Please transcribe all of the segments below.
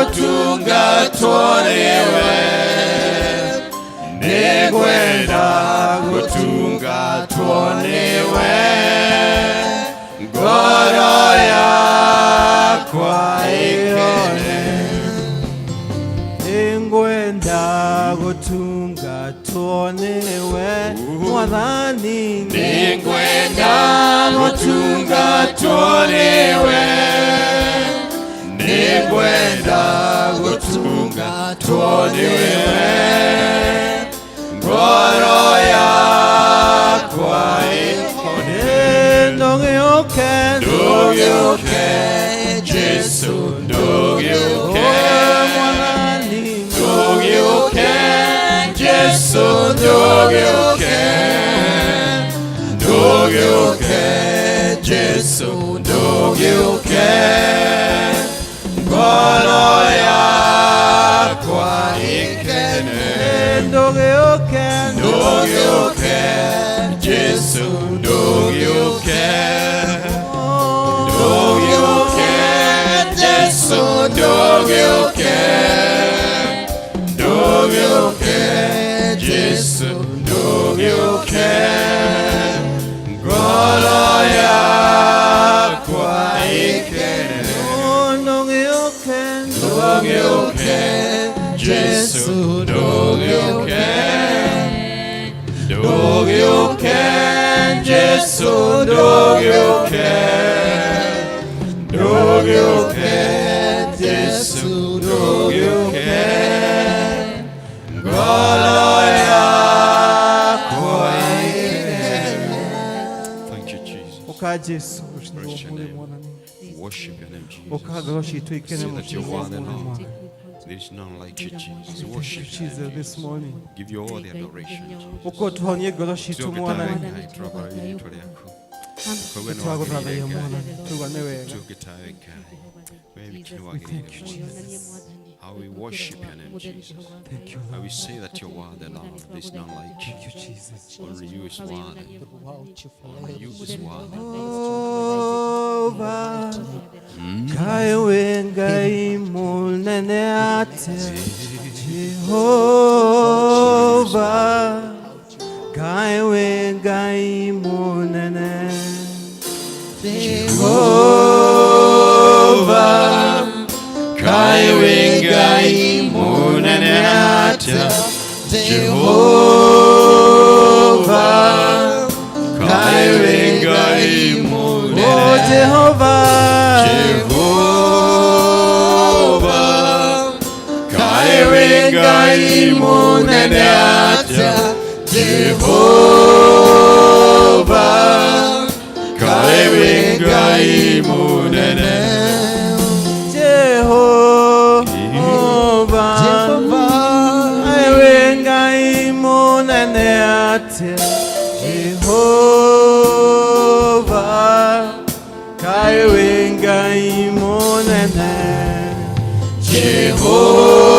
Gũtungatwo nĩwe, nĩngwenda gũtungatwo nĩwe, ngoro yakwa ĩkene. Nĩngwenda gũtungatwo nĩwe Mwathani. Nĩngwenda gũtungatwo nĩwe, nĩngwenda gũtungatwo nĩwe, ngoro yakwa ĩkene. Ndũgĩũke. Ndũgĩũke Jesu, ndũgĩũke. Mwathani. Ndũgĩũke Jesu, ndũgĩũke, ndũgĩũke Jesu, ndũgĩũke, ngoro yakwa ĩkene. Ndũgĩũke. Ndũgĩũke Jesu, ndũgĩũke, ndũgĩũke Jesu, ndũgĩũke, ndũgĩũke Jesu, ndũgĩũke, ngoro yakwa ĩkene. Ndũgĩũke. Ndũgĩũke Jesu, ndũgĩũke, ndũgĩũke Jesu, ndũgĩũke, ndũgĩũke Jesu, ndũgĩũke, ngoro yakwa ĩkene. Thank you, Jesus. Ũka Jesu. Bless your name. Mwathani. Worship your name, Jesus. Ũka ngoro citũ ikene. Say that you're worthy, Lord. Mwathani. There is none like you, Jesus. Worship your Jesus name, this Jesus. morning. Give you all the adoration, Jesus. Ũka ũtũhonie ngoro citũ Mwathani. Twagũthathaiya Mwathani, tũigane wega. We Thank you, Jesus. How we worship your name, Jesus. Thank you, How Lord. we say that you're worthy, Lord. There is none like you. Thank you, Jesus. Only you is worthy. Only you is worthy. Jehova, kaĩ wĩ Ngai mũnene atĩa. Jehova, kaĩ wĩ Ngai mũnene. Jehova, kaĩ wĩ Ngai mũnene atĩa. Jehova, kaĩ wĩ Ngai mũnene. Oh Jehova. Jehova, kaĩ wĩ Ngai mũnene atĩa. Jehova, kaĩ wĩ Ngai mũnene. Jehova, kaĩ wĩ Ngai mũnene atĩa. Jehova, kaĩ wĩ Ngai mũnene.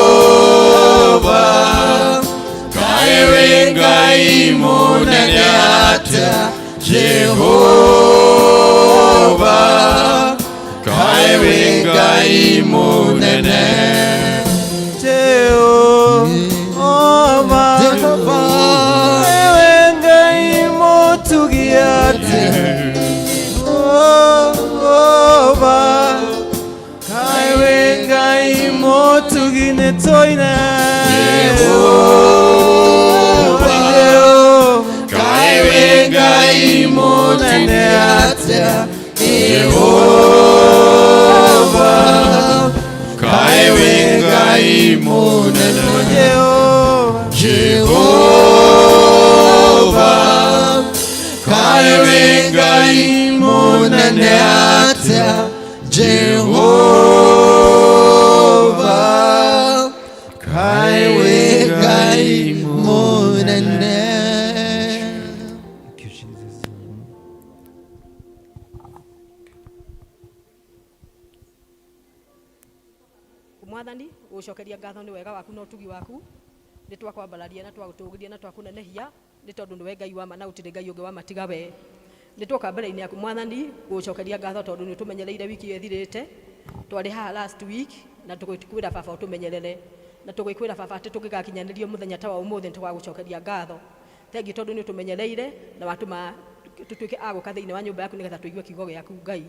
Jehova, kaĩ wĩ Ngai mũnene atĩa. Jehova, kaĩ wĩ Ngai mũnene. Jehova, kaĩ wĩ Ngai mũtugi atĩa. Jehova, kaĩ wĩ Ngai mũtugi nĩtũine. Jehova, kaĩ wĩ Ngai mũnene atĩa. Jehova, kaĩ wĩ Ngai mũnene. Jehova. Jehova, kaĩ wĩ Ngai mũnene atĩa. Jehova, kaĩ wĩ Ngai mũnene. Thank you, Jesus. Mwathani, gũcokeria ngatho nĩ wega waku na ũtugi waku. Nĩ twakwambararia na twagũtũgĩria na twakũnenehia, nĩ tondũ nĩwe Ngai wa ma na gũtirĩ Ngai ũngĩ wa ma tiga we. Nĩ twoka mbere-inĩ yaku Mwathani gũcokeria ngatho, tondũ nĩ ũtũmenyereire wiki ĩyo ĩthirĩte. Twarĩ haha last week. Na tũgĩkwĩra baba ũtũmenyerere, na tũgĩkwĩra baba atĩ tũngĩgakinyanĩrio mũthenya ta wa ũmũthĩ nĩ tũgagũcokeria ngatho. Thengiũ tondũ nĩ ũtũmenyereire na watũma tũtuĩke a gũka thĩinĩ wa nyũmba yaku nĩgetha tũigue kiugo gĩaku Ngai.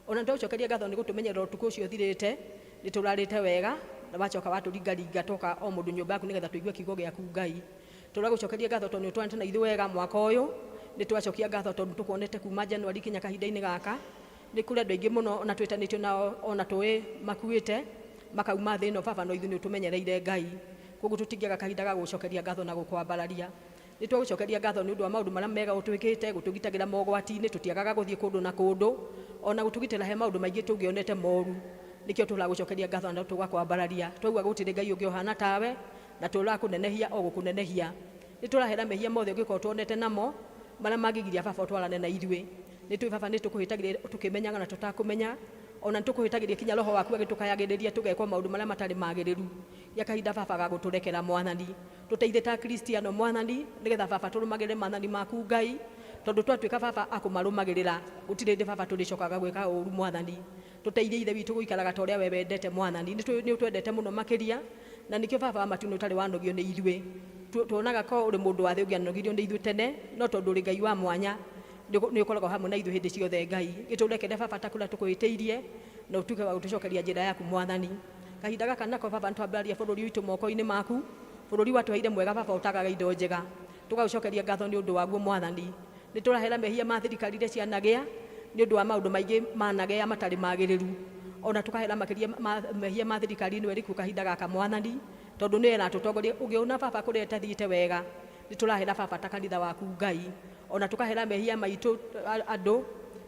Ona nĩ twagũcokeria ngatho nĩ gũtũmenyerera ũtukũ ũcio ũthirĩte, nĩ tũrarĩte wega na wacoka watũringaringa twoka o mũndũ nyũmba yaku nĩgetha tũigue kiugo gĩaku Ngai. Tũragũcokeria ngatho tondũ nĩ ũtwaranĩte na ithuĩ wega mwaka ũyũ. Nĩ twacokia ngatho tondũ tũkuonete kuma January kinya kahinda-inĩ gaka. Nĩ kũrĩ andũ aingĩ mũno ona twĩtanĩtio nao ona tũĩ makuĩte makauma thĩ ĩno baba, no ithuĩ nĩ ũtũmenyereire Ngai. Koguo tũtingĩaga kahinda ga gũgũcokeria ngatho na gũkwambararia. Nĩ twagũcokeria ngatho nĩ ũndũ wa maũndũ marĩa mega ũtwĩkĩte, gũtũgitagĩra mogwati-inĩ, tũtiagaga gũthiĩ kũndũ na kũndũ, ona gũtũgitĩra he maũndũ maingĩ tũngĩonete moru. Nĩkĩo tũragũcokeria ngatho na tũgakwambararia. Twauga gũtirĩ Ngai ũngĩ ũhana tawe, na tũrakũnenehia o gũkũnenehia. Nĩ tũrahera mehia mothe ũngĩkorwo tuonete namo, marĩa mangĩgiria baba ũtwarane na ithuĩ. Nĩ tũĩ baba nĩ tũkũhĩtagĩria tũkĩmenyaga na tũtakũmenya, ona nĩ tũkũhĩtagĩria kinya roho waku agĩtũkayagĩrĩria tũgekwo maũndũ marĩa matarĩ magĩrĩru. Ya kahinda baba ga gũtũrekera mwathani. Tũteithie ta Kristiano mwathani, nĩgetha baba tũrũmagĩrĩre maathani maku Ngai, tondũ twatuĩka baba a kũmarũmagĩrĩra, gũtirĩ hĩndĩ baba tũrĩcokaga gwĩka ũru mwathani. Tũteithie ithe witũ gũikaraga ta ũrĩa we wendete mwathani. Nĩ ũtwendete mũno makĩria, na nĩkĩo baba wa matu-inĩ ũtarĩ wanogio nĩ ithuĩ. Tuonaga ko ũrĩ mũndũ wa thĩ ũngĩanogirio nĩ ithuĩ tene, no tondũ ũrĩ Ngai wa mwanya, nĩ ũkoragwo hamwe na ithuĩ hĩndĩ ciothe Ngai. Gĩtũrekere baba ta kũrĩa tũkũhĩtĩirie, na ũtuĩke wa gũtũcokeria njĩra yaku mwathani. Kahinda gaka nako baba nĩ twambararia bũrũri witũ moko-inĩ maku, bũrũri watũheire mwega baba ũtagaga indo njega. Tũgagũcokeria ngatho nĩ ũndũ waguo mwathani. Nĩ tũrahera mehia ma thirikari iria cianagĩa nĩ ũndũ wa maũndũ maingĩ managĩa matarĩ magĩrĩru. Ona tũkahera makĩria ma mehia ma thirikari ĩno ĩrĩ kuo kahinda gaka mwathani, tondũ nĩyo ĩratũtongoria. Ũngĩona baba kũrĩa ĩtathiĩte wega, nĩ tũrahera baba ta kanitha waku Ngai. Ona tũkahera mehia maitũ andũ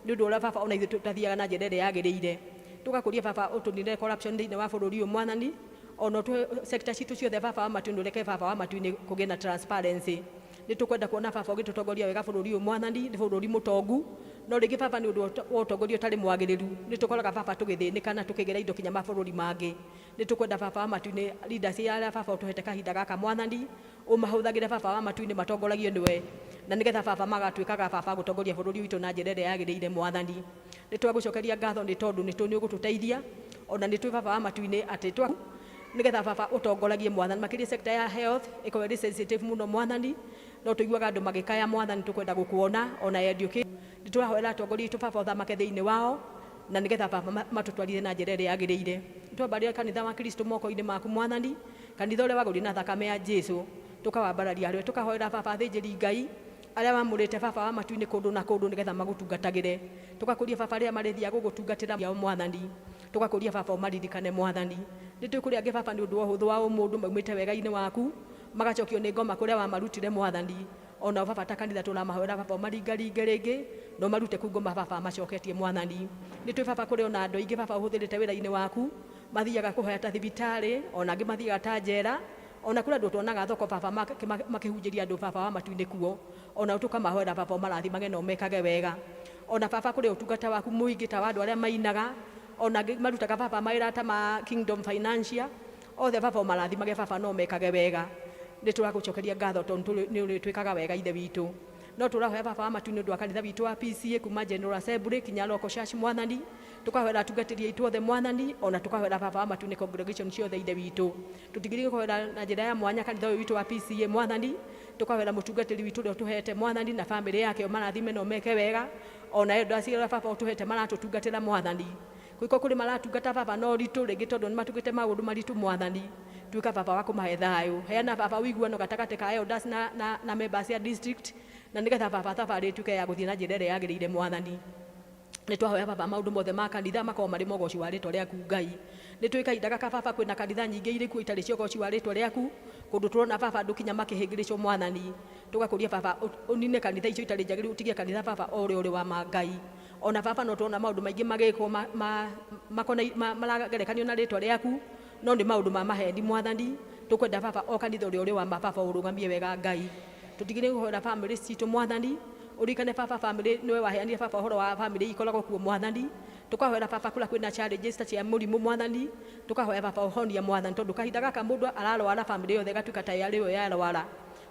nĩ ũndũ ũrĩa baba ona ithuĩ tũtathiaga na njĩra ĩrĩa yagĩrĩire. Tũgakũria baba ũtũninĩre corruption thĩinĩ wa bũrũri ũyũ mwathani, ona ũtũhe sector citũ ciothe baba wa matu-inĩ, ũreke baba wa matu-inĩ kũgĩe na transparency. Nĩ tũkwenda kuona baba ũgĩtũtongoria wega bũrũri ũyũ mwathani, nĩ bũrũri mũtongu, no rĩngĩ baba nĩ ũndũ wa ũtongoria ũtarĩ mwagĩrĩru, nĩ tũkoraga baba tũgĩthĩnĩka na tũkĩgĩra indo kinya mabũrũri mangĩ. Nĩ tũkwenda baba wa matu-inĩ leaders arĩa baba ũtũhete kahinda gaka mwathani, ũmahũthagĩre baba wa matu-inĩ matongoragio nĩwe, na nĩgetha baba magatuĩkaga baba gũtongoria bũrũri witũ na njĩra ĩrĩa yagĩrĩire mwathani. Nĩ twagũcokeria ngatho nĩ tondũ nĩ tũĩ nĩ ũgũtũteithia, ona nĩ tũĩ baba wa matu-inĩ atĩ twa nĩgetha baba ũtongoragie mwathani, makĩria sector ya health ĩkorwo ĩrĩ sensitive mũno mwathani, no tũiguaga andũ magĩkaya mwathani tũkwenda gũkuona ona educate. Nĩ tũrahoera atongoria aitũ baba ũthamake thĩinĩ wao, na nĩgetha baba matũtwarithie na njĩra ĩrĩa yagĩrĩire. Twambaria kanitha wa Kristo moko-inĩ maku mwathani, kanitha ũrĩa wagũrire na thakame ya Jesu, tũkawambararia harĩwe, tũkahoera baba athĩnjĩri Ngai arĩa wamũrĩte baba wa matu-inĩ kũndũ na kũndũ nĩgetha magũtungatagĩre. Tũgakũria baba arĩa marĩthiaga gũgũtungatĩra yao mwathani, tũgakũria baba ũmaririkane mwathani. Nĩ tũĩ kũrĩ angĩ baba nĩ ũndũ wa ũhũthũ wa ũmũndũ maumĩte wega-inĩ waku, magacokio nĩ ngoma kũrĩa wamarutire mwathani. Ona baba ta kanitha tũramahoera baba ũmaringaringe rĩngĩ na ũmarute kũu ngoma baba macoketie mwathani. Nĩ tũĩ baba kũrĩ ona andũ aingĩ baba ũhũthĩrĩte wĩra-inĩ waku, mathiaga kũhoya ta thibitarĩ, ona angĩ mathiaga ta njera, ona kũrĩ andũ tuonaga thoko baba makĩhunjĩria andũ baba wa matu-inĩ kuo, ona tũkamahoera baba ũmarathimage na ũmekage wega. Ona baba kũrĩ ũtungata waku mũingĩ ta wa andũ arĩa mainaga, ona angĩ marutaga baba mawĩra ta ma Kingdom Financial, othe baba ũmarathimage baba na ũmekage wega. Nĩ tũragũcokeria ngatho tondũ nĩ ũrĩtwĩkaga wega ithe witũ. No tũrahoya baba wa matu-inĩ ũndũ wa kanitha witũ wa PCA kuma General Assembly kinya local church mwathani, tũkahoera atungatĩri aitũ othe mwathani, ona tũkahoera baba wa matu-inĩ congregation ciothe ithe witũ. Tũtigĩrĩire kũhoera na njĩra ya mwanya kanitha ũyũ witũ wa PCA mwathani, tũkahoera mũtungatĩri witũ ũrĩa ũtũhete mwathani na famĩlĩ yake ũmarathime na ũmeke wega, ona elders arĩa baba ũtũhete maratũtungatĩra mwathani. Gũgĩkorwo kũrĩ maratungata baba na ũritũ rĩngĩ tondũ nĩ matungĩte maũndũ maritũ mwathani, tuĩka baba wa kũmahe thayũ. Heana baba ũiguano gatagatĩ ka elders na members a district, na nĩgetha baba thabarĩ ĩtuĩke ya gũthiĩ na njĩra ĩrĩa yagĩrĩire mwathani. Nĩ twahoya baba maũndũ mothe ma kanitha makorwo marĩ mogoci wa rĩtwa rĩaku Ngai. Nĩ tũĩ kahinda gaka baba kwĩna kanitha nyingĩ irĩ kuo itarĩ cia ũgoci wa rĩtwa rĩaku, kũndũ tũrona baba andũ kinya makĩhĩngĩrĩcwo mwathani. Tũgakũria baba ũnine kanitha icio itarĩ njagĩrĩru, ũtigie kanitha baba o ũrĩa ũrĩ wa ma Ngai. Ona baba no tuona maũndũ maingĩ magĩkwo maragerekanio na rĩtwa rĩaku, no nĩ maũndũ ma maheni mwathani. Tũkwenda baba o kanitha ũrĩa ũrĩ wa ma baba ũrũgamie wega Ngai. Tũtigĩrĩre kũhoera famĩlĩ citũ mwathani, ũririkane baba famĩlĩ nĩwe waheanire baba ũhoro wa famĩlĩ ikoragwo kuo mwathani. Tũkahoera baba kũrĩa kwĩna challenges ta cia mũrimũ mwathani, tũkahoya baba ũhonia mwathani, tondũ kahinda gaka mũndũ ararwara famĩlĩ yothe ĩgatuĩka ta arĩ yo yarwara.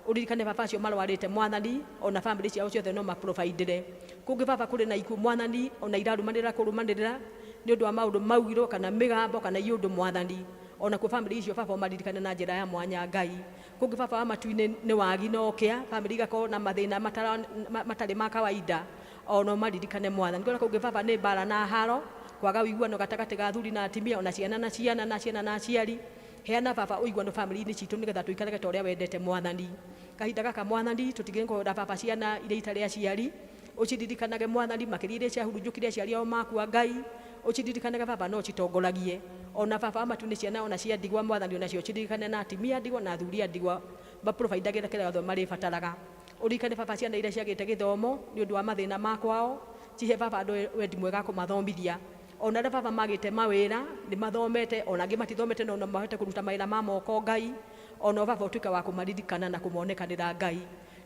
Uririkane baba acio marwarĩte Mwathani, ona bamĩrĩ ciao ciothe no maprovidere. Kũngĩ baba kũrĩ na ikuũ Mwathani, ona irarũmanĩrĩra kũrũmanĩrĩra nĩ ũndũ wa maũndũ maugirwo kana mĩgambo kana iũndũ Mwathani, ona kuo bamĩrĩ icio baba ũmaririkane na njĩra ya mwanya Ngai. Kũngĩ baba wa matu-inĩ nĩ wagi na ũkĩa, bamĩrĩ igakorwo na mathĩna matarĩ ma kawaida, ona ũmaririkane Mwathani. Kũrĩa kũngĩ baba nĩ mbara na haro, kwaga ũiguano gatagatĩ ga athuri na atumia, ona ciana na ciana na ciana na aciari. Heana baba ũiguano bamĩrĩ-inĩ citũ nĩgetha tũikarage ta ũrĩa wendete Mwathani. Kahinda gaka Mwathani tũtigĩrĩre kũhoera baba ciana iria itarĩ aciari, ũciririkanage Mwathani, makĩria iria ciahurunjũkire aciari ao makua Ngai, ũciririkanage baba no ũcitongoragie. Ona baba wa matu-inĩ ciana ona cia ndigwa Mwathani, onacio ũciririkane na atumia a ndigwa na athuri a ndigwa, maprovidagĩre kĩrĩa gĩothe marĩbataraga. Ũririkane baba ciana iria ciagĩte gĩthomo nĩ ũndũ wa mathĩna ma kwao, cihe baba andũ wendi mwega kũmathomithia. Ona arĩa baba magĩte mawĩra nĩ mathomete, ona angĩ matithomete no no mahote kũruta mawĩra ma moko Ngai, ona baba ũtuĩke wa kũmaririkana na kũmonekanĩra Ngai.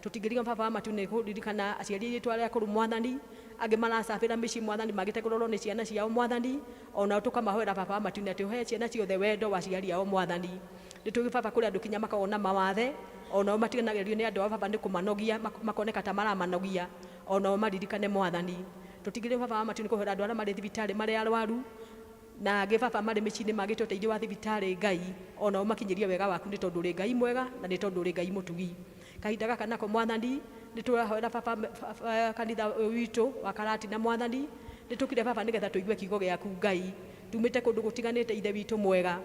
Tũtingĩriga baba wa matu-inĩ kũririkana aciari aitũ arĩa akũrũ Mwathani, angĩ maracabĩra mĩciĩ Mwathani, magĩte kũrorwo nĩ ciana ciao Mwathani, ona tũkamahoera baba wa matu-inĩ atĩ ũhe ciana ciothe wendo wa aciari ao Mwathani. Nĩ tũĩ baba kũrĩ andũ kinya makoragwo na mawathe, onao matiganagĩrio nĩ andũ ao baba nĩ kũmanogia, makoneka ta maramanogia, onao maririkane Mwathani. Tũtigĩrĩre baba wa matu-inĩ kũhoera andũ arĩa marĩ thibitarĩ marĩ arwaru, na angĩ baba marĩ mĩciĩ-inĩ magĩte ũteithio wa thibitarĩ Ngai, onao makinyĩrie wega waku nĩ tondũ ũrĩ Ngai mwega na nĩ tondũ ũrĩ Ngai mũtugi. Kahinda gaka nako Mwathani nĩ tũrahoera baba kanitha ũyũ witũ wa Karatina Mwathani, nĩ tũkire baba nĩgetha tũigue kiugo gĩaku Ngai. Tumĩte kũndũ gũtiganĩte Ithe witũ mwega.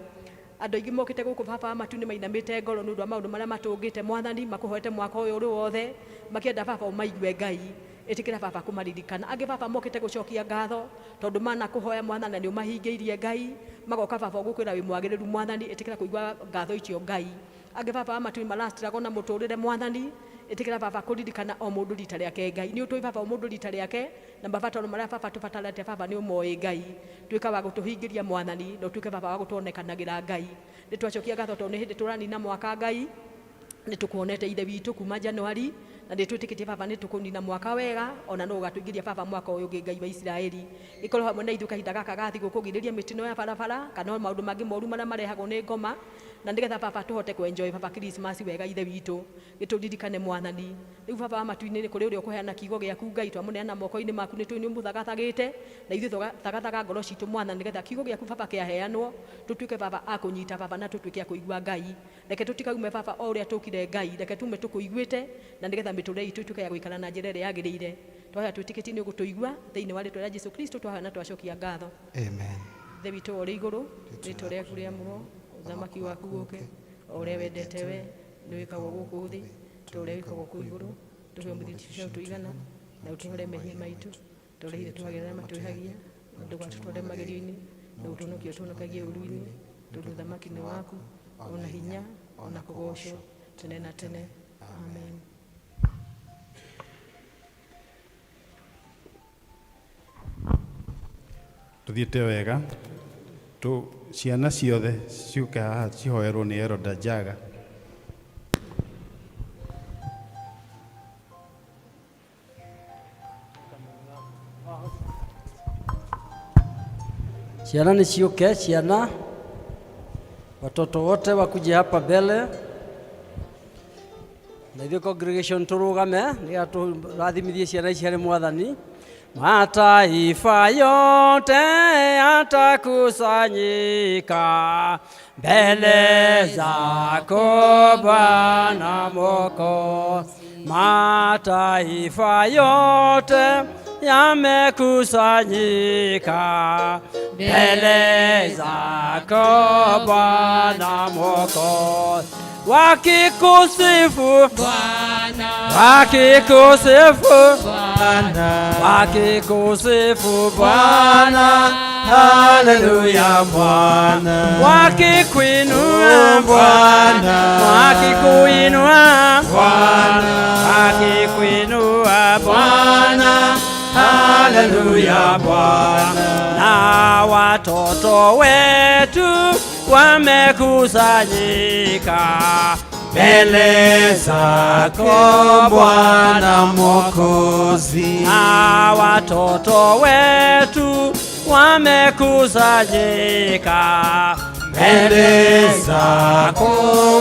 Andũ aingĩ mokĩte gũkũ baba wa matu nĩ mainamĩte ngoro nĩ ũndũ wa maũndũ marĩa matũngĩte Mwathani, makũhoete mwaka ũyũ ũrĩ wothe, makĩenda baba ũmaigue Ngai. Ĩtĩkĩra baba kũmaririkana. Angĩ baba mokĩte gũcokia ngatho tondũ mana kũhoya Mwathani na nĩ ũmahingĩirie Ngai, magoka baba ũgũkwĩra wĩ mwagĩrĩru Mwathani, ĩtĩkĩra kũigua ngatho icio Ngai. Angĩ baba wa matu marastruggle na mũtũrĩre Mwathani, ĩtĩkĩra baba kũririkana o mũndũ rita rĩake Ngai. Nĩ ũtũĩ baba o mũndũ rita rĩake na mabataro marĩa baba tũbatarĩte baba nĩ ũmoĩ Ngai. Tuĩka wa gũtũhingĩria Mwathani na ũtuĩke baba wa gũtuonekanagĩra Ngai. Nĩ twacokia ngatho tondũ nĩ hĩndĩ tũranina mwaka Ngai, nĩ tũkuonete Ithe witũ kuma Januari, na nĩ twĩtĩkĩtie baba nĩ tũkũnina mwaka wega, ona no ũgatũingĩria baba mwaka ũyũ ũngĩ Ngai wa Isiraeli. Gĩkorwo hamwe na ithuĩ kahinda gaka ga thigũkũ, girĩrĩria mĩtino ya barabara kana maũndũ mangĩ moru marĩa marehagwo nĩ ngoma, na nĩgetha baba tũhote kũ-enjoy baba Christmas wega Ithe witũ. Gĩtũririkane Mwathani. Rĩu baba wa matu-inĩ nĩ kũrĩ ũrĩa ũkũheana kiugo gĩaku Ngai, twamũneana moko-inĩ maku, nĩ tũĩ nĩ ũmũthagathagĩte, na ithuĩ tũgathagathaga ngoro citũ Mwathani, nĩgetha kiugo gĩaku baba kĩaheanwo tũtuĩke baba a kũnyita baba na tũtuĩke a kũigua Ngai. Reke tũtikaume baba o ũrĩa tũkire Ngai, reke tume tũkũiguĩte, na nĩgetha mĩtũrĩre itũ ituĩke ya gũikara na njĩra ĩrĩa yagĩrĩire. Twahoya twĩtĩkĩtie nĩ ũgũtũigua thĩinĩ wa rĩtwa rĩa Jesu Kristo, twahoya na twacokia ngatho. Amen. Ithe witũ ũrĩ igũrũ, rĩtwa rĩaku rĩamũrwo, ũthamaki waku ũũke, o ũrĩa wendete we nĩ wĩkagwo gũkũ thĩ ta ũrĩa wĩkagwo kũu igũrũ. Tũhe ũmũthĩ irio cia ũtũigana, na ũtũhore mehia maitũ ta ũrĩa ithuĩ twagĩrĩra arĩa matwĩhagia, na ndũgatũtware magerio-inĩ, na ũtũhonokie ũtũhonokagie ũũru-inĩ, tondũ ũthamaki nĩ waku, ona hinya, ona kũgoocwo tene na tene. Amen. Tuthiĩte wega tu ciana ciothe ciũke haha cihoerwo nĩ Eroda Njaga. Ciana nĩ ciũke, ciana, watoto wote wakuje hapa mbele, na ithuĩ congregation tũrũgame nĩgetha tũrathimithie ciana ici harĩ Mwathani. Mataifa yote yatakusanyika mbele zako Bwana Mwokozi. Mataifa yote yamekusanyika mbele zako Bwana Mwokozi, wakikusifu Bwana, wakikusifu Bwana, wakikusifu Bwana, haleluya Bwana, wakikuinua Bwana, wakikuinua Bwana, wakikuinua Bwana, haleluya Bwana, na watoto wetu wamekusanyika mbele zako Bwana Mwokozi, na watoto wetu wamekusanyika mbele zako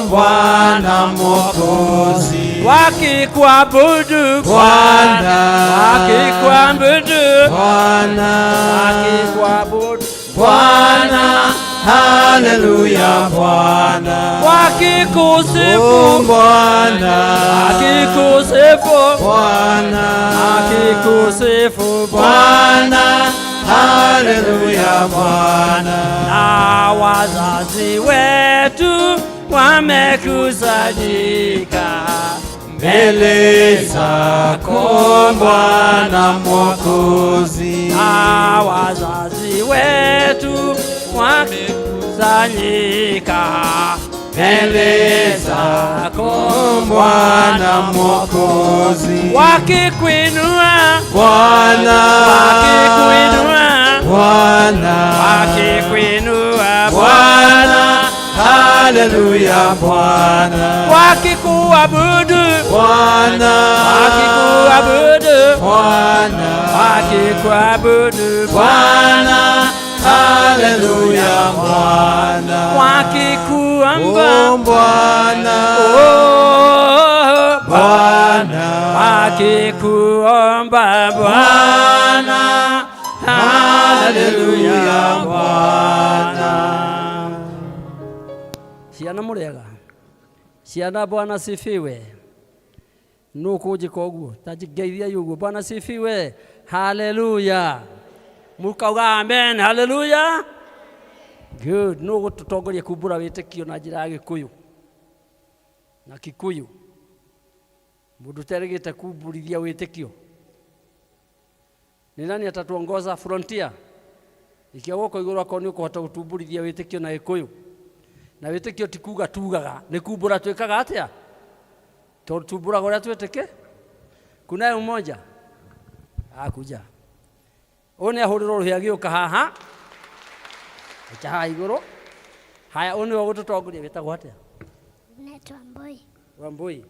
Bwana Mwokozi. Wakikuabudu Bwana. Wakikuabudu Bwana. Wakikuabudu Bwana, haleluya Bwana. Wakikusifu Oh, Bwana. Wakikusifu Bwana. Wakikusifu Bwana, haleluya Bwana. Na wazazi wetu wamekusanyika Mbele zako Bwana Mwokozi. Na wazazi wetu wamekusanyika Mbele zako Bwana Mwokozi. Wakikuinua Bwana. Wakikuinua Bwana. Wakikuinua Bwana, haleluya Bwana. Wakikuabudu Bwana. Wakikuabudu Bwana. Wakikuabudu Bwana, haleluya Bwana. Wakikuomba Oh, Bwana. Oh, Bwana. Wakikuomba Bwana Haleluya Bwana. Ciana mũrĩega ciana Bwana sifiwe nũ kũnjĩka ũguo ta ngeithiai ũguo Bwana sifiwe haleluya mũkauga amen haleluya good nũ gũtũtongoria kumbũra wĩtĩkio na njĩra ya gĩkũyũ na kikuyu mũndũ ũterĩgĩte kumbũrithia wĩtĩkio nĩ nani atatuongoza frontier ikia guoko igũrũ akorwo nĩ ũkũhota gũtumbũrithia wĩtĩkio na gĩkũyũ na wĩtĩkio ti kuga tugaga nĩ kumbũra twĩkaga atĩa tondũ tumbũraga ũrĩa twĩtĩkĩ kunaye mmoja akuja ũyũ nĩ ahũrĩrwo rũhĩ agĩũka haha icha haha igũrũ haya ũyũ nĩwe ũgũtũtongoria wĩtagwo atĩa Naitwa Mboi. Wambui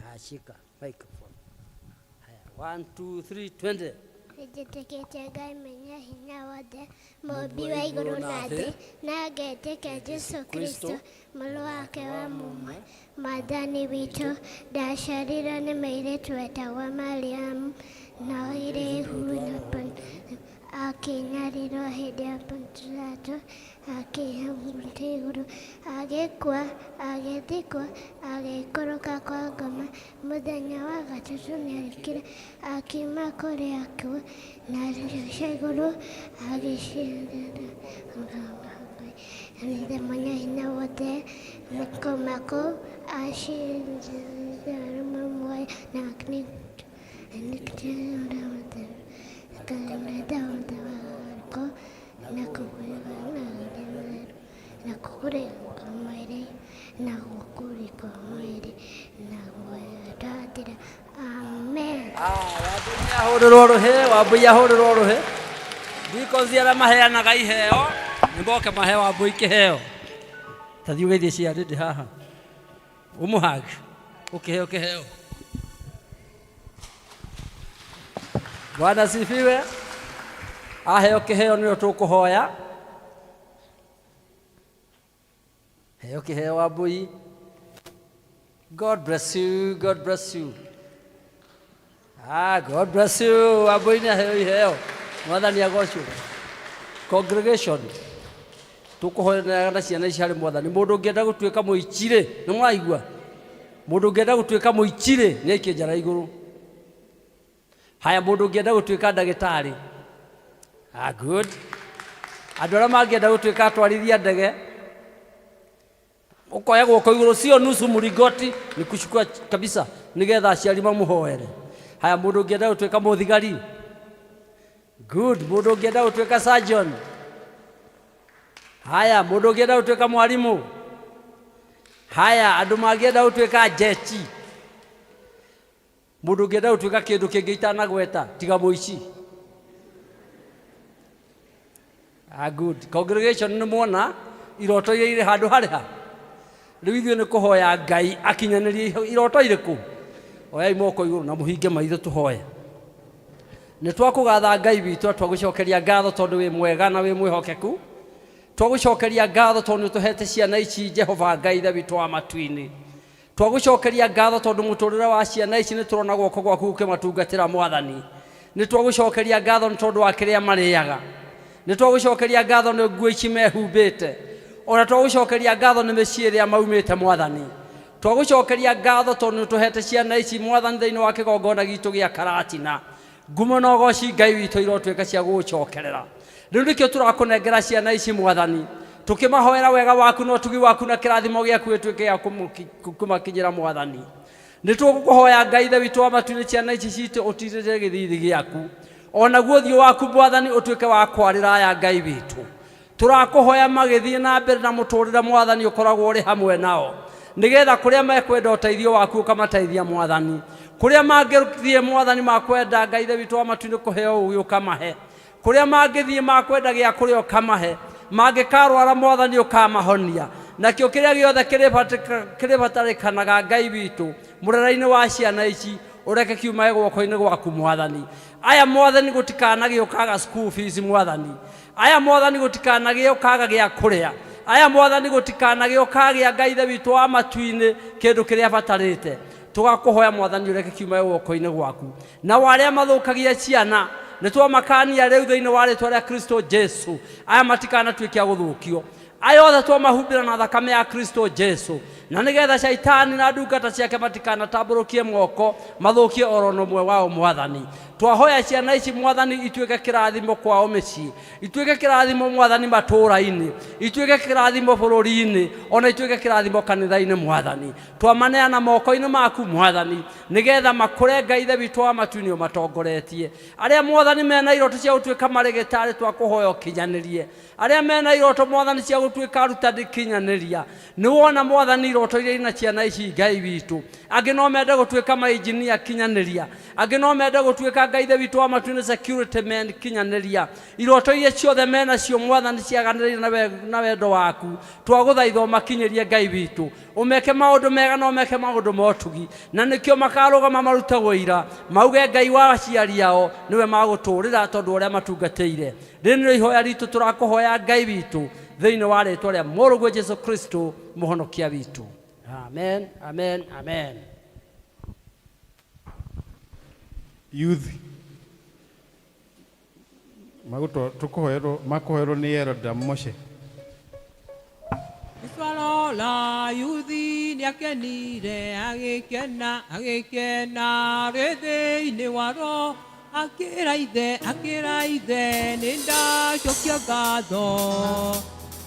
haya shika microphone haya 1 2 3 twende Nĩnjĩtĩkĩtie Ngai mwenye hinya wothe, mũũmbi wa igũrũ na thĩ, na ngetĩkia Jesũ Kristo, mũrũ wake wa mũmwe, Mwathani witũ. Ndaciarirwo nĩ mũirĩtu wetagwo Mariamu, na oire ihu na akĩnyarirwo hĩndĩ ya Pontio Pilato, akĩhambwo igũrũ, agĩkua, agĩthikwo, agĩikũrũka kwa ngoma. Mũthenya wa gatatũ nĩariũkire, akiuma kũrĩ akuũ, na agĩcooka igũrũ, agĩciarĩra Ithe mwenye hinya wothe, kuma kũu acirithie arũme muoyo na na kũgũrĩka mwĩrĩ na gũkũrĩka mwĩrĩ na gwĩtatĩra amen. Ahũrĩrwo rũhĩ Wambui ahũrĩrwo rũhĩ deacons arĩa maheanaga iheo nĩ moke mahe Wambui kĩheo ta thiĩ ũgeithie ciarĩ ndĩ haha ũmũhag ũkĩheo kĩheo Bwana sifiwe aheo kĩheo nĩyo tũkũhoya heo kĩheo Wambui God bless you God bless you. Ah, God bless you. Wambui nĩ aheo iheo Mwathani agocwo. Congregation tũkũhoya na ciana ici harĩ Mwathani. Mũndũ ũngĩenda gũtuĩka mũici rĩ, nĩ mũraigua? Mũndũ ũngĩenda gũtuĩka mũici rĩ, nĩ aikie njara igũrũ. Haya, mũndũ ũngĩenda gũtuĩka ndagĩtarĩ. Ah, good. Andũ arĩa mangĩenda gũtuĩka atwarithia ndege, ũkoya guoko igũrũ, sio nusu mlingoti, ni kuchukua kabisa, nĩgetha aciari mamũhoere. Haya, mũndũ ũngĩenda gũtuĩka mũthigari. Good. Mũndũ ũngĩenda gũtuĩka surgeon. Haya, mũndũ ũngĩenda gũtuĩka mwarimũ. Haya, andũ mangĩenda gũtuĩka jechi. Mũndũ ũngĩenda gũtuĩka kĩndũ kĩngĩ itanagweta tiga mũici. Ah, good. Congregation nĩ muona iroto iria irĩ handũ harĩ ha. Rĩu ithuĩ nĩ kũhoya Ngai akinyanĩrie iroto irĩkũ. Oyai moko igũrũ na mũhinge maitho tũhoye. Nĩ twakũgatha Ngai witũ twagũcokeria ngatho tondũ wĩ mwega na wĩ mwĩhokeku. Twagũcokeria ngatho tondũ nĩ ũtũhete ciana ici Jehova Ngai ithe witũ wa matu-inĩ. Twagũcokeria ngatho tondũ mũtũrĩre wa ciana ici nĩ tũrona guoko gwaku gũkĩmatungatĩra Mwathani. Nĩ twagũcokeria ngatho nĩ tondũ wa kĩrĩa marĩaga. Nĩ twagũcokeria ngatho nĩ nguo ici mehumbĩte. Ona twagũcokeria ngatho nĩ mĩciĩ ĩrĩa maumĩte Mwathani. Twagũcokeria ngatho tondũ nĩ tũhete ciana ici Mwathani thĩinĩ wa kĩgongona gitũ gĩa Karatina. Ngumo na ũgoci Ngai witũ irotuĩka cia gũgũcokerera. Rĩu nĩkĩo tũrakũnengera ciana ici Mwathani, tũkĩmahoera wega waku na ũtugi waku na kĩrathimo gĩaku gĩtuĩke gĩa kũmakinyĩra Mwathani. Nĩ tũgũkũhoya Ngai Ithe witũ wa matu-inĩ ciana ici citũ ũtirĩrĩre gĩthithi gĩaku. Onaguo ũthiũ waku Mwathani ũtuĩke wa kwarĩra aya Ngai witũ. Tũrakũhoya magĩthiĩ na mbere na mũtũrĩre Mwathani ũkoragwo ũrĩ hamwe nao. Nĩgetha kũrĩa mekwenda ũteithio waku ũkamateithia Mwathani. Kũrĩa mangĩthiĩ Mwathani makwenda Ngai Ithe witũ wa matu-inĩ kũheo ũũgĩ ũkamahe. Kũrĩa mangĩthiĩ makwenda gĩa kũrĩa ũkamahe. Mangĩkarwara Mwathani ũkamahonia. Nakĩo kĩrĩa gĩothe kĩrĩbatarĩkanaga Ngai witũ mũrere-inĩ wa ciana ici ũreke kiumage guoko-inĩ gwaku Mwathani. Aya Mwathani gũtikanagĩe ũkaga school fees Mwathani. Aya Mwathani gũtikanagĩe ũkaga gĩa kũrĩa. Aya Mwathani gũtikanagĩe ũkagĩa Ngai Ithe witũ wa matu-inĩ kĩndũ kĩrĩa batarĩte. Tũgakũhoya Mwathani ũreke kiumage guoko-inĩ gwaku. Nao arĩa mathũkagia ciana nĩ twamakania rĩu thĩinĩ wa rĩtwa rĩa Kristo Jesu. Aya matikanatuĩke a gũthũkio. Aya othe twamahumbĩra na thakame ya Kristo Jesu. Na nĩgetha shaitani na ndungata ciake matikanatambũrũkie moko mathũkie oro na ũmwe wao Mwathani. Twahoya ciana ici Mwathani ituĩke kĩrathimo kwao mĩciĩ, ituĩke kĩrathimo Mwathani matũũra-inĩ, ituĩke kĩrathimo bũrũri-inĩ, ona ituĩke kĩrathimo kanitha-inĩ Mwathani. Twamaneana moko-inĩ maku Mwathani, nĩgetha makũre Ngai Ithe witũ wa matu-inĩ ũmatongoretie. Arĩa Mwathani mena iroto cia gũtuĩka marĩgĩtarĩ twakũhoya ũkinyanĩrie. Arĩa mena iroto Mwathani cia gũtuĩka arutani kinyanĩria. Nĩ wona Mwathani iroto iria ina ciana ici Ngai witũ. Angĩ no mende gũtuĩka mainjinia kinyanĩria. Angĩ no mende gũtuĩka Ngai Ithe witũ wa matu-inĩ security men kinyanĩria. Iroto iria ciothe menacio Mwathani ciaganĩrĩire na wendo waku. Twagũthaitha ũmakinyĩrie Ngai witũ. Ũmeke maũndũ mega na ũmeke maũndũ ma ũtugi. Na nĩkĩo makarũgama marute ũira. Mauge Ngai wa aciari ao nĩwe magũtũrĩra tondũ ũrĩa matungatĩire. Rĩrĩ nĩrĩo ihoya ritũ tũrakũhoya Ngai witũ thĩinĩ wa rĩtwa rĩa Mũrũguo Jesu Kristo mũhonokia witũ. Amen, amen, amen. Youth magũtwa makũhoerwo nĩ Elder Moshe. Twarola yuthi nĩakenire agĩkena agĩkena rĩ thĩinĩ wa roho akĩra ithe nĩ ndacokia ngatho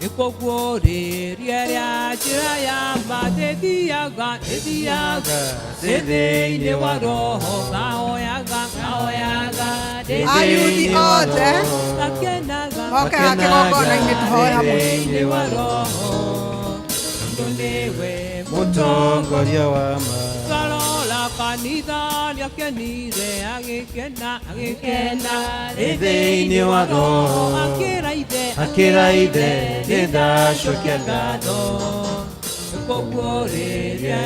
nĩ kũguũrĩria rĩa njĩra ya ma ndĩthiaga ndĩthiaga ndĩ thĩinĩ wa roho ngahoyaga ngahoyaga ndĩ Ayuthi thĩinĩ wa othe roho ngakenaga moke haha kĩgongona-inĩ tũhoe hamwe. thĩinĩ wa roho tondũ nĩwe Mũtongoria wa ma. Twarola kanitha nĩakenire agĩkena agĩkena Ndĩ thĩinĩ wa roho akĩra ithe akĩra ithe nĩ ndacokia ngatho nĩ kũguũrĩria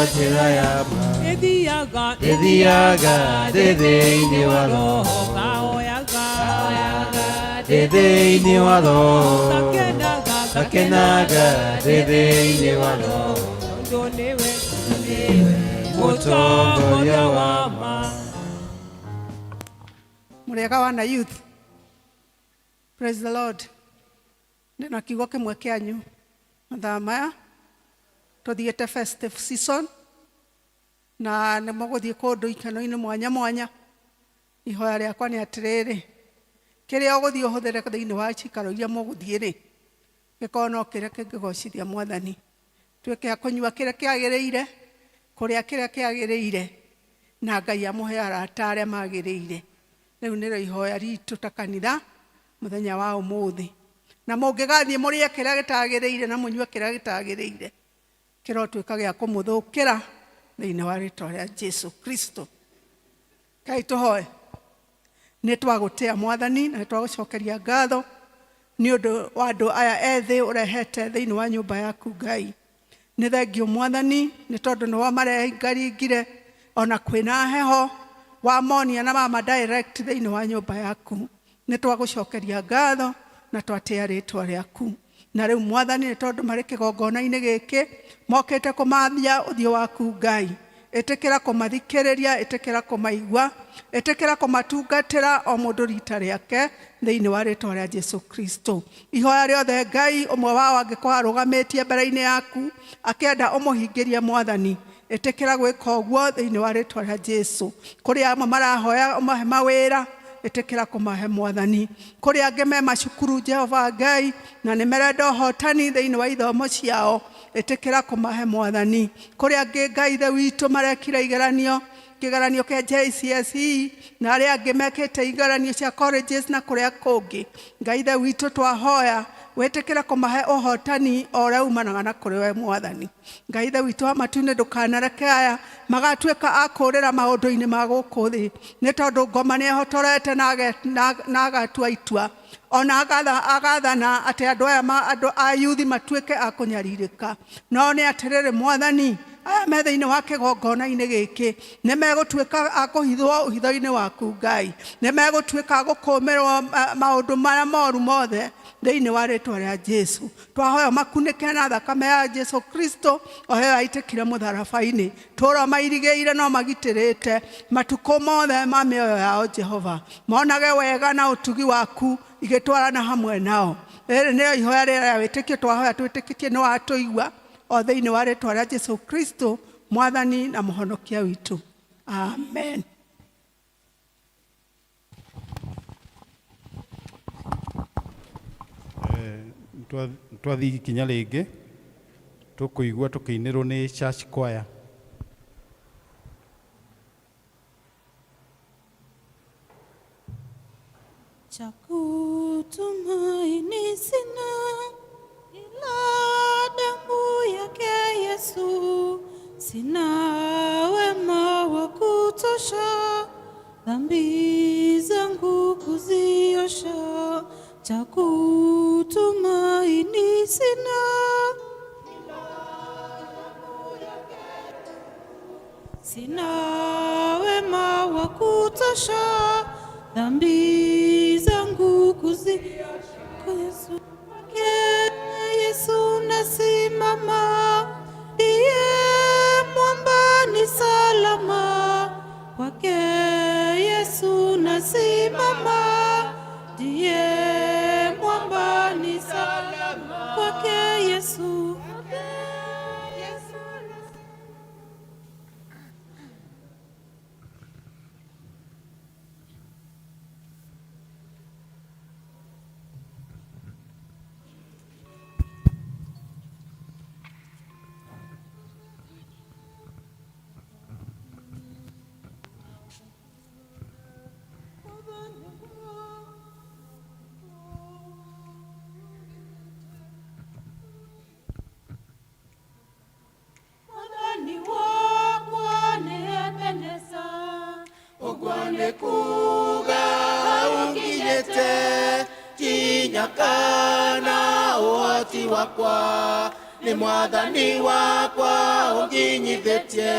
njĩra ya ma ĩthiaga ĩthiaga ndĩ thĩinĩ wa roho ngahoyaga ndĩ thĩinĩ wa roho ngakenaga ngakenaga ndĩ thĩinĩ wa roho tondũ nĩwe nĩwe mũtongoria wa ma. Mũrĩega wana youth. Praise the Lord. Ndĩna kiugo kĩmwe kĩanyu mathaa maya tũthiĩte festive season na nĩ mũgũthiĩ kũndũ ikeno-inĩ mwanya mwanya. Ihoya rĩakwa nĩ atĩrĩrĩ, kĩrĩa ũgũthiĩ ũhũthĩre thĩinĩ wa cikaro iria mũgũthiĩ rĩ, gĩkorwo no kĩrĩa kĩngĩgocithia Mwathani. Tuĩke a kũnyua kĩrĩa kĩagĩrĩire, kũrĩa kĩrĩa kĩagĩrĩire, na Ngai amũhe arata arĩa magĩrĩire. Rĩu nĩrĩo ihoya ritũ ta kanitha mũthenya wa ũmũthĩ. Na mũngĩgathiĩ mũrĩe kĩrĩa gĩtagĩrĩire na mũnyue kĩrĩa gĩtagĩrĩire, kĩrotuĩka gĩa kũmũthũkĩra thĩinĩ wa rĩtwa rĩa Jesu Kristo. Ngai tũhoe. Nĩ twagũtĩa Mwathani na nĩ twagũcokeria ngatho nĩ ũndũ wa andũ aya ethĩ ũrehete thĩinĩ wa nyũmba yaku Ngai. Nĩ thengio Mwathani nĩ tondũ nĩ wamarengaringire ona kwĩna heho wamonia na mama direct thĩinĩ wa nyũmba yaku. Nĩ twagũcokeria ngatho na twatĩa rĩtwa rĩaku. Na rĩu Mwathani, nĩ tondũ marĩ kĩgongona-inĩ gĩkĩ mokĩte kũmathia ũthiũ waku Ngai, ĩtĩkĩra kũmathikĩrĩria, ĩtĩkĩra kũmaigua, ĩtĩkĩra kũmatungatĩra o mũndũ rita rĩake thĩinĩ wa rĩtwa rĩa Jesu Kristo. Ihoya rĩothe Ngai ũmwe wao angĩkorwo arũgamĩtie mbere-inĩ yaku akĩenda ũmũhingĩrie Mwathani, ĩtĩkĩra gwĩka ũguo thĩinĩ wa rĩtwa rĩa Jesu. Kũrĩ amwe marahoya ũmahe mawĩra, ĩtĩkĩra kũmahe Mwathani. Kũrĩ angĩ me macukuru Jehova Ngai na nĩ merenda ũhotani thĩinĩ wa ithomo ciao, ĩtĩkĩra kũmahe Mwathani. Kũrĩ angĩ Ngai Ithe witũ marekire igeranio, kĩgeranio kĩa JCSE, na arĩa angĩ mekĩte igeranio cia colleges na kũrĩa kũngĩ, Ngai Ithe witũ twahoya wĩtĩkĩre kũmahe ũhotani o ũrĩa umanaga na kũrĩ we Mwathani. Ngai Ithe witũ wa matu-inĩ, ndũkanareke aya magatuĩka a kũũrĩra maũndũ-inĩ ma gũkũ thĩ, nĩ tondũ ngoma nĩ ehotorete na agatua itua ona agathana atĩ andũ aya andũ a yuthi matuĩke a kũnyarirĩka. No nĩ atĩrĩrĩ Mwathani, aya me thĩinĩ wa kĩgongona-inĩ gĩkĩ nĩ megũtuĩka a kũhithwo ũhitho-inĩ waku Ngai, nĩ megũtuĩka a gũkũmĩrwo maũndũ marĩa moru mothe thĩinĩ wa rĩtwa rĩa Jesu. Twahoya makunĩke na thakame ya Jesu Kristo o ĩyo yaitĩkire mũtharaba-inĩ, tũra mairigĩire no magitĩrĩte matukũ mothe ma mĩoyo yao Jehova, monage wega na ũtugi waku igĩtwarana hamwe nao. Rĩrĩ nĩrĩo ihoya rĩrĩa wĩtĩkio twahoya twĩtĩkĩtie nĩ watũigua o thĩinĩ wa rĩtwa rĩa Jesu Kristo Mwathani na Mũhonokia witũ. Amen. Twathiĩ ikinya rĩngĩ tũkũigua tũkĩinĩrwo nĩ church choir. Cha kutumaini sina ila damu yake Yesu, sina wema wa kutosha dhambi zangu kuziosha. Cha kutumaini sina sina wema wa kutosha dhambi zangu kuziosha. Kwa Yesu, kwake Yesu nasimama, ndiye mwamba ni salama. Kwake Yesu nasimama, ndiye mwamba ni salama. Kwake Yesu, Mwathani wakwa nĩ Ebeneza, ũguo nĩ kuga ũnginyĩte kinya kana ũhoti wakwa, nĩ Mwathani wakwa ũnginyithĩtie.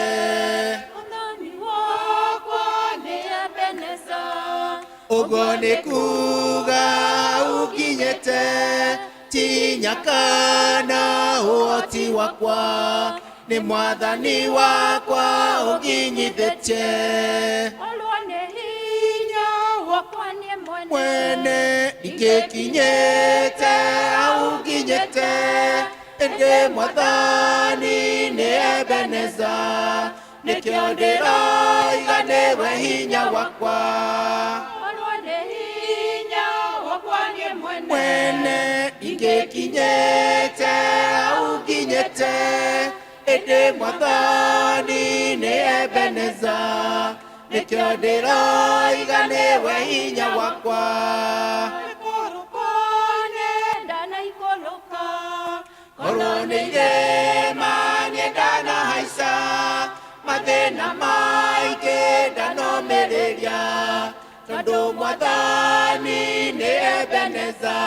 Mwathani wakwa nĩ Ebeneza, ũguo nĩ kuga ũnginyĩte kinya kana ũhoti wakwa, nĩ Mwathani wakwa ũnginyithĩtie. Olwo nĩ hinya wakwa nĩ mwene, Mwene ingĩkinyĩte au nginyĩte, ĩndĩ Mwathani nĩ Ebeneza, nĩkĩo ndĩroiga nĩwe hinya wakwa. Olwo nĩ hinya wakwa nĩ mwene, Mwene ingĩkinyĩte au nginyĩte, ĩndĩ Mwathani nĩ Ebeneza, nĩkĩo ndĩroiga nĩwe hinya wakwa. Ndanaikũrũka, Korwo nĩ irĩma niĩ ndanahaica, mathĩna maingĩ ndanomĩrĩria, tondũ Mwathani nĩ Ebeneza.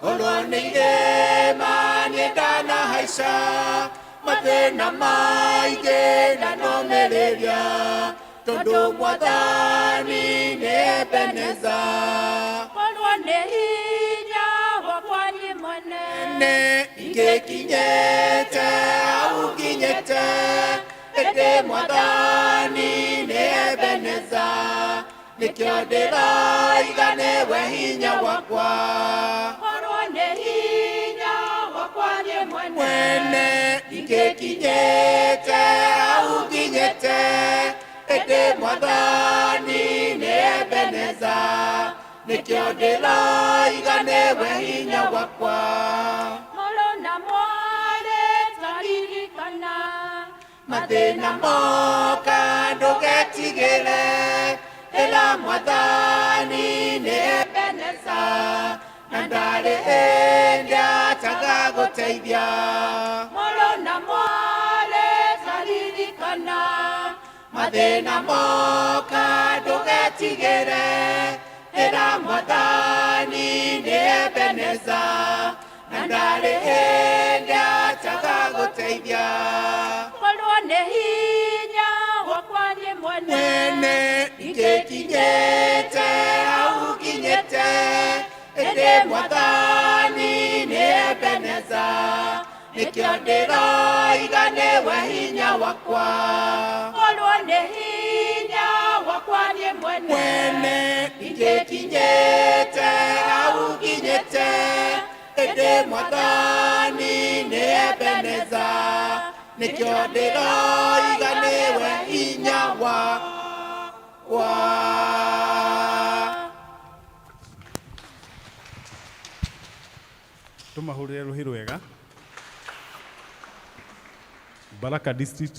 Korwo nĩ irĩma niĩ ndanahaica, mathĩna maingĩ ndanomĩrĩria, tondũ Tondũ Mwathani nĩ Ebeneza. Korwo nĩ hinya wakwa niĩ mwene. Nĩ ingĩkinyĩte hau nginyĩte, ĩndĩ Mwathani nĩ Ebeneza. Nĩkĩo ndĩroiga nĩwe hinya wakwa. Korwo nĩ hinya wakwa niĩ mwene. Mwene ingĩkinyĩte hau nginyĩte, ĩndĩ Mwathani nĩ Ebeneza. Nĩkĩo ndĩroiga nĩwe hinya wakwa. Mũrũ na mwarĩ taririkana. Mathĩna moka ndũgetigĩre, ĩra Mwathani nĩ Ebeneza, na ndarĩ hĩndĩ atagagũteithia. Mũrũ na mwarĩ taririkana. Mathĩna moka ndũgetigĩre, ĩra Mwathani nĩ Ebeneza, na ndarĩ hĩndĩ atagagũteithia. Korwo nĩ hinya wakwa niĩ mwene. Mwene ingĩkinyĩte hau nginyĩte, ĩndĩ Mwathani nĩ Ebeneza. Nĩkĩo ndĩroiga nĩwe hinya wakwa. Korwo nĩ hinya wakwa niĩ mwene. Mwene ingĩkinyĩte hau nginyĩte, ĩndĩ Mwathani nĩ Ebeneza. Nĩkĩo ndĩroiga nĩwe hinya wakwa. Tũmahũrĩre rũhĩ rwega. Baraka District.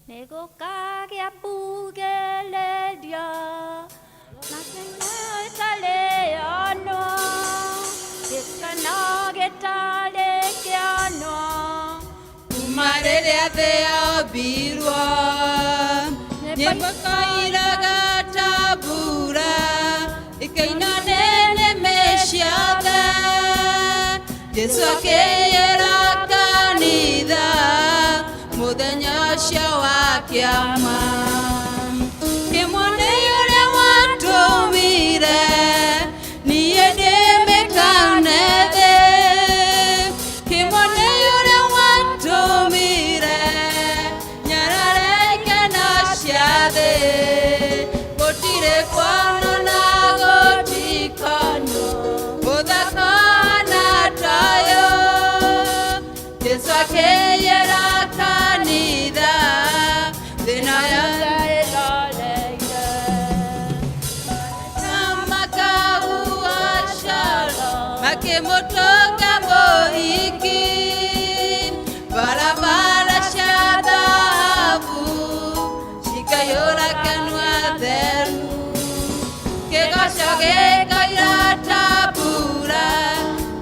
Nĩgũkagĩa mbugĩrĩrio na ĩtarĩonwo, gĩkeno gĩtarĩ kĩonwo. Kuma rĩrĩa thĩ yombirwo, nyĩmbo ikairaga ta mbura, ikaina nĩ nĩmĩ ciothe. Jesũ akĩĩra kanitha mũthenya ũcio wa kĩama. Kĩmwone ũrĩa watũmire niĩ ndĩmĩkane thĩ. Kĩmwone ũrĩa watũmire nyarare ikeno cia thĩ. Gũtirĩ kwonwo na gũtikonwo gũthaka na tayo. Jesũ akĩĩra kanitha thĩna yothe ĩroreire. Makĩmũtũnga mũhiki barabara cia thahabu cikaiyũra kanua theru, kĩgoco gĩkoira ta mbura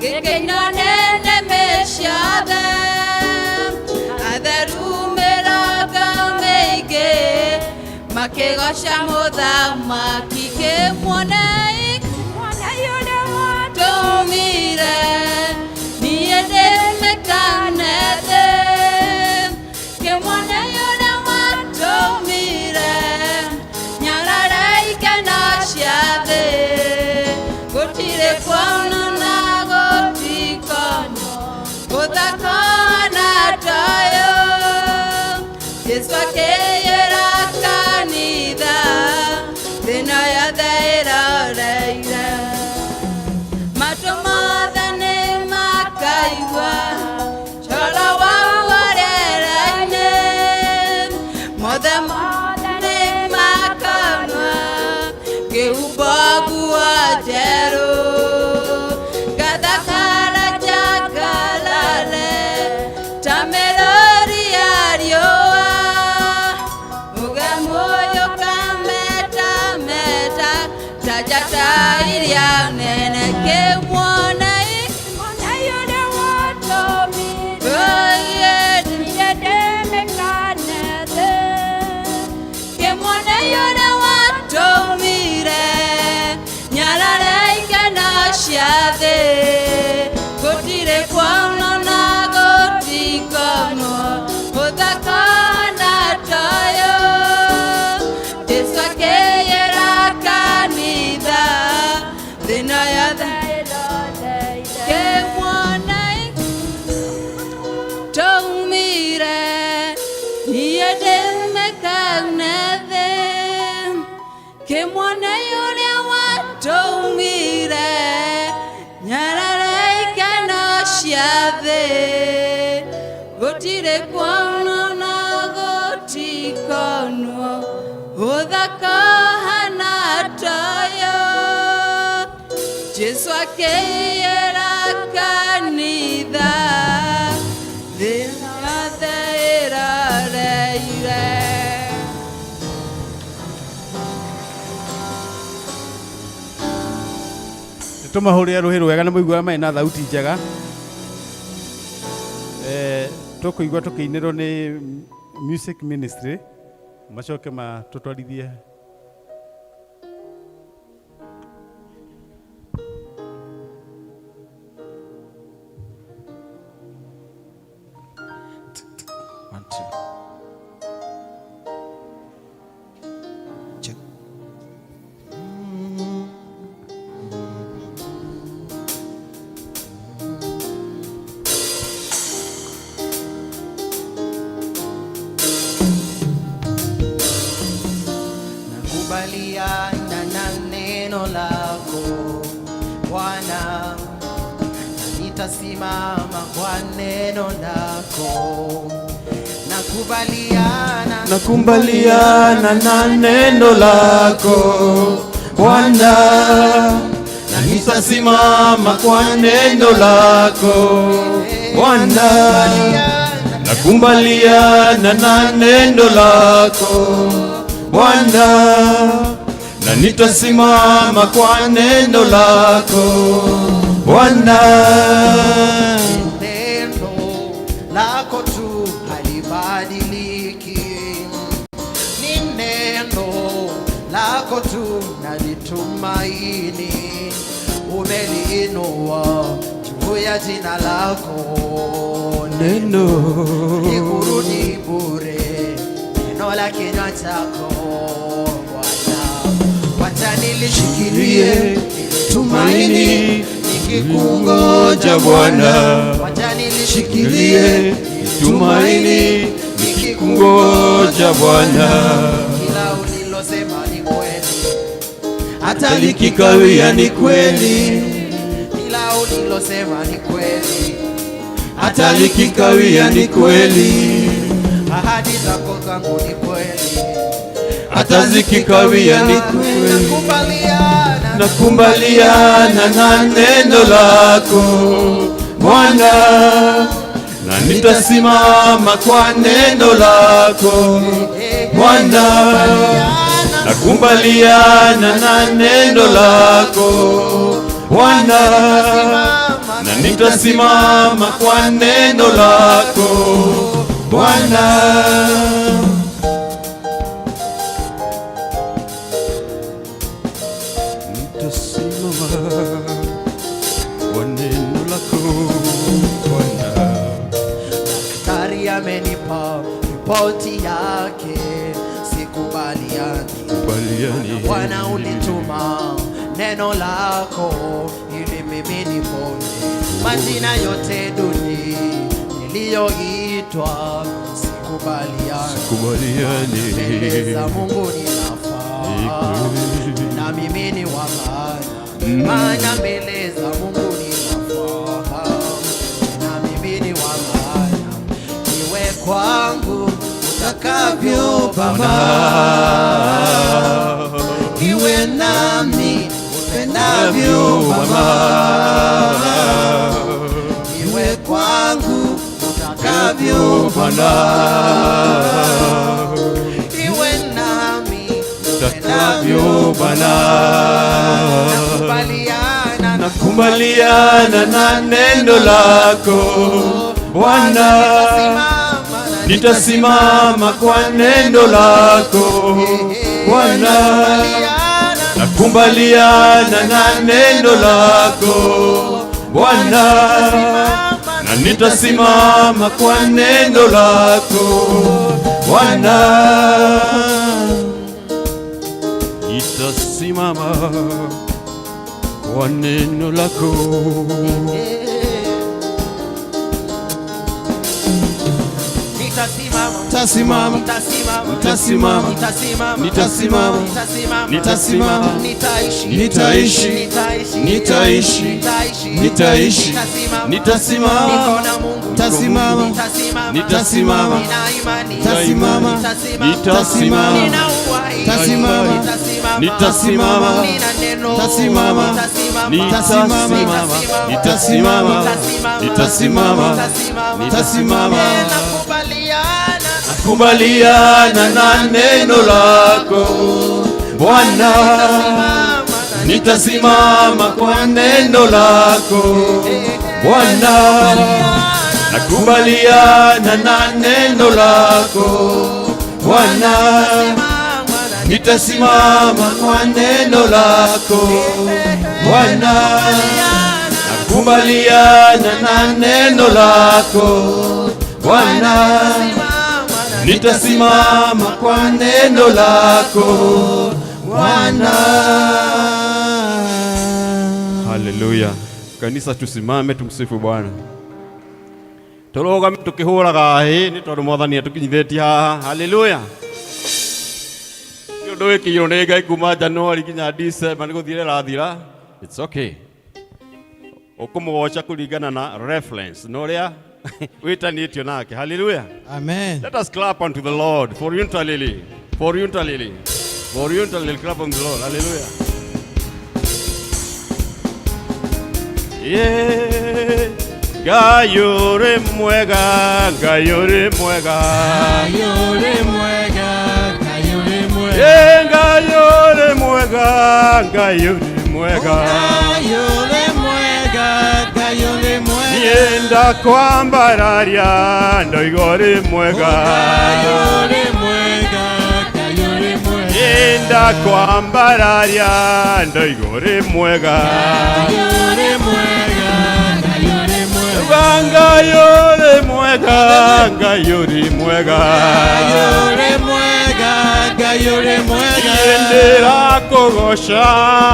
gĩkĩina nĩ nĩmĩ ciothe. Atheru mĩrongo mĩingĩ makĩgoca mũthamaki. Kĩmuonei tũmire niĩ ndĩmĩkane thĩ. Kĩmuone ũrĩa watũmire nyarare ikeno cia thĩ. Gũtirĩ kuonwo na gũtikonwo gũthaka na tayo. Jesũ akĩĩra kanitha thĩna yothe ĩroreire. Ta mĩrũri ya riũa ũgemuoyo kametameta ta njata iria nene kĩmuonei ũrĩa watũmire niĩ ndĩmĩkane thĩ Kĩmuonei ũrĩa watũmire nyarare ikeno cia thĩ gũtirĩ kuonwo na gũtikonwo ũthaka na toyo Jesũ akĩĩra kanitha thĩna yothe kĩmuonei tũmire niĩ ndĩmĩkane thĩ kĩmuonei ũrĩa watũmire nyarare ikeno cia thĩ gũtirĩ kuonwo na gũtikonwo ũthaka hana toyo Jesũ akĩĩra kanitha thĩ yothe ĩroreire. Tũmahũrĩre rũhĩ rwega nĩ mũiguaga marĩ na thauti njega. Tũkũigua tũkĩinĩrwo nĩ music ministry macoke matũtwarithie. One, two. Check. Nakubaliana na neno lako Bwana, na nitasimama kwa neno lako. Nakubaliana Nakubaliana na neno lako Bwana, na nitasimama kwa neno lako Bwana. Nakubaliana na neno lako Bwana, na nitasimama kwa neno lako Bwana. Neno lako tu halibadiliki, ni neno lako tu nalitumaini, umeliinua juu ya jina lako. Neno likurudi bure, neno la kinywa chako Bwana, wacha nilishikilie tumaini nikikungoja Bwana, wacha nilishikilie tumaini nikikungoja Bwana, kila ulilosema ni kweli, hata likikawia ni kweli, kila ulilosema ni kweli, hata likikawia ni kweli, ahadi zako kwangu ni kweli, hata zikikawia ni kweli. Nakubaliana Nakubaliana na neno lako Bwana, na nitasimama kwa neno lako Bwana. Nakubaliana na neno lako Bwana, na nitasimama kwa neno lako Bwana. Nitasimama kwa neno lako Bwana. Daktari amenipa ripoti yake, sikubaliani. Kubaliani. Bwana ulituma neno lako ili mimi nipone. Majina yote duni niliyoitwa sikubaliani. Kubaliani. Mbele za Mungu ninafaa na mimi ni wa maana, maana mbele za Mungu ninafaa na mimi ni wa maana. Iwe kwangu utakavyo Baba, iwe nami upendavyo Baba, iwe kwangu Utakavyo Bwana. Iwe nami Utakavyo Bwana. Nakubaliana Nakubaliana na neno lako Bwana, nitasimama kwa neno lako Bwana, nakubaliana na neno lako Bwana, na nitasimama kwa neno lako Bwana, nitasimama kwa neno lako. Nitasimama. Tasimama. Nitasimama. Nitasimama. Nitasimama. Nitasimama. Nitasimama. Nitasimama. Nitaishi. Nitaishi. Nitaishi. Nitaishi. Nitaishi. Nitaishi. Nitasimama. Nitasimama. Niko na Mungu. Tasimama. Nitasimama. Nitasimama. Nina imani. Tasimama. Nitasimama. Nitasimama. Nina uhai. Tasimama. Nitasimama. Nitasimama. Nina neno. Tasimama. Nitasimama. Nitasimama. Nitasimama. Nitasimama. Nitasimama. Nakubaliana. Kubaliana na neno lako Bwana, nitasimama kwa neno lako Bwana, nakubaliana na neno lako Bwana, nitasimama kwa neno lako Bwana, nakubaliana na neno lako Bwana, nitasimama kwa neno lako Bwana. Haleluya. Kanisa, tusimame tumsifu Bwana. Tũrũgame tũkĩhũraga hĩ nĩ tondũ Mwathani atũkinyithĩtie haha. Haleluya. Nĩ ũndũ wĩkĩirwo nĩ Ngai kuma Januari nginya December nĩ gũthira ĩrathira. It's okay. Ũkũmũgoca kũringana na reference na ũrĩa wĩtanĩtio nake. Haleluya. Amen. Let us clap unto the Lord for Yuntalili. For Yuntalili. For Yuntalili, clap unto the Lord. Hallelujah. Yeah. Ngai ũrĩ mwega, Ngai ũrĩ mwega. Ngai ũrĩ mwega, Ngai ũrĩ mwega. Yeah, Ngai ũrĩ mwega, Ngai ũrĩ mwega. Ngai ũrĩ mwega, Ngai ũrĩ mwega. Niĩ ndakwambararia ndoiga ũrĩ mwega. Ngai ũrĩ mwega, Ngai ũrĩ mwega. Niĩ ndakwambararia ndoiga ũrĩ mwega. Ngai ũrĩ mwega, Ngai ũrĩ mwega. Ngai ũrĩ mwega, Ngai ũrĩ mwega. Ngai ũrĩ mwega, Ngai ũrĩ mwega. Niĩ ndĩrakũgoca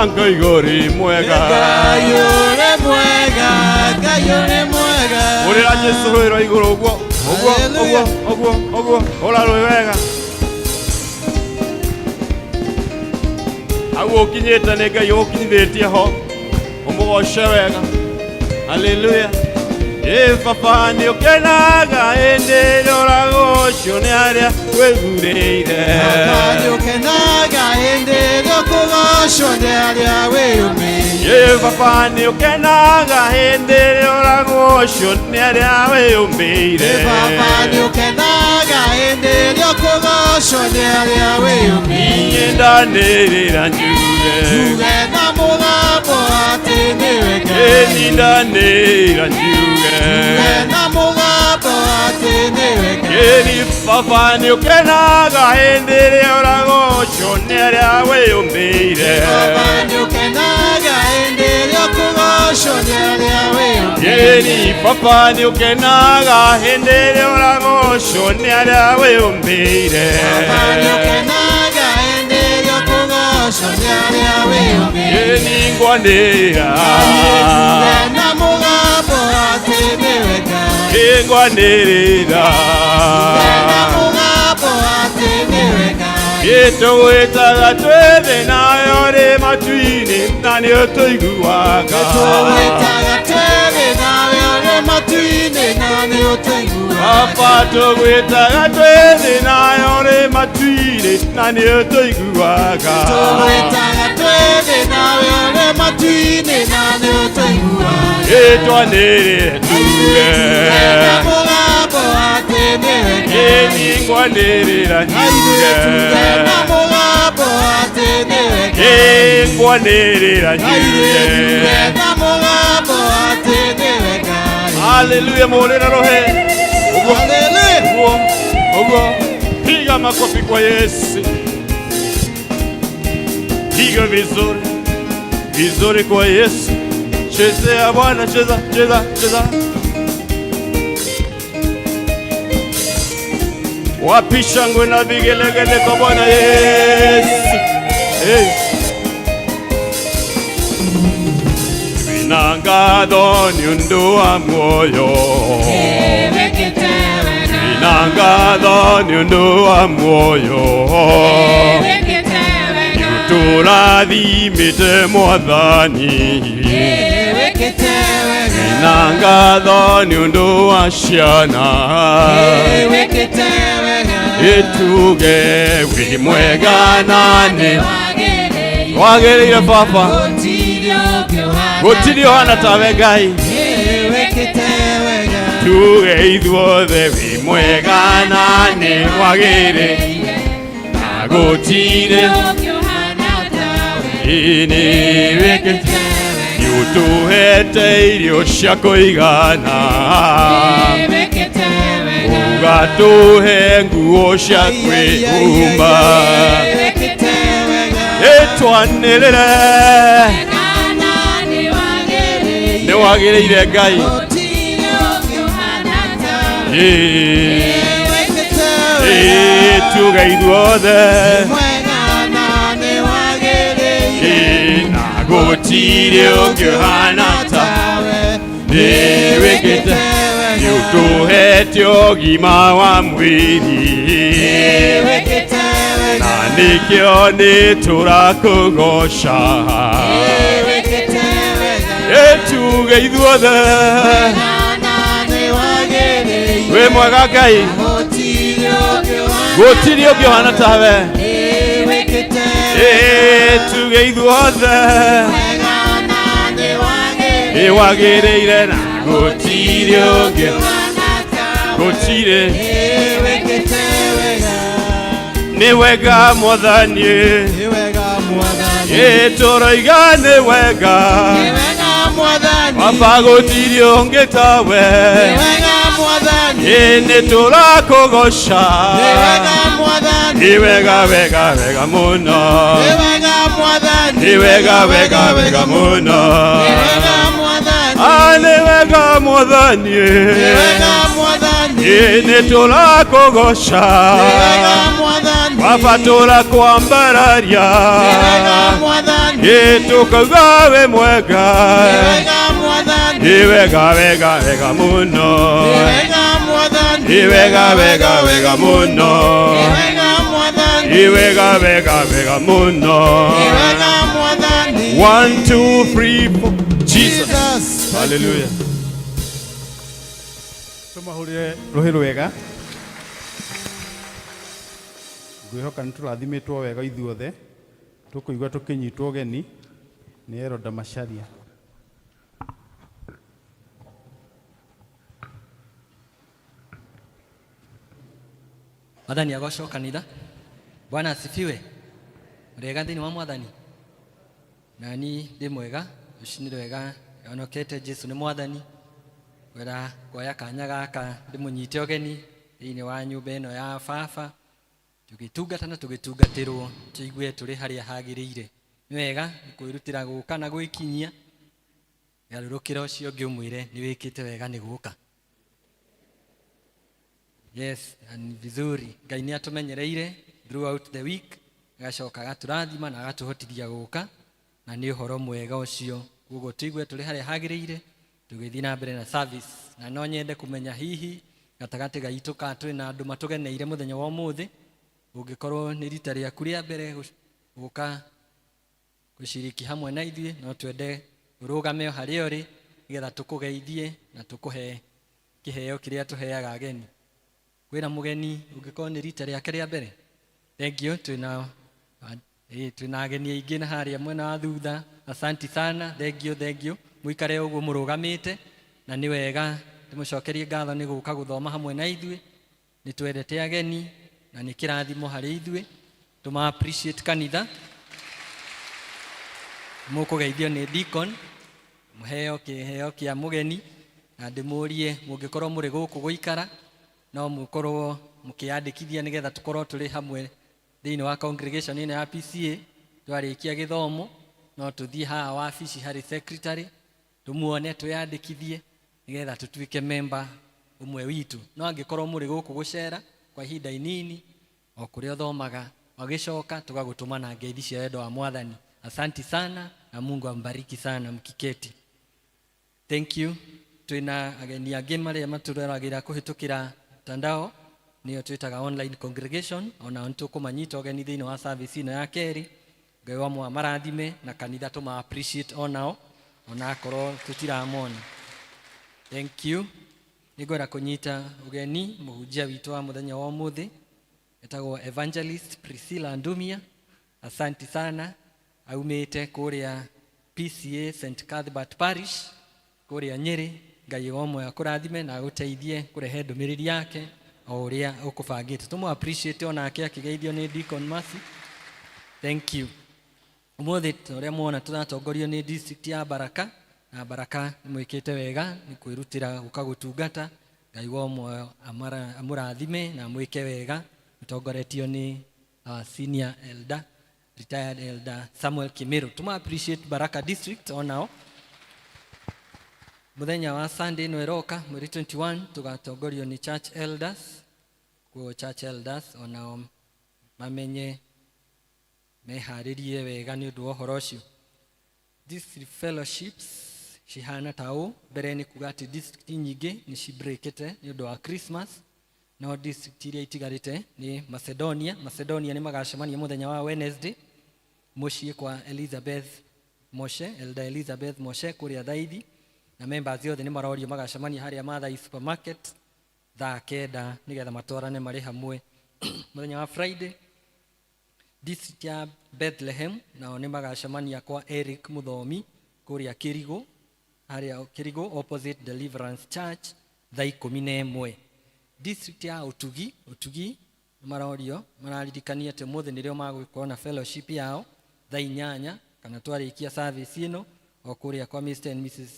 ngoiga ũrĩ mwega. Ngai ũrĩ mwega, Ngai ũrĩ mwega. Hũrĩra Jesũ rũĩ rwa igũrũ ũguo, ũguo, ũguo, ũguo, ũguo, hũra rũĩ wega. Hau ũkinyĩte nĩ Ngai ũgũkinyithĩtie ho, ũmũgoce wega. Haleluya. Ĩ baba nĩ ũkenaga hĩndĩ ĩrĩa ũragocwo nĩ arĩa wĩthurĩire. Baba nĩ ũkenaga hĩndĩ ĩrĩa ũkũgocwo nĩ arĩa wĩyũmbĩire. Ĩ baba nĩ ũkenaga hĩndĩ ĩrĩa ũragocwo nĩ arĩa wĩyũmbĩire. Ĩ baba nĩ ũkenaga hĩndĩ ĩrĩa ũkũgocwo nĩ arĩa wĩyũmbĩire. Niĩ ndanĩrĩra njuge. Njuge na mũgambo atĩ nĩwe Ngai. Ĩ niĩ ndanĩrĩra njuge. Njuge na mũgambo atĩ nĩwe Ngai. Ĩni baba nĩ ũkenaga hĩndĩ ĩrĩa ũragocwo nĩ arĩa wĩyũmbĩire. Baba nĩ ũkenaga hĩndĩ ĩrĩa ũkũgocwo nĩ arĩa wĩyũmbĩire. Ĩni baba nĩ ũkenaga hĩndĩ ĩrĩa ũragocwo nĩ arĩa wĩyũmbĩire. Baba nĩ ũkenaga hĩndĩ ĩrĩa ũkũgocwo nĩ arĩa wĩyũmbĩire. Ĩni ngwanĩrĩra. Njuge na mũgambo atĩ nĩwe Ngai. Ĩ ngwanĩrĩra. Njuge na mũgambo atĩ nĩwe Ngai. Ĩtũgwĩtaga twĩ thĩ nayo rĩ matu-inĩ na nĩ ũtũiguaga. Tũgwĩtaga twĩ thĩ nawe ũrĩ matu-inĩ na nĩ ũtũiguaga. Baba tũgwĩtaga twĩ thĩ nayo rĩ matu-inĩ na nĩ ũtũiguaga. Tũgwĩtaga twĩ thĩ nawe ũrĩ matu-inĩ na nĩ ũtũiguaga. Ĩtwanĩrĩre tuge. Njuge na mũgambo Ningwanĩrĩra nyuge. Tuge na mũgambo atĩ nĩwe Ngai. Ngwanĩrĩra nyuge. Tuge na mũgambo atĩ nĩwe Ngai. Haleluya, muhurĩre rũhĩ. Ũguo, Hallelujah. ũguo, ũguo. Piga makofi kwa Yesu. Piga vizuri, vizuri kwa Yesu. Chezea Bwana, cheza, cheza, cheza. Wapi shangwe na vigelegele kwa Bwana Yesu. Hey. Twina ngatho nĩ ũndũ wa muoyo. Twina ngatho nĩ ũndũ wa muoyo. Nĩũtũrathimĩte Mwathani. Twina ngatho nĩ ũndũ wa ciana. Ĩtuge wĩ mwega na nĩ wagĩrĩire baba. Gũtirĩ ũhana tawe Ngai. Tuge ithuothe wĩ mwega na nĩ wagĩrĩire. Na gũtirĩ nĩ wĩkĩte nĩũtũhete irio cia kũigana ũgatũhe nguo cia kwĩhumba ĩtwanĩrĩre nĩ wagĩrĩire Ngai. Ĩ, tuge ithuothe Ĩ, na gũtirĩ ũngĩ ũhana tawe nĩ wĩkĩte nĩũtũhete ũgima wa mwĩrĩ na nĩkĩo nĩ tũrakũgoca ĩtuge ithuothe wĩ mwega Ngai gũtirĩ ũngĩ ũhana tawe ĩtuge ithuothe nĩ wagĩrĩire na gũtirĩ ũngĩ gũtirĩ nĩ wega Mwathani ĩ tũroiga nĩ wega Baba gũtirĩ ũngĩ tawe ĩ nĩ tũrakũgoca nĩ wega wega wega mũno nĩ wega wega wega mũno Ah, nĩ wega Mwathani ĩ nĩ tũrakũgoca Baba tũrakwambararia ĩ tũkauga wĩ mwega nĩ wega wega wega mũno nĩ wega wega wega mũno nĩ wega wega wega mũno. 1 2 3 4 Jesus. Hallelujah. Tũmahũrĩre rũhĩ rwega. Ngwĩhoka nĩ tũrathimĩtwo wega ithuothe tũkũigua tũkĩnyitwo ũgeni nĩ Eroda Macharia. Mwathani agocwo kanitha. Bwana asifiwe. Mũrĩega thĩinĩ wa Mwathani. Nani ndĩ mwega, rũcinĩ rwega honokete Jesu nĩ Mwathani. Ngwenda kuoya kanya gaka ndĩmũnyite ũgeni thĩinĩ wa nyũmba ĩno ya baba tũgĩtungata na tũgĩtungatĩrwo tũigue tũrĩ harĩa hagĩrĩire. Nĩ wega kwĩrutĩra gũka na gwĩkinyia garũrũkĩra ũcio ũngĩ ũmwĩre nĩ wĩkĩte wega nĩ gũka. Yes, na ni vizuri. Ngai nĩ atũmenyereire throughout the week agacoka agatũrathima na agatũhotithia gũka na nĩ ũhoro mwega ũcio. Koguo tũigue tũrĩ harĩa hagĩrĩire tũgĩthiĩ na mbere na service na no nyende kũmenya hihi gatagatĩ gaitũ ka twĩ na andũ matũgeneire mũthenya wa ũmũthĩ ũngĩkorwo nĩ rita rĩaku rĩa mbere gũka gũciriki hamwe na ithuĩ no twende ũrũgame o harĩa ũrĩ nĩgetha tũkũgeithie na tũkũhe kĩheo kĩrĩa tũheaga ageni. Kwĩna mũgeni ũngĩkorwo nĩ rita rĩake rĩa mbere. Thank you. Twĩna twĩna ageni aingĩ na harĩa mwena wa thutha. Asanti sana. Thank you, thank you. Mũikare ũguo mũrũgamĩte na nĩ wega ndĩmũcokerie ngatho nĩ gũka gũthoma hamwe na ithuĩ. Nĩ twendete ageni na nĩ kĩrathimo harĩ ithuĩ. Tũma appreciate kanitha. Mũkũgeithio nĩ deacon, mũheo kĩheo kĩa mũgeni, na ndĩmũrie mũngĩkorwo mũrĩ gũkũ gũikara, no mũkorwo mũkĩyandĩkithia nĩgetha tũkorwo tũrĩ hamwe thĩinĩ wa congregation ĩno ya PCA. Twarĩkia gĩthomo no tũthiĩ haha wabici harĩ secretary, tũmuone, twĩyandĩkithie nĩgetha tũtuĩke member ũmwe witũ. No angĩkorwo mũrĩ gũkũ gũcera kwa ihinda inini, o kũrĩa ũthomaga, wagĩcoka tũgagũtũma na ngeithi cia wendo wa Mwathani. Asanti sana na Mungu ambariki sana mkiketi. Thank you. Twĩna ageni angĩ marĩa matũroragĩra kũhĩtũkĩra mtandao, nĩyo twĩtaga online congregation. Onao nĩ tũkũmanyita ũgeni thĩinĩ wa service ĩno ya kerĩ. Ngai wa mwa marathime, na kanitha tũma appreciate onao, onakorwo tũtiramona. Thank you. Nĩngwenda kũnyita ũgeni mũhunjia witũ wa mũthenya wa ũmũthĩ, etagwo Evangelist Priscilla Ndumia. Asanti sana. Aumĩte kũrĩa PCA St Cuthbert Parish kũrĩa Nyĩrĩ. Ngai wa mwe akũrathime na agũteithie kũrehe ndũmĩrĩri yake o ũrĩa ũkũbangĩte. Tũmũ appreciate onake akĩgeithio nĩ Deacon Mercy. Thank you. Ũmũthĩ ta ũrĩa muona, tũratongorio nĩ district ya Baraka, na Baraka nĩ mwĩkĩte wega nĩ kwĩrutĩra gũka gũtungata. Ngai wa muoyo amũrathime na amwĩke wega, mũtongoretio nĩ our senior elder, retired elder Samuel Kimiru. Tũma appreciate Baraka district onao. Mũthenya wa Sunday ĩno ĩroka, mweri 21, tũgatongorio nĩ church elders. Kuo church elders onao mamenye meharĩrie wega nĩ ũndũ wa ũhoro ũcio. District fellowships cihana ta ũũ. Mbere nĩ kuga atĩ district nyingĩ nĩ cibreakĩte nĩ ũndũ wa Christmas, no district iria itigarĩte nĩ Macedonia. Macedonia nĩ magacemania mũthenya wa Wednesday mũciĩ kwa Elizabeth Moshe, Elder Elizabeth Moshe, kũrĩa Thaithi, na members othe nĩ marorio magacemania harĩa Mathai Supermarket thaa 9, nĩgetha matwarane marĩ hamwe. Mũthenya wa Friday, district ya Bethlehem nao nĩ magacemania kwa Eric Muthomi kũrĩa Kĩrigũ, harĩa Kĩrigũ opposite Deliverance Church, thaa 11. District ya Ũtugi, Ũtugi nĩ marorio mararirikania atĩ ũmũthĩ nĩrĩo magũkorwo na fellowship yao thaa 8, kana twarĩkia service ĩno, o kũrĩa kwa Mr and Mrs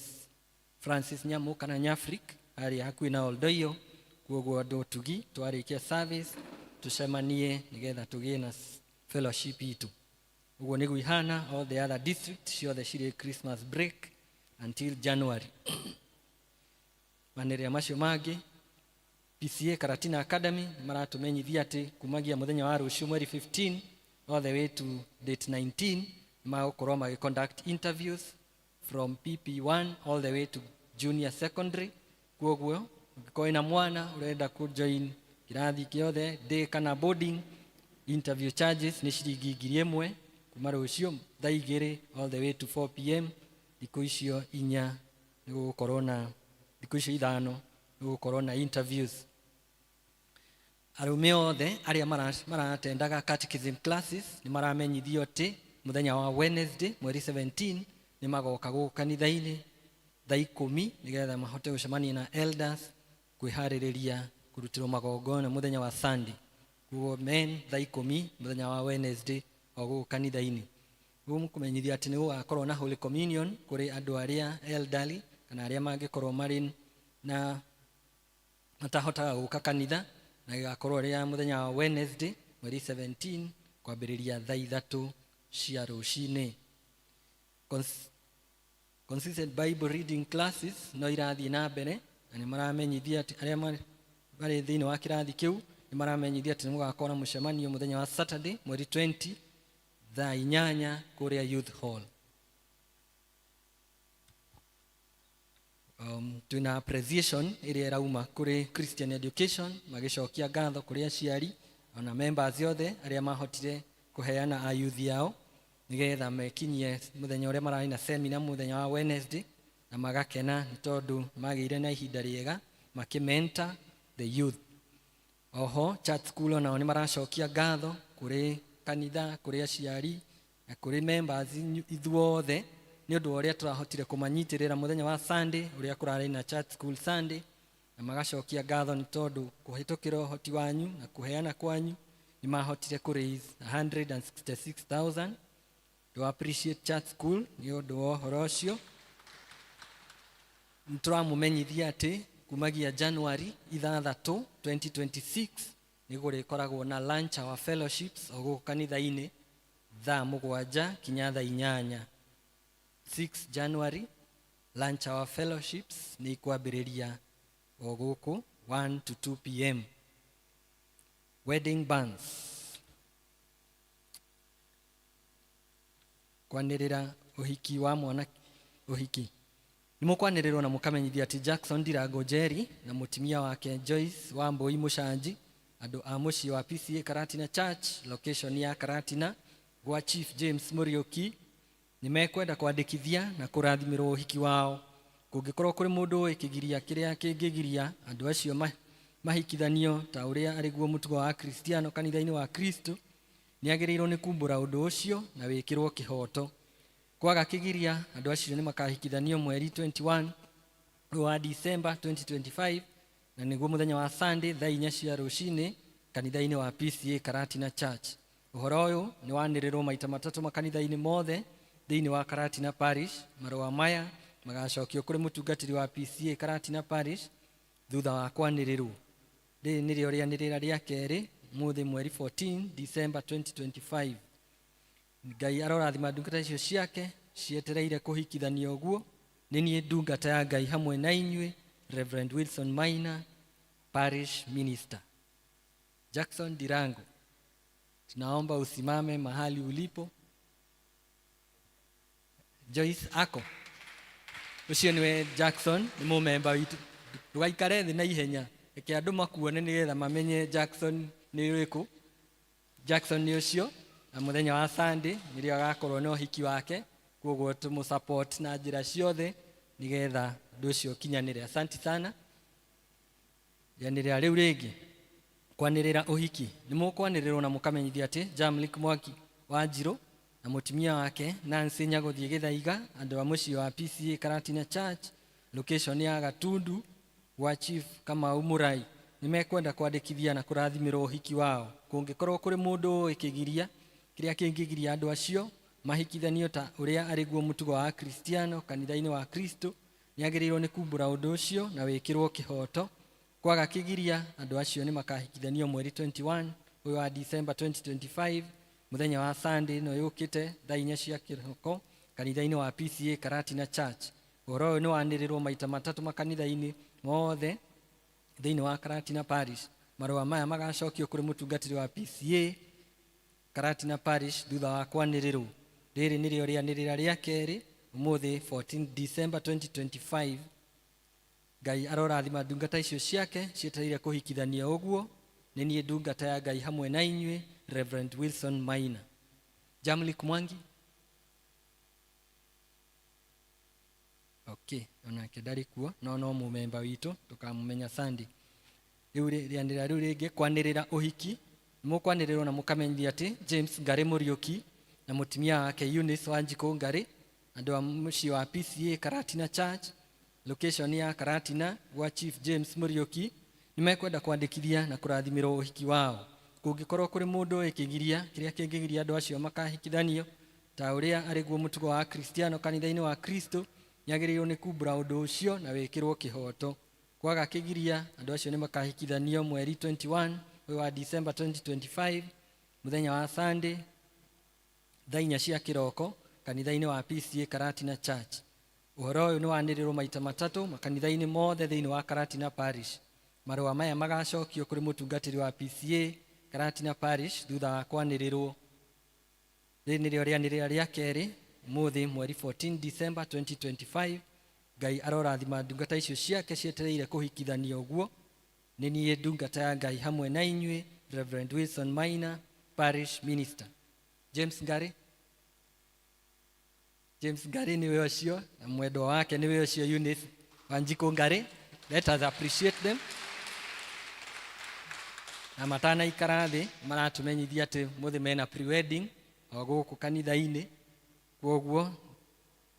Francis Nyamu kana Nyafrik, harĩa hakuhĩ na Oldoiyo. Kuoguo andũ Ũtugi, twarĩkia service tũcemanie nĩgetha tũgĩe na fellowship itũ. Ũguo nĩguo ihana. All the other district ciothe cirĩ Christmas break until January. Manĩrĩra macio mangĩ, PCA Karatina Academy maratũmenyithia atĩ kumagia mũthenya wa rũciũ, mweri 15, all the way to date 19, magũkorwo magĩ conduct interviews from PP1 all the way to junior secondary. Kuoguo ũngĩkorwo wĩna mwana ũrenda kũ join kĩrathi kĩothe, day kana boarding, interview charges nĩ ciringi 1000, kuma rũciũ thaa 2 all the way to 4 p.m. Thikũ icio 4 nĩ gũgũkorwo na, thikũ icio 5 nĩ gũgũkorwo na interviews. Arũme othe arĩa maratendaga catechism classes nĩ maramenyithio atĩ mũthenya wa Wednesday, mweri 17, nĩ magoka gũkũ kanitha-inĩ thaa 10, nĩgetha mahote gũcemania na elders kwĩharĩrĩria kũrutĩrwo magongona mũthenya wa Sunday. Koguo men, thaa 10 mũthenya wa Wednesday, o gũkũ kanitha-inĩ. Ũguo kũmenyithia atĩ nĩ gũgakorwo na Holy Communion kũrĩ andũ arĩa elderly kana arĩa mangĩkorwo marĩ na matahotaga gũka kanitha, na gĩgakorwo rĩa mũthenya wa Wednesday, mweri 17, kwambĩrĩria thaa 3 cia rũcinĩ. Consistent Bible reading classes no irathiĩ na mbere, na nĩ maramenyithia atĩ arĩa marĩ thĩinĩ wa kĩrathi kĩu nĩ maramenyithia atĩ nĩ mũgakorwo na mũcemanio mũthenya wa Saturday, mweri 20, thaa 8 kũrĩa Youth Hall. Twĩna appreciation ĩrĩa ĩrauma kũrĩ Christian Education, magĩcokia ngatho kũrĩ aciari ona members othe arĩa mahotire kũheana ayuthi ao nĩgetha mekinyie mũthenya ũrĩa mararĩ na seminar mũthenya wa Wednesday, na magakena nĩ tondũ magĩire na ihinda rĩega makĩmentor the youth. Oho church school onao nĩ maracokia ngatho kũrĩ kanitha, kũrĩ aciari na kũrĩ members ithuothe nĩ ũndũ wa ũrĩa tũrahotire kũmanyitĩrĩra mũthenya wa Sunday ũrĩa kũrarĩ na church school Sunday. Na magacokia ngatho nĩ tondũ kũhĩtũkĩra ũhoti wanyu na kũheana kwanyu nĩ mahotire kũ raise 166,000. To appreciate church school nĩ ũndũ wa ũhoro ũcio. Nĩ tũramũmenyithia atĩ kumagia January 6 2026 nĩ gũrĩkoragwo na lunch hour fellowships o gũkũ kanitha-inĩ thaa 7 kinya thaa 8. 6 January lunch hour fellowships nĩ ikwambĩrĩria o gũkũ 1 to 2 p.m. Wedding bands, kwanĩrĩra ũhiki wa mwana. Ũhiki nĩ mũkwanĩrĩrwo na mũkamenyithia atĩ Jackson Ndirango Njeri na mũtumia wake Joyce Wambui Mũcanji, andũ a mũciĩ wa PCA Karatina Church, location ya Karatina gwa Chief James Mũriũki, nĩ mekwenda kwandĩkithia na kũrathimĩrwo ũhiki wao. Kũngĩkorwo kũrĩ mũndũ ũĩ kĩgiria kĩrĩa kĩngĩgiria andũ acio mahikithanio ta ũrĩa arĩguo mũtugo wa Kristiano kanitha-inĩ wa Kristo, nĩ agĩrĩirwo nĩ kumbũra ũndũ ũcio na wĩkĩrwo kĩhoto. Kwaga kĩgiria, andũ acio nĩ makahikithanio mweri 21 wa December 2025, na nĩguo mũthenya wa Sunday, thaa 4 cia rũcinĩ kanitha-inĩ wa PCA Karatina Church. Ũhoro ũyũ nĩ wanĩrĩrwo maita matatũ makanitha-inĩ mothe thĩinĩ wa Karatina Parish. Marũa maya magacokio kũrĩ mũtungatĩri wa PCA Karatina Parish thutha wa kwanĩrĩrwo. Rĩrĩ nĩrĩo rĩanĩrĩra rĩa kerĩ mũthĩ mweri 14 December 2025. Ngai arorathima ndungata icio ciake cietereire kũhikithanio ũguo. Nĩ niĩ ndungata ya Ngai hamwe na inyuĩ, Reverend Wilson Maina, parish minister. Jackson Dirango, tunaomba usimame mahali ulipo. Joyce ako ũcio nĩwe Jackson, nĩ mũmemba witũ. Ndũgaikare thĩ na ihenya, reke andũ makuone nĩgetha mamenye Jackson nĩ ũrĩkũ. Jackson nĩ ũcio, na mũthenya wa Sunday nĩrĩo agakorwo na ũhiki wake. Koguo tũmũ support na njĩra ciothe nĩgetha ũndũ ũcio ũkinyanĩre. Asanti sana. Rĩanĩrĩra rĩu rĩngĩ, kwanĩrĩra ũhiki. Nĩ mũkwanĩrĩrwo na mũkamenyithio atĩ Jamlik Mwaki wa Njirũ na mũtumia wake Nancy Nyagũthiĩ Gĩthaiga, andũ a mũciĩ wa PCA Karatina Church, location ya Gatundu gwa Chief Kamau Mũrai, nĩ mekwenda kwandĩkithia na kũrathimĩrwo ũhiki wao. Kũngĩkorwo kũrĩ mũndũ ũĩ kĩgiria kĩrĩa kĩngĩgiria andũ acio mahikithanio ta ũrĩa arĩguo mũtugo wa Kristiano kanitha-inĩ wa Kristo, nĩ agĩrĩirwo nĩ kumbũra ũndũ ũcio na wĩkĩrwo kĩhoto. Kwaga kĩgiria, andũ acio nĩ makahikithanio mweri 21 ũyũ wa December 2025, mũthenya wa Sunday ĩno yũkĩte, thaa 4 cia kĩroko kanitha-inĩ wa PCA Karatina Church. Ũhoro ũyũ nĩ wanĩrĩrwo maita matatũ makanitha-inĩ mothe thĩinĩ wa Karatina Parish. Marũa maya magacokio kũrĩ mũtungatĩri wa PCA Karatina Parish thutha wa kwanĩrĩrwo. Rĩrĩ nĩrĩo rĩanĩrĩra rĩa kerĩ ũmũthĩ 14 December 2025. Ngai arorathima ndungata icio ciake cietereire kũhikithanio ũguo. Nĩ niĩ ndungata ya Ngai hamwe na inyuĩ, Reverend Wilson Maina. Jamlik Mwangi, okay, onake ndarĩ kuo, no no mũmemba witũ, tũkamũmenya Sunday. Rĩu rĩanĩrĩra rĩu rĩngĩ, kwanĩrĩra ũhiki. Nĩ mũkwanĩrĩrwo na mũkamenyithio atĩ James Ngarĩ Mũriũki na mũtumia wake Eunice Wanjikũ Ngarĩ, andũ a mũciĩ wa PCA Karatina Church, location ya Karatina gwa Chief James Mũriũki, nĩ mekwenda kwandĩkithia na kũrathimĩrwo ũhiki wao. Kũngĩkorwo kũrĩ mũndũ ũĩ kĩgiria kĩrĩa kĩngĩgiria andũ acio makahikithanio ta ũrĩa arĩguo mũtugo wa Kristiano kanitha-inĩ wa Kristo, nĩ agĩrĩirwo nĩ kumbũra ũndũ ũcio na wĩkĩrwo kĩhoto. Kwaga kĩgiria, andũ acio nĩ makahikithanio mweri 21 ũyũ wa December 2025, mũthenya wa Sunday, thaa 4 cia kĩroko kanitha-inĩ wa PCA Karatina Church. Ũhoro ũyũ nĩ wanĩrĩrwo maita matatũ makanitha-inĩ mothe thĩinĩ wa Karatina Parish. Marũa maya magacokio kũrĩ mũtungatĩri wa PCA Karatina Parish thutha wa kwanĩrĩrwo. Rĩrĩ nĩrĩo rĩanĩrĩra rĩa kerĩ ũmũthĩ mweri 14 December 2025. Ngai arorathima ndungata icio ciake cietereire kũhikithanio ũguo. Nĩ niĩ ndungata ya Ngai hamwe na inyuĩ, Reverend Wilson Maina, parish minister. James Ngari, James Ngari nĩwe ũcio, na mwendwa wake nĩwe ũcio Eunice Wanjikũ Ngari. Let us appreciate them. Na matanaikara thĩ, maratũmenyithia atĩ mũthĩ mena pre-wedding o gũkũ kanitha-inĩ. Kwoguo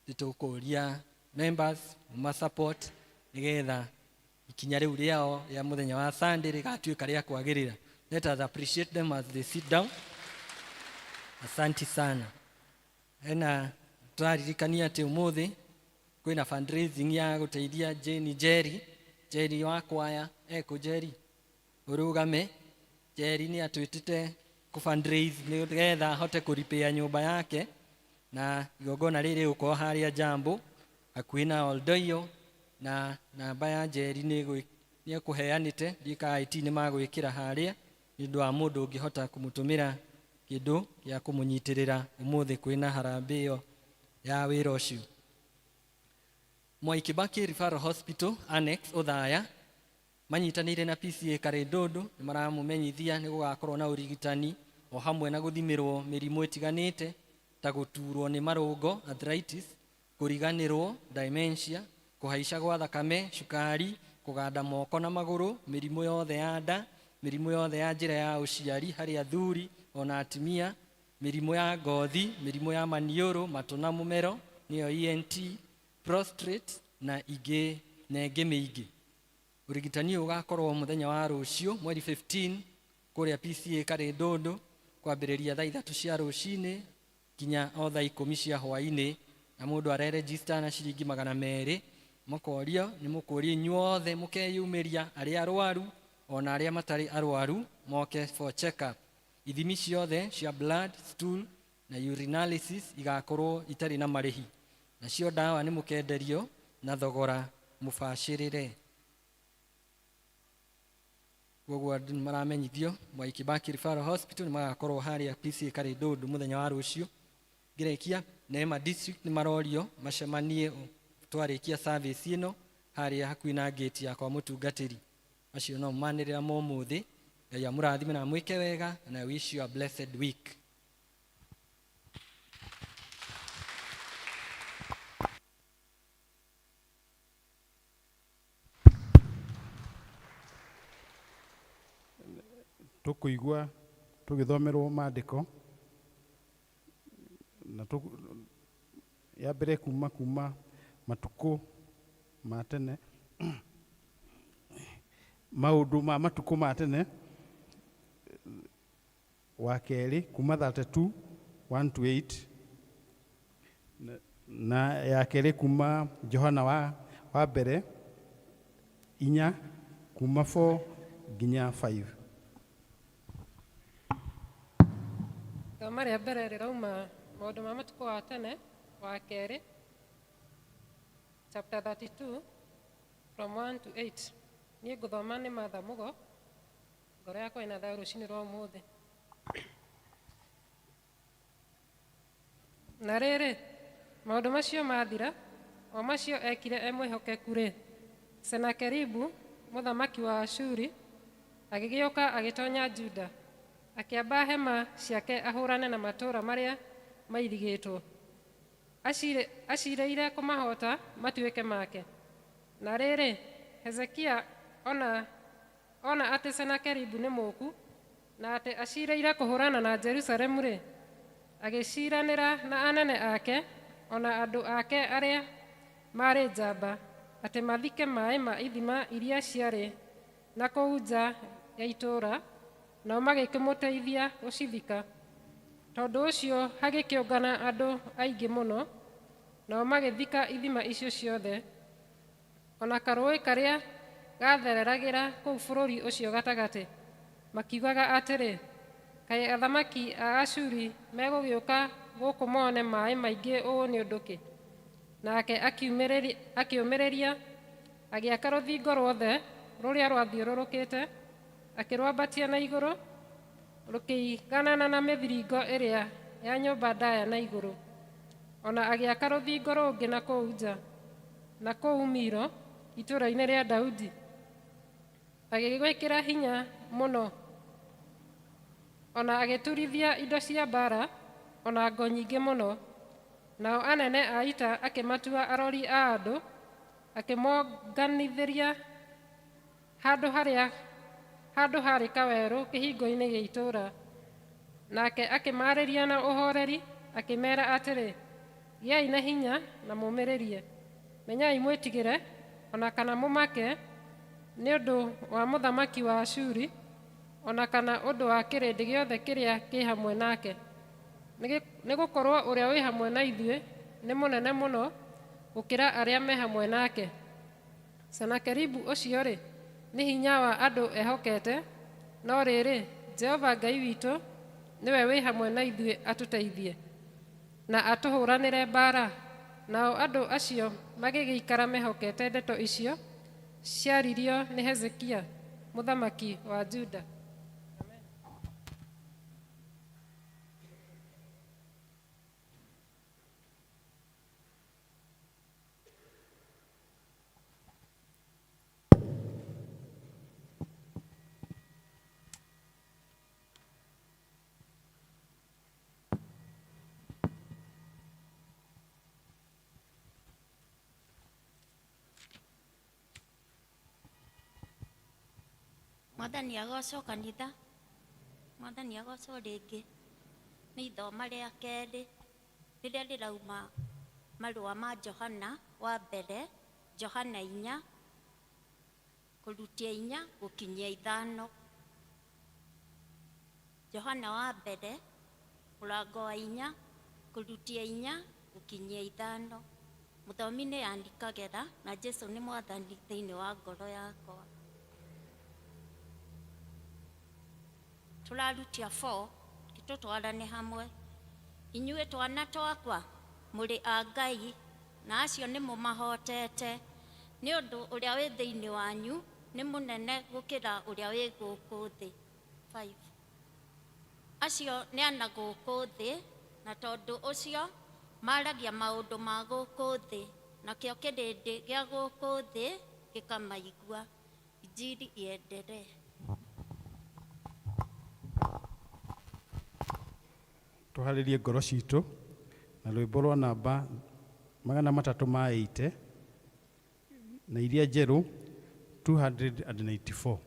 nĩtũkũria members ma support nĩgetha Ikinya rĩu rĩao rĩa mũthenya wa Sunday rĩgatuĩka rĩa kwagĩrĩra. Let us appreciate them as they sit down. Asanti sana. Hena tũraririkania atĩ ũmũthĩ kwĩna fundraising ya gũteithia Jane Njeri, Njeri wa kwaya ekũ Njeri ũrũgame. Njeri nĩ atwĩtĩte kũ fundraise nĩgetha ahote kũripĩa nyũmba yake, na igongona rĩrĩ rĩgũkorwo harĩa Jambo hakuhĩ na Oldoiyo, na namba ya Njeri nĩ ekũheanĩte, ndiũĩ kana IT nĩ magwĩkĩra harĩa nĩ ũndũ wa mũndũ ũngĩhota kũmũtũmĩra kĩndũ gĩa kũmũnyitĩrĩra ũmũthĩ kwĩna harambee ĩyo ya wĩra ũcio. Mwai Kibaki Referral Hospital Annex Othaya manyitanĩire na PCA Karĩndũndũ nĩ maramũmenyithia nĩ gũgakorwo na ũrigitani o hamwe na gũthimĩrwo mĩrimũ ĩtiganĩte ta gũturwo nĩ marũngo arthritis, kũriganĩrwo dementia, kũhaica gwa thakame, cukari, kũganda moko na magũrũ, mĩrimũ yothe ya nda, mĩrimũ yothe ya njĩra ya ũciari harĩ athuri ona atumia, mĩrimũ ya ngothi, mĩrimũ ya maniũrũ, matũ na mũmero nĩyo ENT, prostate na ingĩ na ĩngĩ mĩingĩ. Ũrigitani ũyũ ũgakorwo mũthenya wa rũciũ mweri 15 kũrĩa PCA Karĩndũndũ kwambĩrĩria thaa 3 cia rũcinĩ nginya o thaa 10 cia hwaĩ-inĩ, na mũndũ areregister na ciringi 200. Mũkorio nĩ mũkũrio inyuothe mũkeyumĩria, arĩa arwaru ona arĩa matarĩ arwaru moke for check up. Ithimi ciothe cia blood, stool na urinalysis igakorwo itarĩ na marĩhi, nacio ndawa nĩ mũkenderio na thogora mũbacĩrĩre. Koguo andũ nĩ maramenyithio Mwai Kibaki Referral Hospital nĩ magakorwo harĩa PCA Karĩndũndũ mũthenya wa rũciũ. Ngĩrĩkia, Neema District nĩ marorio macemanie twarĩkia service ĩno harĩa hakuhĩ na gate ya kwa mũtungatĩri. Acio no manĩrĩra ma ũmũthĩ. Ngai amũrathime na amwĩke wega, and I wish you a blessed week. Tũkũigua tũgĩthomerwo maandĩko na ya mbere kuma matukũ ma tene, maũndũ ma matukũ ma tene, wa kerĩ kuma 32 1 to 8, na ya kerĩ kuma Johana wa mbere 4 kuma 4 nginya 5. Ithoma rĩa mbere rĩrauma maũndũ ma matukũ wa tene wa kerĩ chapter 32 from 1 to 8. Niĩ ngũthoma nĩ Martha Mũgo, ngoro yakwa ĩna thayũ rũcinĩ rwa ũmũthĩ. Na rĩrĩ, maũndũ macio mathira, o macio ekire e mwĩhokeku-rĩ, Senakeribu mũthamaki wa Ashuri agĩgĩũka agĩtonya Juda, akĩamba hema ciake ahũrane na matũũra marĩa mairigĩtwo, acirĩire kũmahota matuĩke make. Na rĩrĩ, Hezekia ona atĩ Senakeribu nĩ mũũku, na atĩ acirĩire kũhũrana na Jerusalemu-rĩ, agĩciranĩra na anene ake ona andũ ake arĩa maarĩ njamba, atĩ mathike maaĩ ma ithima iria ciarĩ na kũu nja ya itũũra, nao magĩkĩmũteithia gũcithika. Tondũ ũcio hagĩkĩũngana andũ aingĩ mũno, nao magĩthika ithima icio ciothe, ona karũũĩ karĩa gathereragĩra kũu bũrũri ũcio gatagatĩ, makiugaga atĩrĩ, kaĩ athamaki a Ashuri megũgĩũka gũkũ mone maaĩ maingĩ ũũ nĩ ũndũ kĩ? Nake akĩũmĩrĩria, agĩaka rũthingo ruothe rũrĩa rwathiũrũrũkĩte, akĩrwambatia na igũrũ, rũkĩiganana na mĩthiringo ĩrĩa ya nyũmba ndaya na igũrũ. Ona agĩaka rũthingo rũngĩ na kũu nja, na kũu Milo, itũũra-inĩ rĩa Daudi. Agĩgwĩkĩra hinya mũno, ona agĩturithia indo cia mbaara, ona ngo nyingĩ mũno. Nao anene a ita akĩmatua arori a andũ, akĩmonganithĩria handũ harĩ kawerũ kĩhingo-inĩ gĩa itũũra. Nake akĩmaarĩria na ũhooreri, akĩmeera atĩrĩ, gĩai na hinya na mũũmĩrĩrie. Menyai mwĩtigĩre, ona kana mũmake, Nĩ ũndũ wa mũthamaki wa Ashuri, o na kana ũndũ wa kĩrĩndĩ gĩothe kĩrĩa kĩ hamwe nake, nĩ gũkorũo ũrĩa wĩ hamwe na ithuĩ nĩ mũnene mũno gũkĩra arĩa me hamwe nake. Senakeribu ũcio-rĩ, nĩ hinya wa andũ ehokete, no rĩrĩ, Jehova Ngai witũ nĩwe wĩ hamwe na ithuĩ atũteithie, na atũhũranĩre mbaara. Nao andũ acio magĩgĩikara mehokete ndeto icio ciaaririo nĩ Hezekia, mũthamaki wa Juda. Mwathani agocwo kanitha, Mwathani agocwo rĩngĩ. Nĩ ithoma rĩa kerĩ rĩrĩa rĩrauma marũa ma Johana wa mbere, Johana inya, kũrutia inya gũkinyia ithano. Johana wa mbere, mũrango wa inya, kũrutia inya gũkinyia ithano. Mũthomi nĩ Ann Kagera na Jesu nĩ Mwathani thĩinĩ wa ngoro yakwa. Tũrarutia 4 tũtwarane hamwe. Inyuĩ twana twakwa mũrĩ a Ngai na acio nĩ mũmahotete, nĩ ũndũ ũrĩa wĩ thĩinĩ wanyu nĩ mũnene gũkĩra ũrĩa wĩ gũkũ thĩ. 5. Acio nĩ ana gũkũ thĩ, na tondũ ũcio maragia maũndũ ma gũkũ thĩ, nakĩo kĩrĩndĩ gĩa gũkũ thĩ gĩkamaigua. Injili iendelee. Tũharĩrie ngoro citũ na rwĩmbo rwa namba 380 na iria njerũ 294.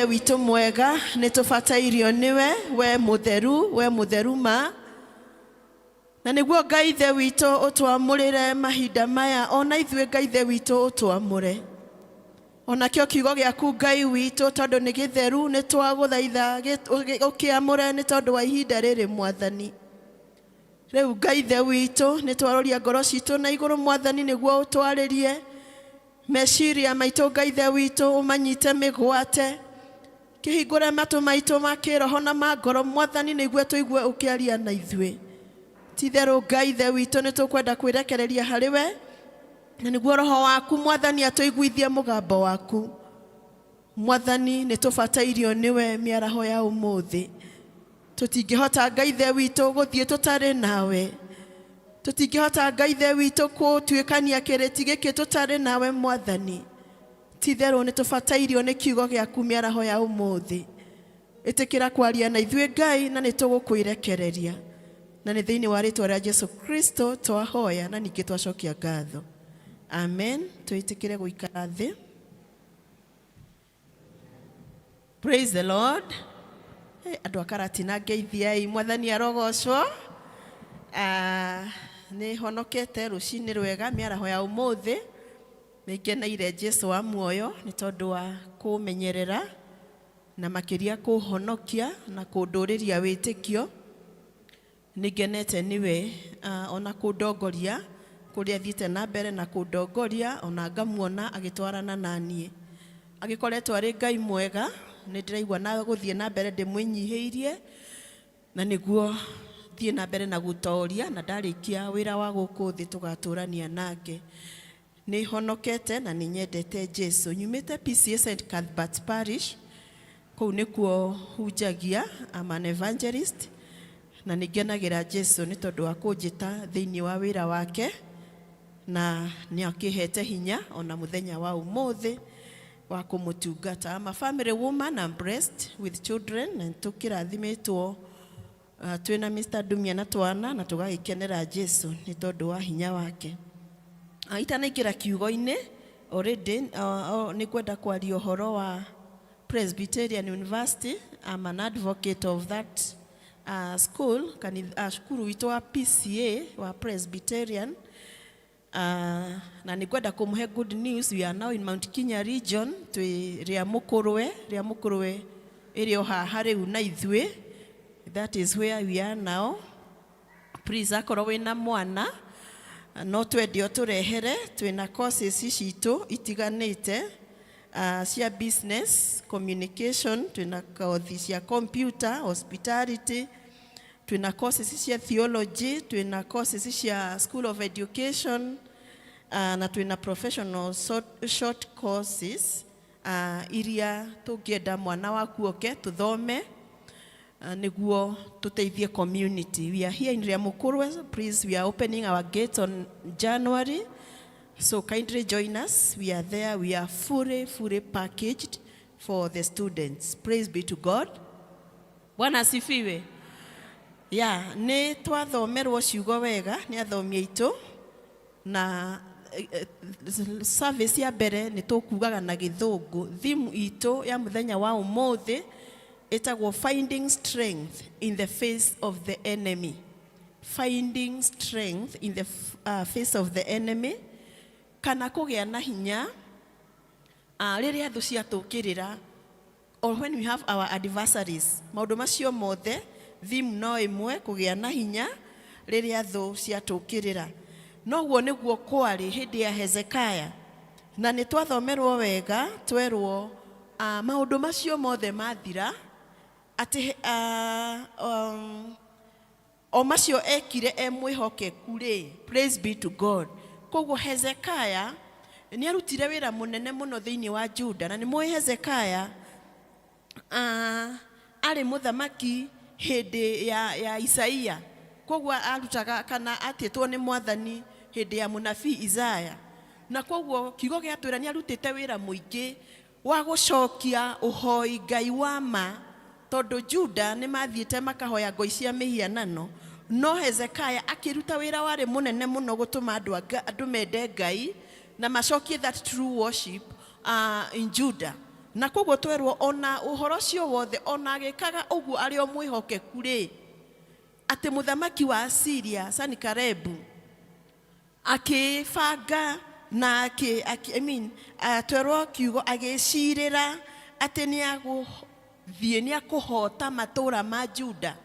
Witũ mwega nĩ tũbatairio nĩwe we mũtheru we mũtheru ma na nĩguo Ngai Ithe witũ ũtwamũrĩre mahinda maya ona ithuĩ Ngai Ithe witũ ũtwamũre onakĩo kiugo gĩaku Ngai witũ tondũ nĩ gĩtheru nĩ twagũthaitha ũkĩamũre nĩ tondũ wa ihinda rĩrĩ Mwathani. Rĩu Ngai Ithe witũ nĩ twaroria ngoro citũ na igũrũ Mwathani nĩguo ũtwarĩrie meciria maitũ Ngai Ithe witũ ũmanyite mĩgwate. Kĩhingũre matũ maitũ ma kĩroho na ma ngoro Mwathani, nĩguo tũigue ũkĩaria na ithuĩ. Ti-itherũ Ngai Ithe witũ, nĩ tũkwenda kwĩrekereria harĩ we, na nĩguo Roho waku Mwathani atũiguithie mũgambo waku. Mwathani, nĩ tũbatairio nĩwe mĩaraho ya ũmũthĩ. Tũtingĩhota Ngai Ithe witũ gũthiĩ tũtarĩ nawe. Tũtingĩhota Ngai Ithe witũ gũtuĩkania kĩrĩti gĩkĩ tũtarĩ nawe Mwathani. Ti-itherũ nĩ tũbatairio nĩ kiugo gĩaku mĩaraho ya ũmũthĩ. Ĩtĩkĩra kwaria na ithuĩ Ngai, na nĩ tũgũkwĩrekereria. Na nĩ thĩinĩ wa rĩtwa rĩa Jesu Kristo twahoya na ningĩ twacokia ngatho. Amen. Twĩtĩkĩre gũikara thĩ. Praise the Lord. Hey, andũ a Karatina ngeithiai, Mwathani arogocwo. Nĩ honokete rũcinĩ rwega mĩaraho ya ũmũthĩ. Nĩ ngeneire Jesu wa muoyo nĩ tondũ wa kũmenyerera na makĩria kũhonokia na kũndũrĩria wĩtĩkio. Nĩ ngenete nĩwe ona kũndongoria kũrĩa thiĩte na mbere na kũndongoria, ona ngamuona agĩtwarana na niĩ. Agĩkoretwo arĩ Ngai mwega, nĩ ndĩraigua na gũthiĩ na mbere ndĩmwĩnyihĩirie, na nĩguo thiĩ na mbere na gũtoria, na ndarĩkia wĩra wa gũkũ thĩ tũgatũrania nake. Nĩ honokete na nĩ nyendete Jesu. Nyumĩte PCEA St. Cuthbert Parish, kũu nĩkuo hunjagia. I'm an evangelist, na nĩ ngenagĩra Jesu nĩ tondũ wa kũnjĩta thĩinĩ wa wĩra wake, na nĩ akĩhete hinya ona mũthenya wa ũmũthĩ wa kũmũtungata. I'm a family woman, I'm blessed with children, na tũkĩrathimĩtwo twĩna Mr. Ndumia na twana, na tũgagĩkenera Jesu nĩ tondũ wa hinya wake. Itanaingĩra kiugo-inĩ already, nĩ ngwenda kwaria ũhoro wa Presbyterian University. I'm an advocate of that school, cukuru witũ wa PCEA wa Presbyterian. Na nĩ ngwenda kũmũhe good news. We are now in Mount Kenya region, twĩ Rĩa Mũkũrwe ĩrĩ o haha rĩu na ithuĩ. That is where we are now. Please, akorwo wĩna mwana no twende ũtũrehere. Twĩna courses citũ itiganĩte cia business communication, twĩna kothi cia computer, hospitality, twĩna courses cia theology, twĩna courses cia school of education, na twĩna professional short courses iria tũngĩenda mwana waku oke tũthome nĩguo tũteithie community. We are here in Riamukurwe. Please, we are opening our gates on January. So kindly join us. We are there. We are fully, fully packaged for the students. Praise be to God. Bwana asifiwe. Ya, nĩ twathomerwo ciugo wega nĩ athomi aitũ, na service ya mbere nĩ tũkugaga na gĩthũngũ. Theme itũ ya mũthenya wa ũmũthĩ ĩtagwo "Finding Strength in the Face of the Enemy". Finding strength in the face of the enemy, kana kũgĩa na hinya rĩrĩa thũ ciatũkĩrĩra, or when we have our adversaries. Maũndũ macio mothe, theme no ĩmwe, kũgĩa na hinya rĩrĩa thũ ciatũkĩrĩra. Noguo nĩguo kwarĩ hĩndĩ ya Hezekiah, na nĩ twathomerwo wega, twerwo maũndũ macio mothe mathira atĩ o macio ekire e mwĩhokeku rĩ. Praise be to God. Koguo Hezekiah nĩ arutire wĩra mũnene mũno thĩinĩ wa Juda, na nĩ mũĩ Hezekiah arĩ mũthamaki hĩndĩ ya Isaia. Koguo arutaga kana atĩtwo nĩ Mwathani hĩndĩ ya mũnabii Isaya, na koguo kiugo gĩatwĩra nĩ arutĩte wĩra mũingĩ wa gũcokia ũhoi Ngai wa ma, tondũ Juda nĩ mathiĩte makahoya ngoi cia mĩhianano. No Hezekiah akĩruta wĩra warĩ mũnene mũno gũtũma andũ mende Ngai na macokie that true worship in Judah. Na koguo twerwo ona ũhoro ũcio wothe, ona agĩkaga ũguo arĩ o mwĩhokeku rĩ, atĩ mũthamaki wa Syria Senakeribu akĩbanga na akĩ, I mean, twerwo kiugo agĩcirĩra atĩ nĩ agũthiĩ nĩ akũhota matũũra ma Juda.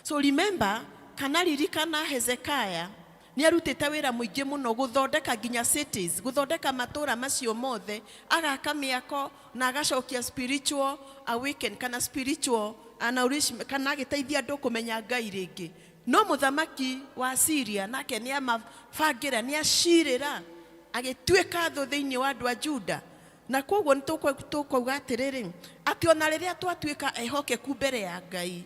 So remember, kana ririkana, Hezekiah Nĩ arutĩte wĩra mũingĩ mũno gũthondeka nginya cities, gũthondeka matũũra macio mothe, agaka mĩako na agacokia spiritual awaken kana spiritual nourishment, kana agĩteithia andũ kũmenya Ngai rĩngĩ. No mũthamaki wa Syria nake nĩ amabangĩra, nĩ acirĩra, agĩtuĩka thũ thĩinĩ wa andũ a Juda. Na kwoguo nĩ tũkauga atĩrĩrĩ, atĩ ona rĩrĩa twatuĩka ehokeku mbere ya Ngai,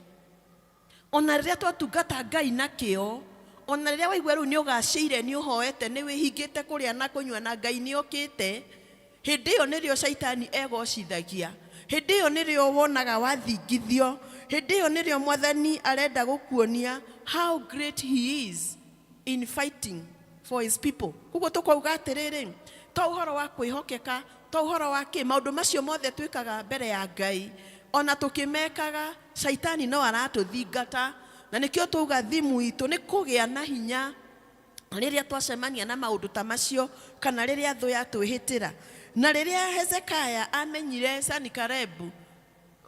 ona rĩrĩa twatungata Ngai na kĩo, ona rĩrĩa waigua rĩu nĩ ũgacĩire, nĩ ũhoete, nĩ wĩhingĩte kũrĩa na kũnyua na Ngai nĩ okĩte, hĩndĩ ĩyo nĩrĩo caitani egocithagia. Hĩndĩ ĩyo nĩrĩo wonaga wathingithio. Hĩndĩ ĩyo nĩrĩo Mwathani arenda gũkuonia how great he is in fighting for his people. Koguo tũkauga atĩrĩrĩ, to ũhoro wa kwĩhokeka, to ũhoro wa kĩ, maũndũ macio mothe twĩkaga mbere ya Ngai, ona tũkĩmekaga, caitani no aratũthingata. Na nĩkĩo twauga thimu itũ nĩ kũgĩa na hinya rĩrĩa twacemania na maũndũ ta macio, kana rĩrĩa thũ yatwĩhĩtĩra. Na rĩrĩa Hezekiah amenyire Senakeribu,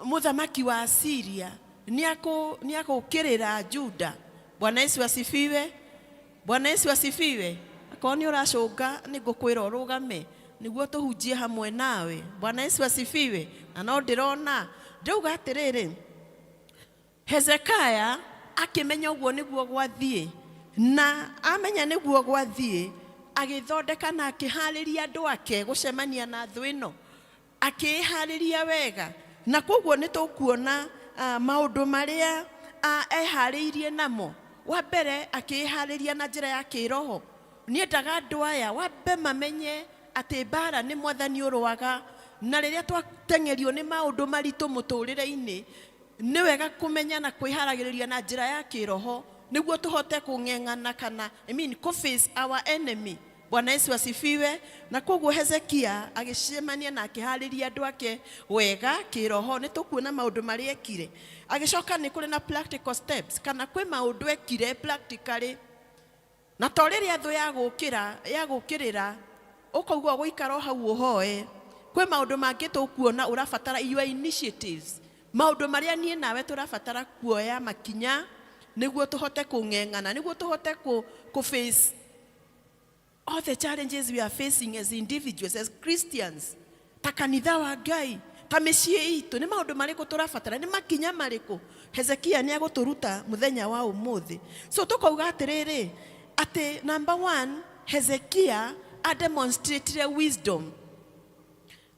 mũthamaki wa Asiria, nĩ agũkĩrĩra Juda. Bwana Yesu asifiwe. Bwana Yesu asifiwe. Akorwo nĩ ũracũnga nĩ ngũkwĩra ũrũgame nĩguo tũhunjie hamwe nawe. Bwana Yesu asifiwe. Na no ndĩrona ndĩrauga atĩrĩrĩ, Hezekiah akĩmenya ũguo nĩguo gwathiĩ, na amenya nĩguo gwathiĩ, agĩthondeka na akĩharĩria andũ ake gũcemania na thũ ĩno, akĩĩharĩria wega. Na koguo nĩ tũkuona maũndũ marĩa eharĩirie namo. Wa mbere akĩĩharĩria na njĩra ya kĩroho. Nĩendaga andũ aya wambe mamenye atĩ mbara nĩ Mwathani ũrũaga, na rĩrĩa twateng'erio nĩ maũndũ maritũ mũtũrĩre-inĩ, nĩ wega kũmenya na kwĩharagĩrĩria na njĩra ya kĩroho nĩguo tũhote kũng'eng'ana kana, I mean, kũ face our enemy. Bwana Yesu asifiwe. Na koguo Hezekia agĩcemania na akĩharĩria andũ ake wega kĩroho. Nĩ tũkuona maũndũ marĩa ekire. Agĩcoka nĩ kũrĩ na practical steps, kana kwĩ maũndũ ekire practically. Na to rĩrĩa thũ yagũkĩrĩra ũkauga ũgũikara o hau ũhoe, kwĩ maũndũ mangĩ tũkuona ũrabatara your initiatives, maũndũ marĩa niĩ nawe tũrabatara kuoya makinya nĩguo tũhote kũng'eng'ana, nĩguo tũhote kũ face all the challenges we are facing as individuals, as Christians, ta kanitha wa Ngai, ta mĩciĩ itũ. Nĩ maũndũ marĩkũ tũrabatara, nĩ makinya marĩkũ Hezekia nĩ agũtũruta mũthenya wa ũmũthĩ. So tũkauga atĩrĩrĩ, atĩ number one, Hezekia a demonstrated wisdom,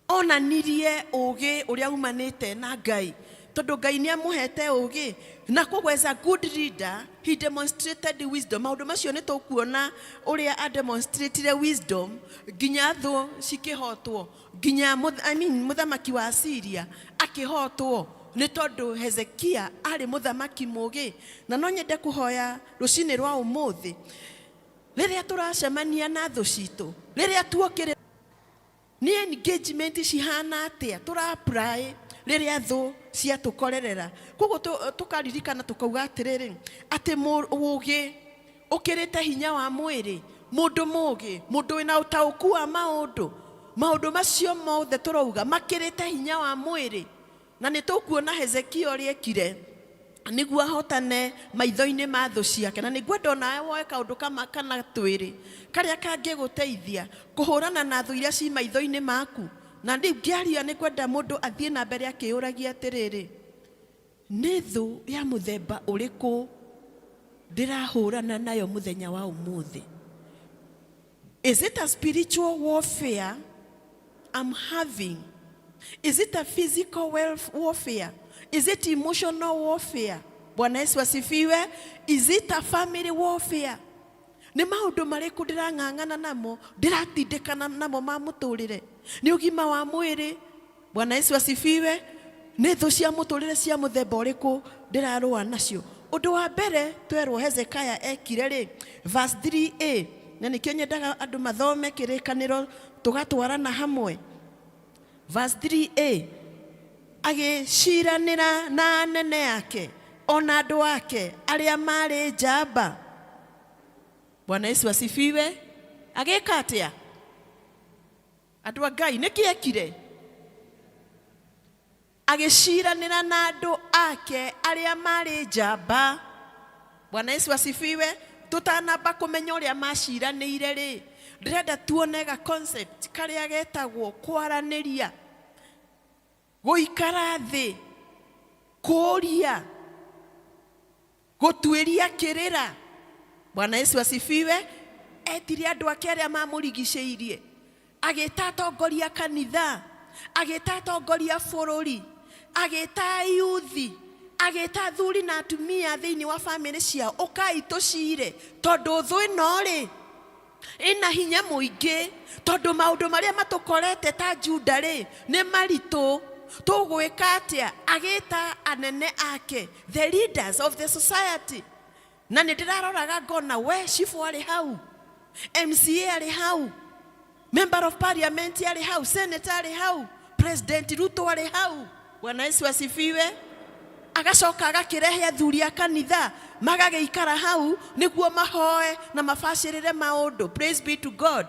onanirie ũgĩ ũrĩa umanĩte na Ngai, tondũ Ngai nĩ amũhete ũgĩ. Na koguo as a good leader he demonstrated wisdom. Maũndũ macio nĩ tũkuona ũrĩa a demonstrated wisdom nginya thũ cikĩhotwo, nginya I mean, mũthamaki wa Syria akĩhotwo, nĩ tondũ Hezekia arĩ mũthamaki mũgĩ. Na no nyende kũhoya rũcinĩ rwa ũmũthĩ, rĩrĩa tũracemania na thũ citũ, rĩrĩa tuokĩrĩra, nĩ engagement cihana atĩa tũra apply rĩrĩa thũ ciatũkorerera. Koguo tũkaririkana tũkauga atĩrĩrĩ, atĩ ũgĩ ũkĩrĩte hinya wa mwĩrĩ. Mũndũ mũgĩ, mũndũ wĩna ũtaũku wa maũndũ, maũndũ macio mothe tũrauga makĩrĩte hinya wa mwĩrĩ. Na nĩ tũkuona Hezekia ũrĩa ekire nĩguo ahotane maitho-inĩ ma thũ ciake. Na nĩngwenda onawe woe kaũndũ kama kana twĩrĩ karĩa kangĩgũteithia kũhũrana na thũ iria ci maitho-inĩ maku. Na rĩu ngĩaria nĩ kwenda mũndũ athiĩ na mbere akĩyũragia atĩrĩrĩ, nĩ thũ ya mũthemba ũrĩkũ ndĩrahũrana nayo mũthenya wa ũmũthĩ? Is it a spiritual warfare I'm having? Is it a physical warfare? Is it emotional warfare? Bwana Yesu asifiwe. Is it a family warfare? Nĩ maũndũ marĩkũ ndĩrang'ang'ana namo, ndĩratindĩkana namo ma mũtũrĩre? Nĩ ũgima wa mwĩrĩ? Bwana Yesu asifiwe. Nĩ thũ cia mũtũrĩre cia mũthemba ũrĩkũ ndĩrarũa nacio? Ũndũ wa mbere twerwo Hezekiah ekire rĩ, verse 3a, na nĩkĩo nyendaga andũ mathome kĩrĩkanĩro tũgatwarana hamwe. Verse 3a, agĩciranĩra na anene ake ona andũ ake arĩa marĩ njamba. Bwana Yesu asifiwe. Agĩka atĩa? Andũ a Ngai, nĩkĩ ekire? Agĩciranĩra na andũ ake arĩa marĩ njamba. Bwana Yesu asifiwe. Tũtanamba kũmenya ũrĩa maciranĩire rĩ, ndĩrenda tuone ga concept karĩa getagwo kwaranĩria, gũikara thĩ, kũũria, gũtuĩria kĩrĩra. Bwana Yesu asifiwe. Etire andũ ake arĩa mamũrigicĩirie, agĩta atongoria kanitha, agĩta atongoria bũrũri, agĩta ayuthi, agĩta athuri na atumia thĩinĩ wa bamĩrĩ ciao, ũkai tũcire, tondũ thũ ĩno rĩ ĩna hinya mũingĩ, tondũ maũndũ marĩa matũkorete ta Juda rĩ nĩ maritũ, tũgwĩka atĩa? Agĩta anene ake, the leaders of the society. Na nĩ ndĩraroraga ngona we cibũ arĩ hau, MCA arĩ hau, member of parliament arĩ hau, senator arĩ hau, President Ruto arĩ hau. Bwana Yesu asifiwe. Agacoka agakĩrehe athuri a kanitha magagĩikara hau nĩguo mahoe na mabacĩrĩre maũndũ. Praise be to God.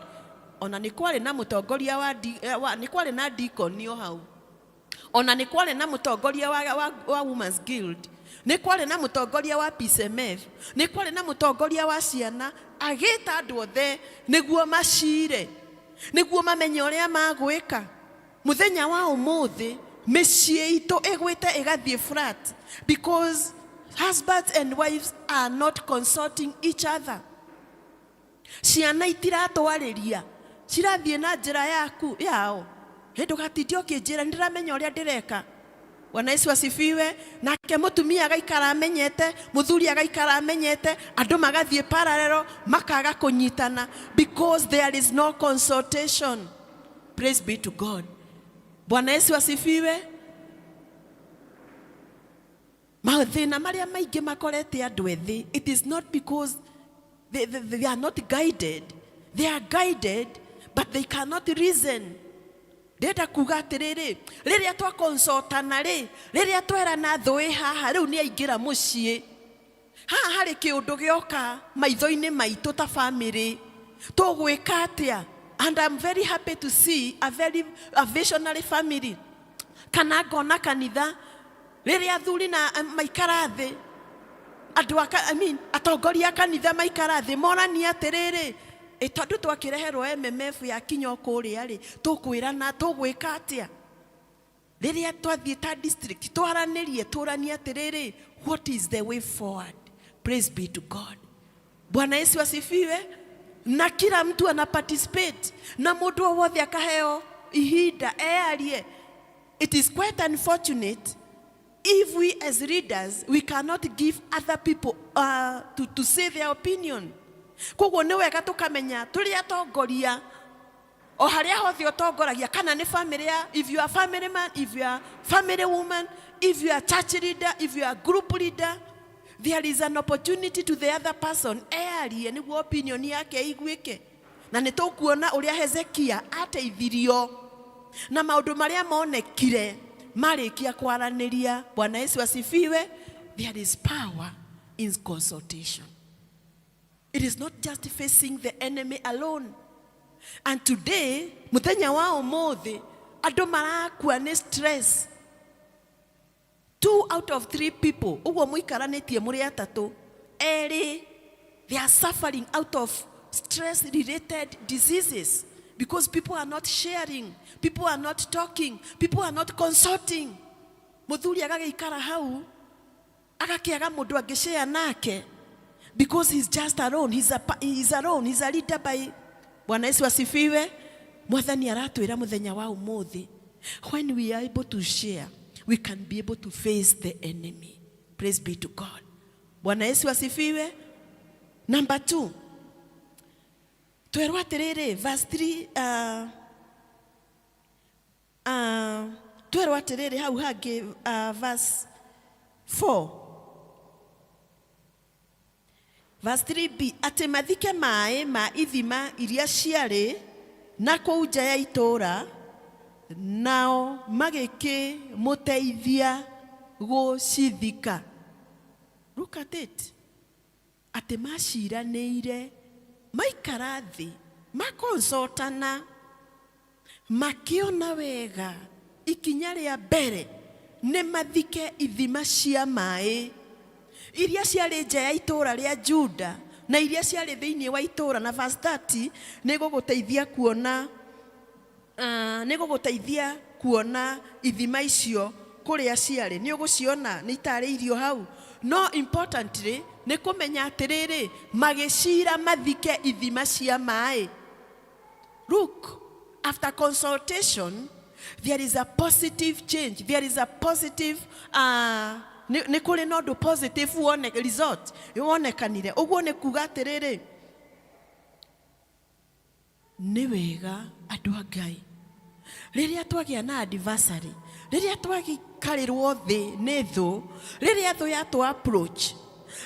Ona nĩ kwarĩ na mũtongoria wa, wa nĩ kwarĩ na deacon o hau. Ona nĩ kwarĩ na mũtongoria wa Women's Guild, nĩ kwarĩ na mũtongoria wa PCMF, nĩ kwarĩ na mũtongoria wa ciana. Agĩta andũ othe nĩguo macire, nĩguo mamenye ũrĩa magwĩka. Mũthenya wa ũmũthĩ mĩciĩ itũ ĩgwĩte ĩgathiĩ flat because husbands and wives are not consulting each other. Ciana itiratwarĩria, cirathiĩ na njĩra yaku yao. Hĩ, ndũgatinde ũkĩnjĩra, nĩ ndĩramenya ũrĩa ndĩreka. Bwana Yesu asifiwe. Nake mũtumia agaikara amenyete, mũthuri agaikara amenyete, andũ magathiĩ parallel, makaga kũnyitana because there is no consultation. Praise be to God. Bwana Yesu asifiwe. Mathĩna marĩa maingĩ makorete andũ ethĩ, it is not because they are not guided. They are guided, but they cannot reason. Ndĩrenda kuga atĩrĩrĩ, rĩrĩa twakonsultana rĩ, rĩrĩa twerana thũ ĩ haha, rĩu nĩ aingĩra mũciĩ. Haha harĩ kĩũndũ gĩoka maitho-inĩ maitũ ta family, tũgwĩka atĩa? And I'm very happy to see a very a visionary family. Kana ngona kanitha rĩrĩa athuri na maikara thĩ, andũ a, I mean, atongoria a kanitha maikara thĩ moranie atĩrĩrĩ, ĩ tondũ twakĩreherwo MMF yakinya o kũrĩa rĩ, tũkwĩrana tũgwĩka atĩa? Rĩrĩa twathiĩ ta district twaranĩrie, tũranie atĩrĩrĩ, what is the way forward? Praise be to God. Bwana Yesu asifiwe. Na kila mtu ana participate, na mũndũ o wothe akaheo ihinda earie. It is quite unfortunate if we as leaders, we cannot give other people to say their opinion. Koguo nĩ wega tũkamenya tũrĩ atongoria o harĩa hothe ũtongoragia, kana nĩ family ya, if you are family man, if you are family woman, if you are church leader, if you are group leader, there is an opportunity to the other person earie nĩguo opinion yake ĩiguĩke. Na nĩ tũkuona ũrĩa Hezekia ateithirio na maũndũ marĩa monekire marĩkia kwaranĩria. Bwana Yesu asifiwe. There is power in consultation. It is not just facing the enemy alone. And today, mũthenya wa ũmũthĩ, andũ marakua nĩ stress. 2 out of 3 people, ũguo mũikaranĩtie mũrĩ atatũ, erĩ, they are suffering out of stress related diseases because people are not sharing, people are not talking, people are not consulting. Mũthuri agagĩikara hau agakĩaga mũndũ angĩshare nake because he's just alone, he's alone, he's a leader by. Bwana Yesu asifiwe. Mwathani aratwĩra mũthenya wa ũmũthĩ, when we are able to share, we can be able to face the enemy. Praise be to God. Bwana Yesu asifiwe. Number 2, twerwo atĩrĩrĩ, verse 3, twerwo atĩrĩrĩ hau hangĩ, verse 4, verse 3b, atĩ mathike maĩ ma ithima iria ciarĩ na kũu nja ya itũũra, nao magĩkĩmũteithia gũcithika. Look at it, atĩ maciranĩire, maikara thĩ, makonsultana, makĩona wega ikinya rĩa mbere nĩ mathike ithima cia maĩ iria ciarĩ nja ya itũũra rĩa Juda. Na iria ciarĩ thĩinĩ wa itũũra. Na verse 30 nĩ gũgũteithia kuona nĩ gũgũteithia kuona ithima icio kũrĩa ciarĩ. Nĩ ũgũciona nĩ itarĩirio hau. No importantly nĩ kũmenya atĩrĩrĩ, magĩcira mathike ithima cia maĩ. Look, after consultation, there is a positive change. There is a positive, nĩ kũrĩ na ũndũ positive wone, result wonekanire. Ũguo nĩ kuga atĩrĩrĩ, nĩ wega andũ a Ngai, rĩrĩa twagĩa na adversary, rĩrĩa twagikarĩrwo thĩ nĩ thũ, rĩrĩa thũ yatũ approach,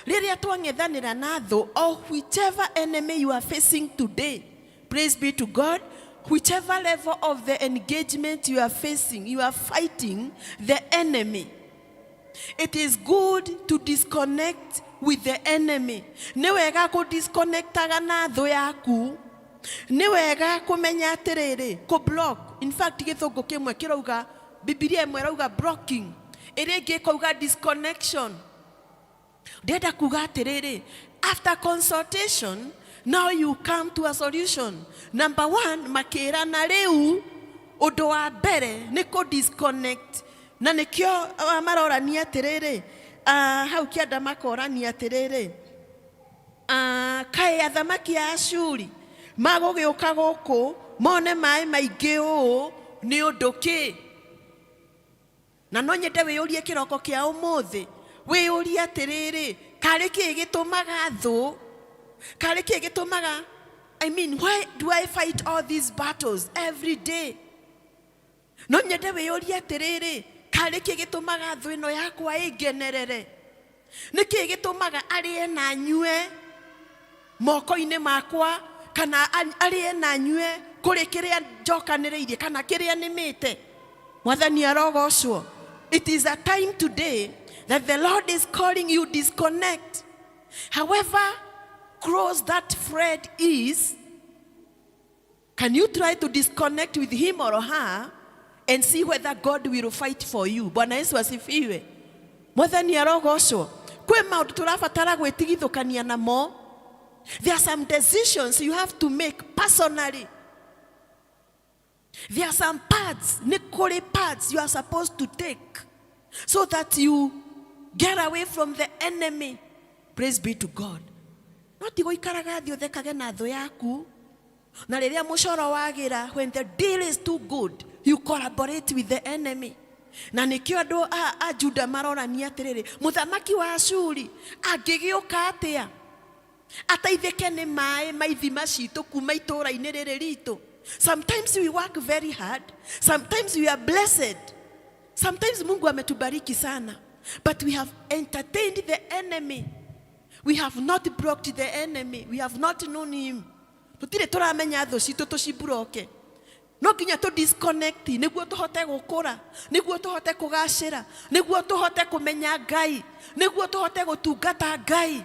rĩrĩa twang'ethanĩra na thũ, or whichever enemy you are facing today, praise be to God, whichever level of the engagement you are facing, you are fighting the enemy. It is good to disconnect with the enemy. Nĩ wega kũ disconnectaga na thũ yaku. Nĩ wega kũmenya atĩrĩrĩ, kũ block. In fact, gĩthũngũ kĩmwe kĩrauga, Bibilia ĩmwe ĩrauga blocking, ĩrĩa ĩngĩ ĩkauga disconnection. Ndĩrenda kuga atĩrĩrĩ, after consultation, now you come to a solution. Number one, makĩrana rĩu ũndũ wa mbere nĩ kũ disconnect. Na nĩkĩo marorania atĩrĩrĩ, hau kĩanda makorania atĩrĩrĩ, kaĩ athamaki a Ashuri magũgĩũka gũkũ mone maĩ maingĩ ũũ nĩ ũndũ kĩ? Na no nyende wĩyũrie kĩroko kĩa ũmũthĩ, wĩyũrie atĩrĩrĩ, karĩ kĩĩ gĩtũmaga thũ, karĩ kĩĩ gĩtũmaga, I mean, why do I fight all these battles every day? No nyende wĩyũrie atĩrĩrĩ, karĩ kĩĩ gĩtũmaga thũ ĩno yakwa ĩngenerere? Nĩ kĩĩ gĩtũmaga arĩe na anyue moko-inĩ makwa, kana arĩe na anyue kũrĩ kĩrĩa njokanĩrĩirie kana kĩrĩa nĩmĩte? Mwathani arogocwo. It is a time today that the Lord is calling you, disconnect. However close that friend is, can you try to disconnect with him or her and see whether God will fight for you? Bwana Yesu asifiwe. Mwathani arogocwo. Kwĩ maũndũ tũrabatara gwĩtigithũkania namo. There are some decisions you have to make personally. There are some paths, nĩ kũrĩ paths you are supposed to take so that you get away from the enemy. Praise be to God. No ti gũikaraga thĩ ũthekage na thũ yaku. Na rĩrĩa mũcoro wagĩra, when the deal is too good, you collaborate with the enemy. Na nĩkĩo andũ a Juda marorania atĩrĩrĩ, mũthamaki wa Ashuri angĩgĩũka atĩa ateithĩke nĩ maĩ ma ithima citũ kuma itũũra-inĩ rĩrĩ ritũ? Sometimes we work very hard, sometimes we are blessed, sometimes Mungu ametubariki sana, but we have entertained the enemy. We have not blocked the enemy. We have not known him. Tũtirĩ tũramenya thũ citũ tũciblock. No nginya tũ disconnect nĩguo tũhote gũkũra, nĩguo tũhote kũgacĩra, nĩguo tũhote kũmenya Ngai, nĩguo tũhote gũtungata Ngai.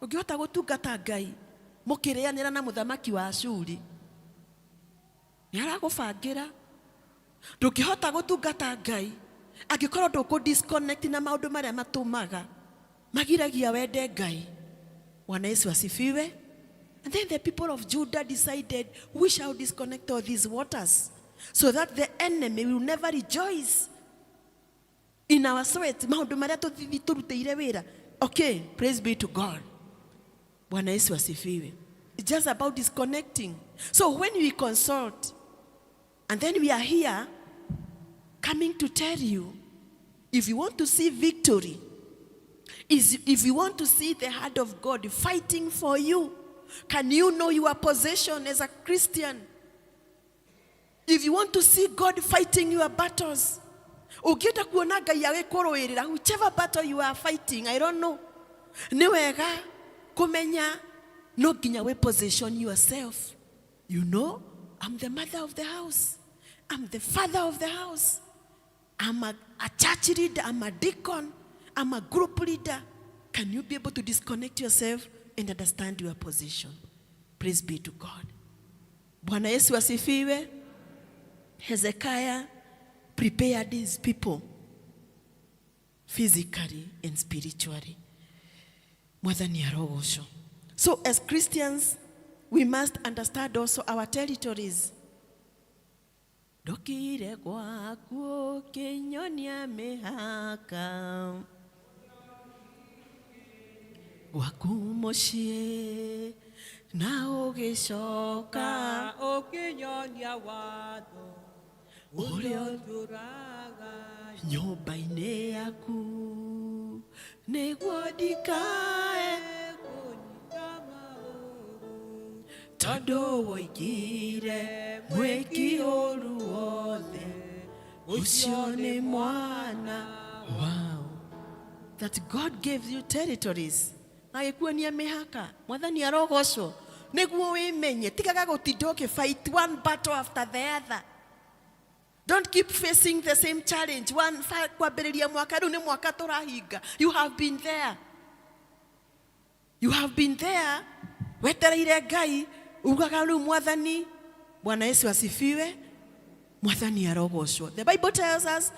Ũngĩhota gũtungata Ngai mũkĩrĩanĩra na mũthamaki wa Ashuri, nĩ aragũbangĩra. Ndũngĩhota gũtungata Ngai angĩkorwo ndũkũ disconnect na maũndũ marĩa matũmaga magiragia wende Ngai. Bwana Yesu asifiwe. And then the people of Judah decided, we shall disconnect all these waters so that the enemy will never rejoice in our sweat. Maũndũ marĩa tũthithi tũrutĩire wĩra. Okay, praise be to God. Bwana Yesu asifiwe. It's just about disconnecting. So when we consult, and then we are here coming to tell you, if you want to see victory, is if you want to see the hand of God fighting for you, can you know your position as a Christian? If you want to see God fighting your battles, ũngĩenda kuona Ngai agĩkũrũĩrĩra, whichever battle you are fighting, I don't know. Nĩ wega kũmenya no nginya we position yourself. You know, I'm the mother of the house. I'm the father of the house. I'm a church leader. I'm a deacon. I'm a group leader. Can you be able to disconnect yourself and understand your position? Praise be to God. Bwana Yesu asifiwe. Hezekiah prepared his people physically and spiritually. Mwathani arogocwo. So as Christians, we must understand also our territories. Ndokire gwaku ũkĩnyonia mĩhaka gwaku mũciĩ na ũgĩcoka ũkĩnyonia watho ũrĩa ũtũraga nyũmba-inĩ yaku nĩguo ndikae kũnyita maũru tondũ woigire mwĩki ũru wothe ũcio nĩ mwana wao. That God gives you territories, agĩkuonia mĩhaka. Mwathani arogocwo. Nĩguo wĩmenye, tigaga gũtinda ũkĩ fight one battle after the other. Don't keep facing the same challenge one kwambĩrĩria mwaka. Rĩu nĩ mwaka tũrahinga. You have been there, you have been there, wetereire Ngai, ugaga rĩu Mwathani. Bwana Yesu asifiwe. Mwathani arogocwo. The Bible tells us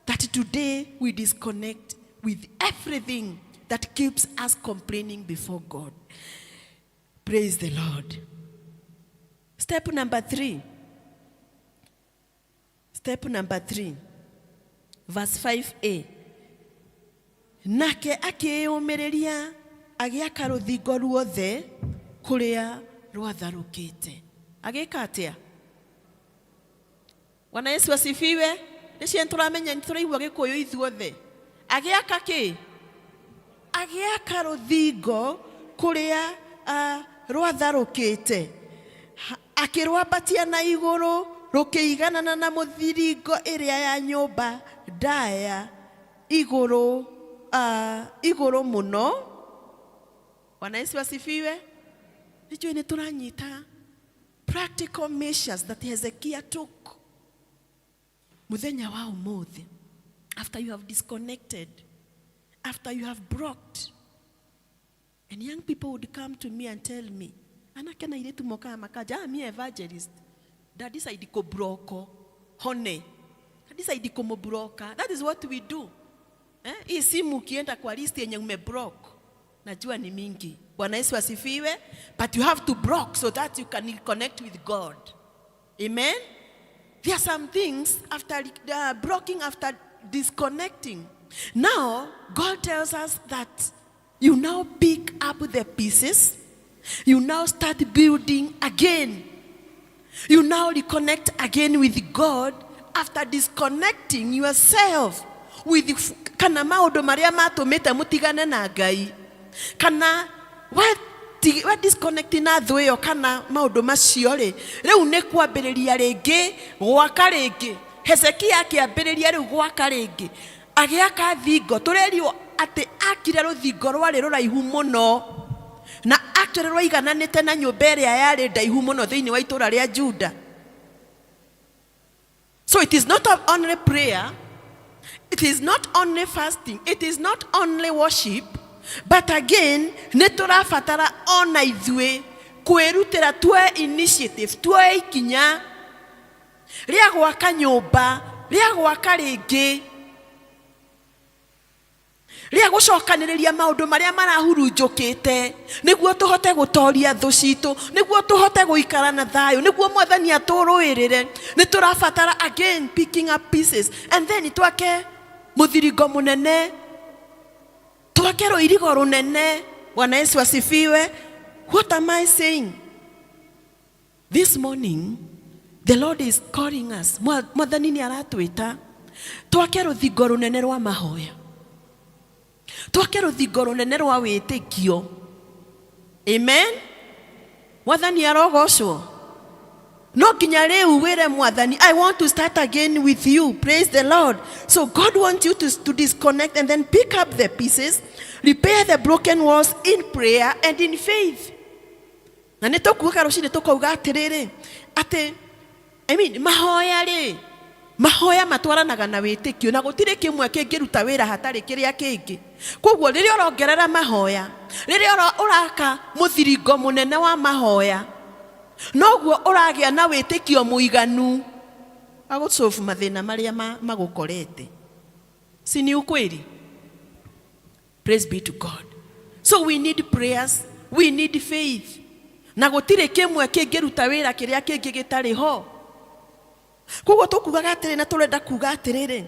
that today we disconnect with everything that keeps us complaining before God. Praise the Lord. Step number three. Step number three, verse 5a. Nake akĩyũmĩrĩria agĩaka rũthingo ruothe kũrĩa rwatharũkĩte. Agĩka atĩa? Bwana Yesu asifiwe. Nĩ ciana tũramenya, nĩ tũraigua Gĩkũyũ ithuothe. Agĩaka kĩ? Agĩaka rũthingo kũrĩa rwatharũkĩte. Akĩrwambatia na igũrũ rũkĩiganana na mũthiringo ĩrĩa ya nyũmba ndaya igũrũ, igũrũ mũno. Bwana Yesu asifiwe. Nĩnjũĩ nĩ tũranyita practical measures that Hezekiah took. Mũthenya wa ũmũthĩ, after you have disconnected, after you have blocked, and young people would come to me and tell me, anake na airĩtu mokaga makanja, "Ah, me evangelist, nda decide kũblock hone, nda decide kũmũblock." That is what we do. Eh? Hii simu ukienda kwa list yenye umeblock, najua ni mingi. Bwana Yesu asifiwe. But you have to block so that you can connect with God. Amen. There are some things after blocking, after disconnecting. Now, God tells us that you now pick up the pieces. You now start building again. You now reconnect again with God after disconnecting yourself with kana maũndũ marĩa matũmĩte mũtigane na Ngai, kana we disconnect na thũ ĩyo kana maũndũ macio rĩ, rĩu nĩ kwambĩrĩria rĩngĩ gwaka rĩngĩ. Hezekia akĩambĩrĩria rĩu gwaka rĩngĩ, agĩaka thingo. Tũrerirwo atĩ akire rũthingo rwarĩ rũraihu mũno na actually rwaigananĩte na nyũmba ĩrĩa yarĩ ndaihu mũno thĩinĩ wa itũũra rĩa Juda. So it is not only prayer, it is not only fasting, it is not only worship, but again nĩ tũrabatara ona ithuĩ kwĩrutĩra, tuoe initiative, tuoe ikinya rĩa gwaka nyũmba, rĩa gwaka rĩngĩ, rĩa gũcokanĩrĩria maũndũ marĩa marahurunjũkĩte, nĩguo tũhote gũtoria thũ citũ, nĩguo tũhote gũikara na thayũ, nĩguo Mwathani atũrũĩrĩre. Nĩ tũrabatara again picking up pieces and then twake mũthiringo mũnene, twake rũirigo rũnene. Bwana Yesu asifiwe. What am I saying this morning? The Lord is calling us. Mwathani nĩ aratwĩta twake rũthingo rũnene rwa mahoya, twake rũthingo rũnene rwa wĩtĩkio. Amen. Mwathani arogocwo. No nginya rĩu wĩre Mwathani, "I want to start again with you." Praise the Lord. So God wants you to disconnect and then pick up the pieces, repair the broken walls in prayer and in faith. Na nĩ tũkuaga rũcinĩ tũkauga atĩrĩrĩ, atĩ I mean, mahoya rĩ, mahoya matwaranaga na wĩtĩkio, na gũtirĩ kĩmwe kĩngĩruta wĩra hatarĩ kĩrĩa kĩngĩ. Koguo rĩrĩa ũrongerera mahoya, rĩrĩa ũraka mũthiringo mũnene wa mahoya, noguo ũragĩa na wĩtĩkio mũiganu wa gũsolve mathĩna marĩa magũkorete. Si ni ukweli? Praise be to God. So we need prayers, we need faith, na gũtirĩ kĩmwe kĩngĩruta wĩra kĩrĩa kĩngĩ gĩtarĩ ho. Koguo tũkugaga atĩrĩ na tũrenda kuga atĩrĩrĩ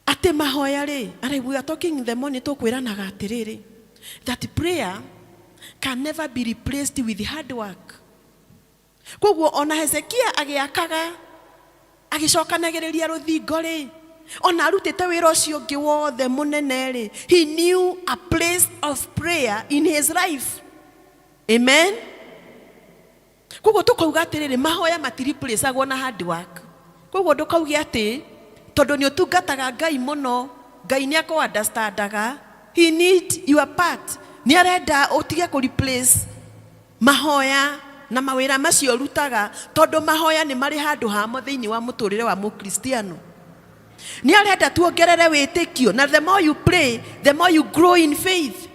atĩ mahoya rĩ, and we are talking in the morning, tũkwĩranaga atĩrĩrĩ that prayer can never be replaced with hard work. Koguo ona Hezekia agĩakaga agĩcokanagĩrĩria rũthingo rĩ, ona arutĩte wĩra ũcio ũngĩ wothe mũnene rĩ, he knew a place of prayer in his life. Amen. Koguo tũkauga atĩrĩrĩ, mahoya matireplaceagwo na hard work. Koguo ndũkauge atĩ tondũ nĩ ũtungataga Ngai mũno, Ngai nĩ akũ understandaga. He need your part. Nĩ arenda ũtige kũ replace mahoya na mawĩra macio ũrutaga, tondũ mahoya nĩ marĩ handũ hamo thĩinĩ wa mũtũrĩre wa mũkristiano. Nĩ arenda tuongerere wĩtĩkio, na the more you pray, the more you grow in faith.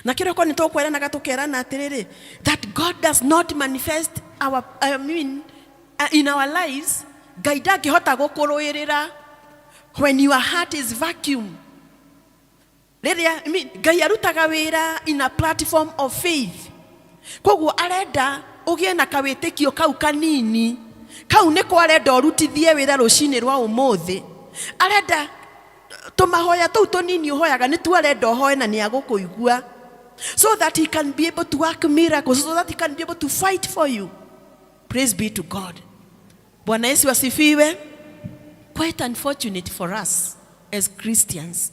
Na kĩroko nĩ tũkweranaga tũkerana atĩrĩrĩ that God does not manifest our, I mean, in our lives. Ngai ndangĩhota gũkũrũĩrĩra when your heart is vacuum. Rĩrĩa, I mean, Ngai arutaga wĩra in a platform of faith. Koguo arenda ũgĩe na kawĩtĩkio kau kanini, kau nĩko arenda ũrutithie wĩra rũcinĩ rwa ũmũthĩ. Arenda tũmahoya tũu tũnini ũhoyaga nĩtuo arenda ũhoe, na nĩ agũkũigua, so that he can be able to work miracles, so that he can be able to fight for you. Praise be to God. Bwana Yesu asifiwe. Quite unfortunate for us as Christians,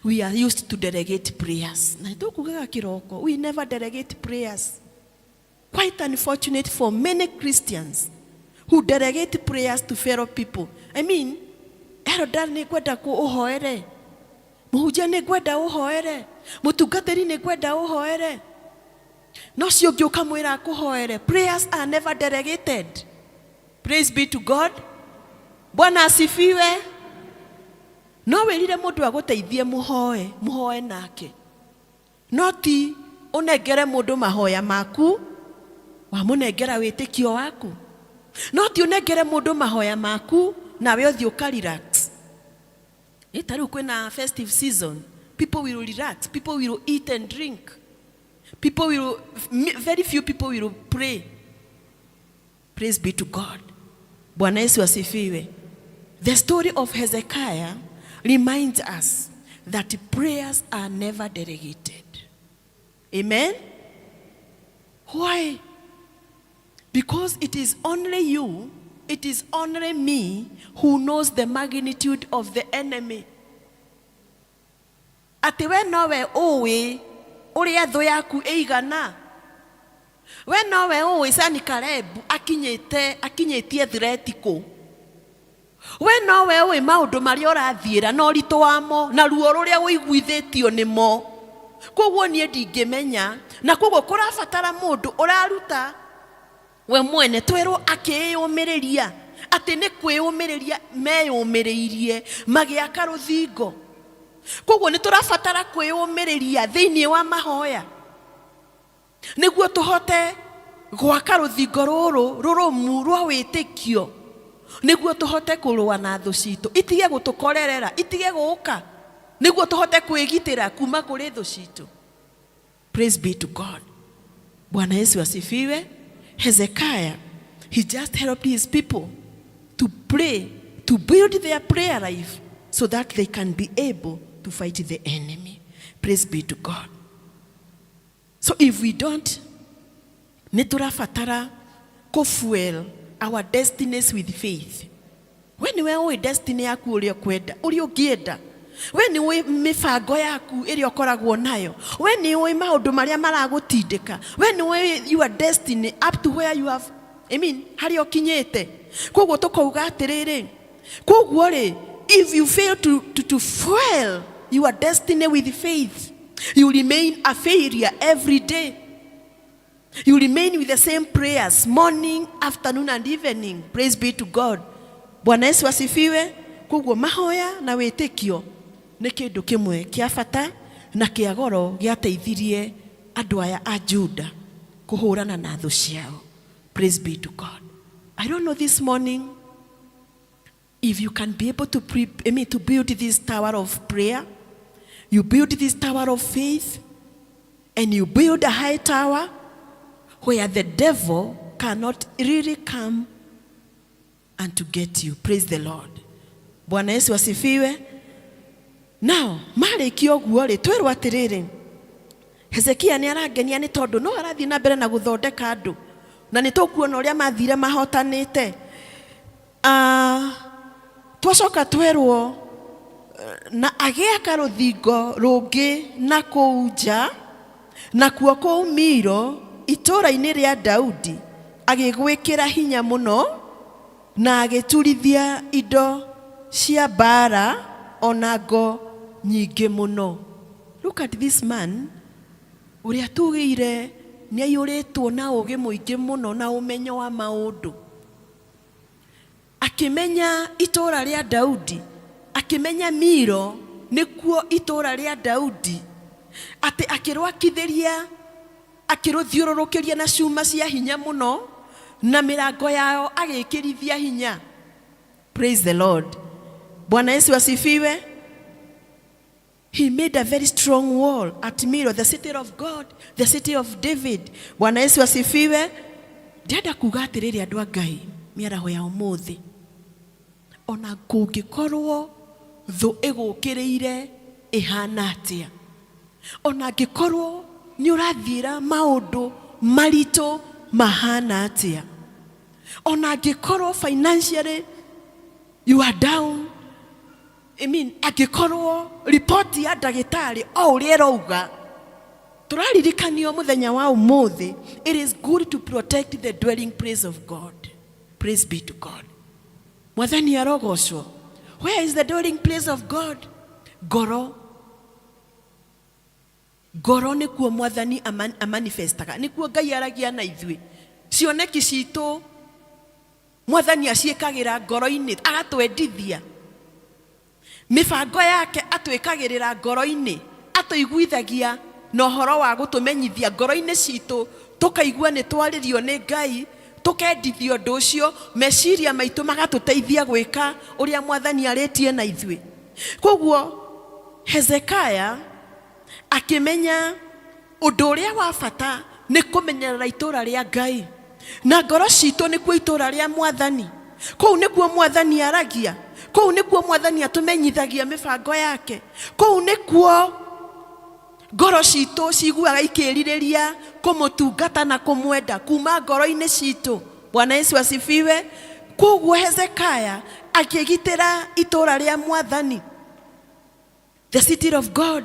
we are used to delegate prayers. Na tũkugaga kĩroko, we never delegate prayers. Quite unfortunate for many Christians who delegate prayers to fellow people. I mean, elder nĩ ngwenda ũhoere, mũhunjia nĩ ngwenda ũhoere, mũtungatĩri nĩ ngwenda ũhoere, no cio ũngĩ ũkamwĩra akũhoere. Prayers are never delegated. Praise be to God. Bwana asifiwe. No wĩrire mũndũ agũteithie, mũhoe, mũhoe nake, no ti ũnengere mũndũ mahoya maku, wamũnengera wĩtĩkio waku. No ti ũnengere mũndũ mahoya maku nawe ũthiĩ ũka relax. Ĩ ta rĩu kwĩna festive season, people will relax, people will eat and drink, people will very few people will pray. Praise be to God. Bwana Yesu asifiwe. The story of Hezekiah reminds us that prayers are never delegated. Amen. Why? Because it is only you, it is only me who knows the magnitude of the enemy. Atĩ we nowe ũĩ ũrĩa thũ yaku ĩigana. We nowe ũĩ Senakeribu akinyĩte akinyĩtie threat kũ. We nowe ũĩ maũndũ marĩa ũrathiĩra na ũritũ wamo na ruo rũrĩa ũiguithĩtio nĩmo. Koguo niĩ ndingĩmenya, na koguo kũrabatara mũndũ ũraruta we mwene. Twerwo akĩĩyũmĩrĩria, atĩ nĩ kwĩyũmĩrĩria meyũmĩrĩirie magĩaka rũthingo. Koguo nĩ tũrabatara kwĩyũmĩrĩria thĩinĩ wa mahoya nĩguo tũhote gwaka rũthingo rũrũ rũrũmu rwa wĩtĩkio, nĩguo tũhote kũrũa na thũ citũ, itige gũtũkorerera, itige gũka, nĩguo tũhote kwĩgitĩra kuma kũrĩ thũ citũ. Praise be to God. Bwana Yesu asifiwe. Hezekiah, he just helped his people to pray, to build their prayer life so that they can be able to fight the enemy. Praise be to God. So if we don't, nĩ tũrabatara kũ-fuel our destinies with faith. We nĩwe ũĩ destiny yaku, ũrĩa ũkwenda, ũrĩa ũngĩenda. We nĩ ũĩ mĩbango yaku ĩrĩa ũkoragwo nayo. We nĩ ũĩ maũndũ marĩa maragũtindĩka. We nĩ ũĩ your destiny up to where you have, I mean, harĩa ũkinyĩte. Koguo tũkauga atĩrĩrĩ, koguo rĩ, if you fail to fuel your destiny with faith, you remain a failure every day. You remain with the same prayers morning, afternoon and evening. Praise be to God. Bwana Yesu asifiwe. Koguo mahoya na wĩtĩkio nĩ kĩndũ kĩmwe kĩa bata na kĩa goro gĩateithirie andũ aya a Juda kũhũrana na thũ ciao. Praise be to God. I don't know this morning if you can be able to, I mean, to build this tower of prayer. You build this tower of faith and you build a high tower where the devil cannot really come and to get you. Praise the Lord. Bwana Yesu asifiwe. Now, marĩkia ũguo rĩ, twerwo atĩrĩrĩ, Hezekia nĩ arangenia nĩ tondũ no arathiĩ na mbere na gũthondeka andũ na nĩ tũkuona ũrĩa mathire mahotanĩte. Ah, twacoka twerwo na agĩaka rũthingo rũngĩ na kũu nja, nakuo kũu Milo itũũra-inĩ rĩa Daudi agĩgwĩkĩra hinya mũno, na agĩturithia indo cia mbaara o na ngo nyingĩ mũno. Look at this man ũrĩa tugĩire nĩ aiyũrĩtwo na ũũgĩ mũingĩ mũno na ũmenyo wa maũndũ. Akĩmenya itũũra rĩa Daudi, akĩmenya Milo nĩkuo itũũra rĩa Daudi, atĩ akĩrwakithĩria, akĩrũthiũrũrũkĩria na cuma cia hinya mũno, na mĩrango yayo agĩkĩrithia hinya. Praise the Lord. Bwana Yesu asifiwe. He made a very strong wall at Milo, the city of God, the city of David. Bwana Yesu asifiwe. Ndĩrenda kuga atĩrĩrĩ andũ a Ngai mĩaraho ya ũmũthĩ, ona kũngĩkorwo thũ ĩgũkĩrĩire ĩhana atĩa, ona angĩkorwo nĩ ũrathiĩra maũndũ maritũ mahana atĩa, ona angĩkorwo financially you are down, I mean, angĩkorwo riboti ya ndagĩtarĩ o ũrĩa ĩrauga tũraririkanio mũthenya wa ũmũthĩ, it is good to protect the dwelling place of God. Praise be to God. Mwathani arogocwo. Where is the dwelling place of God? Ngoro. Ngoro nĩkuo Mwathani amanifestaga, nĩkuo Ngai aragia na ithuĩ. Cioneki citũ Mwathani aciĩkagĩra ngoro-inĩ, agatwendithia. Mĩbango yake atwĩkagĩrĩra ngoro-inĩ, atũiguithagia na ũhoro wa gũtũmenyithia ngoro-inĩ citũ, tũkaigua nĩ twarĩrio nĩ Ngai, tũkendithio ũndũ ũcio, meciria maitũ magatũteithia gwĩka ũrĩa Mwathani arĩtie na ithuĩ. Koguo Hezekiah akĩmenya ũndũ ũrĩa wa bata nĩ kũmenyerera itũũra rĩa Ngai, na ngoro citũ nĩkuo itũũra rĩa Mwathani. Kũu nĩkuo Mwathani aragia, kũu nĩkuo Mwathani atũmenyithagia mĩbango yake, kũu nĩkuo ngoro citũ ciguaga ikĩrirĩria kũmũtungata na kũmwenda kuma ngoro-inĩ citũ. Bwana Yesu asifiwe. Koguo Hezekiah akĩgitĩra itũũra rĩa Mwathani, the city of God,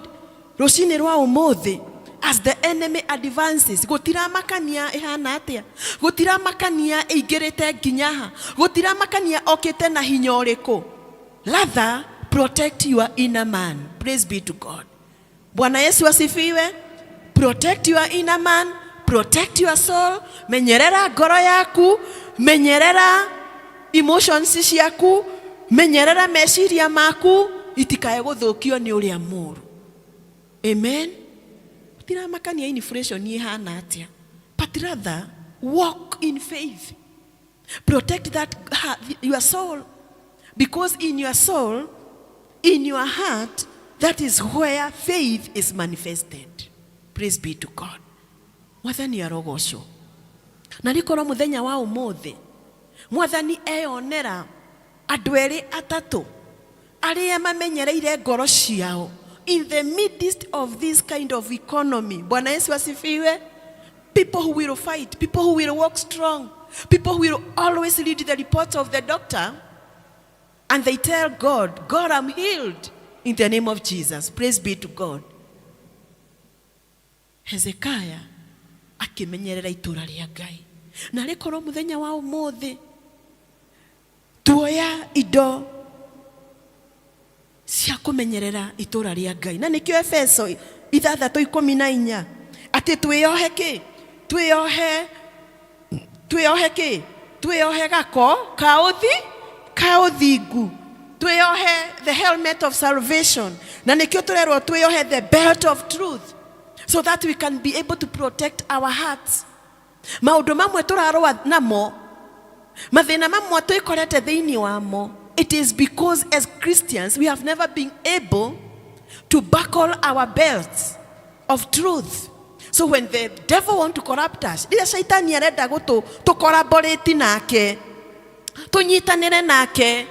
rũcinĩ rwa ũmũthĩ, as the enemy advances, gũtiramakania ĩhana atĩa, gũtiramakania ĩingĩrĩte nginya ha, gũtiramakania okĩte na hinya ũrĩkũ, rather protect your inner man. Praise be to God. Bwana Yesu asifiwe. Protect your inner man, protect your soul, menyerera ngoro yaku, menyerera emotions ciaku, menyerera meciria maku itikae gũthũkio nĩ ũrĩa mũru. Amen. Gũtiramakania inflation ĩhana atĩa, but rather walk in faith. Protect that heart, your soul, because in your soul, in your heart, that is where faith is manifested. Praise be to God. Mwathani arogocwo. Na rĩkorwo mũthenya wa ũmũthĩ Mwathani eyonera andũ erĩ atatũ arĩa mamenyereire ngoro ciao in the midst of this kind of economy. Bwana Yesu asifiwe. People who will fight, people who will walk strong, people who will always read the report of the doctor and they tell God, God, I'm healed in the name of Jesus. Praise be to God. Hezekiah akĩmenyerera itũũra rĩa Ngai. Na rĩkorwo mũthenya wa ũmũthĩ tuoya indo cia kũmenyerera itũũra rĩa Ngai. Na nĩkĩo Efeso 6:14 atĩ twĩyohe kĩ? Twĩyohe, twĩyohe kĩ? Twĩyohe gako ka ũthi ka ũthingu, twĩyohe the helmet of salvation, na nĩkĩo tũrerwo twĩyohe the belt of truth, so that we can be able to protect our hearts. Maũndũ mamwe tũrarũa namo, mathĩna mamwe twĩkorete thĩinĩ wamo, it is because as Christians we have never been able To buckle our belts of truth. So when the devil want to corrupt us, rĩrĩa caitani arenda gũtũ tũ nake, tũnyitanĩre nake,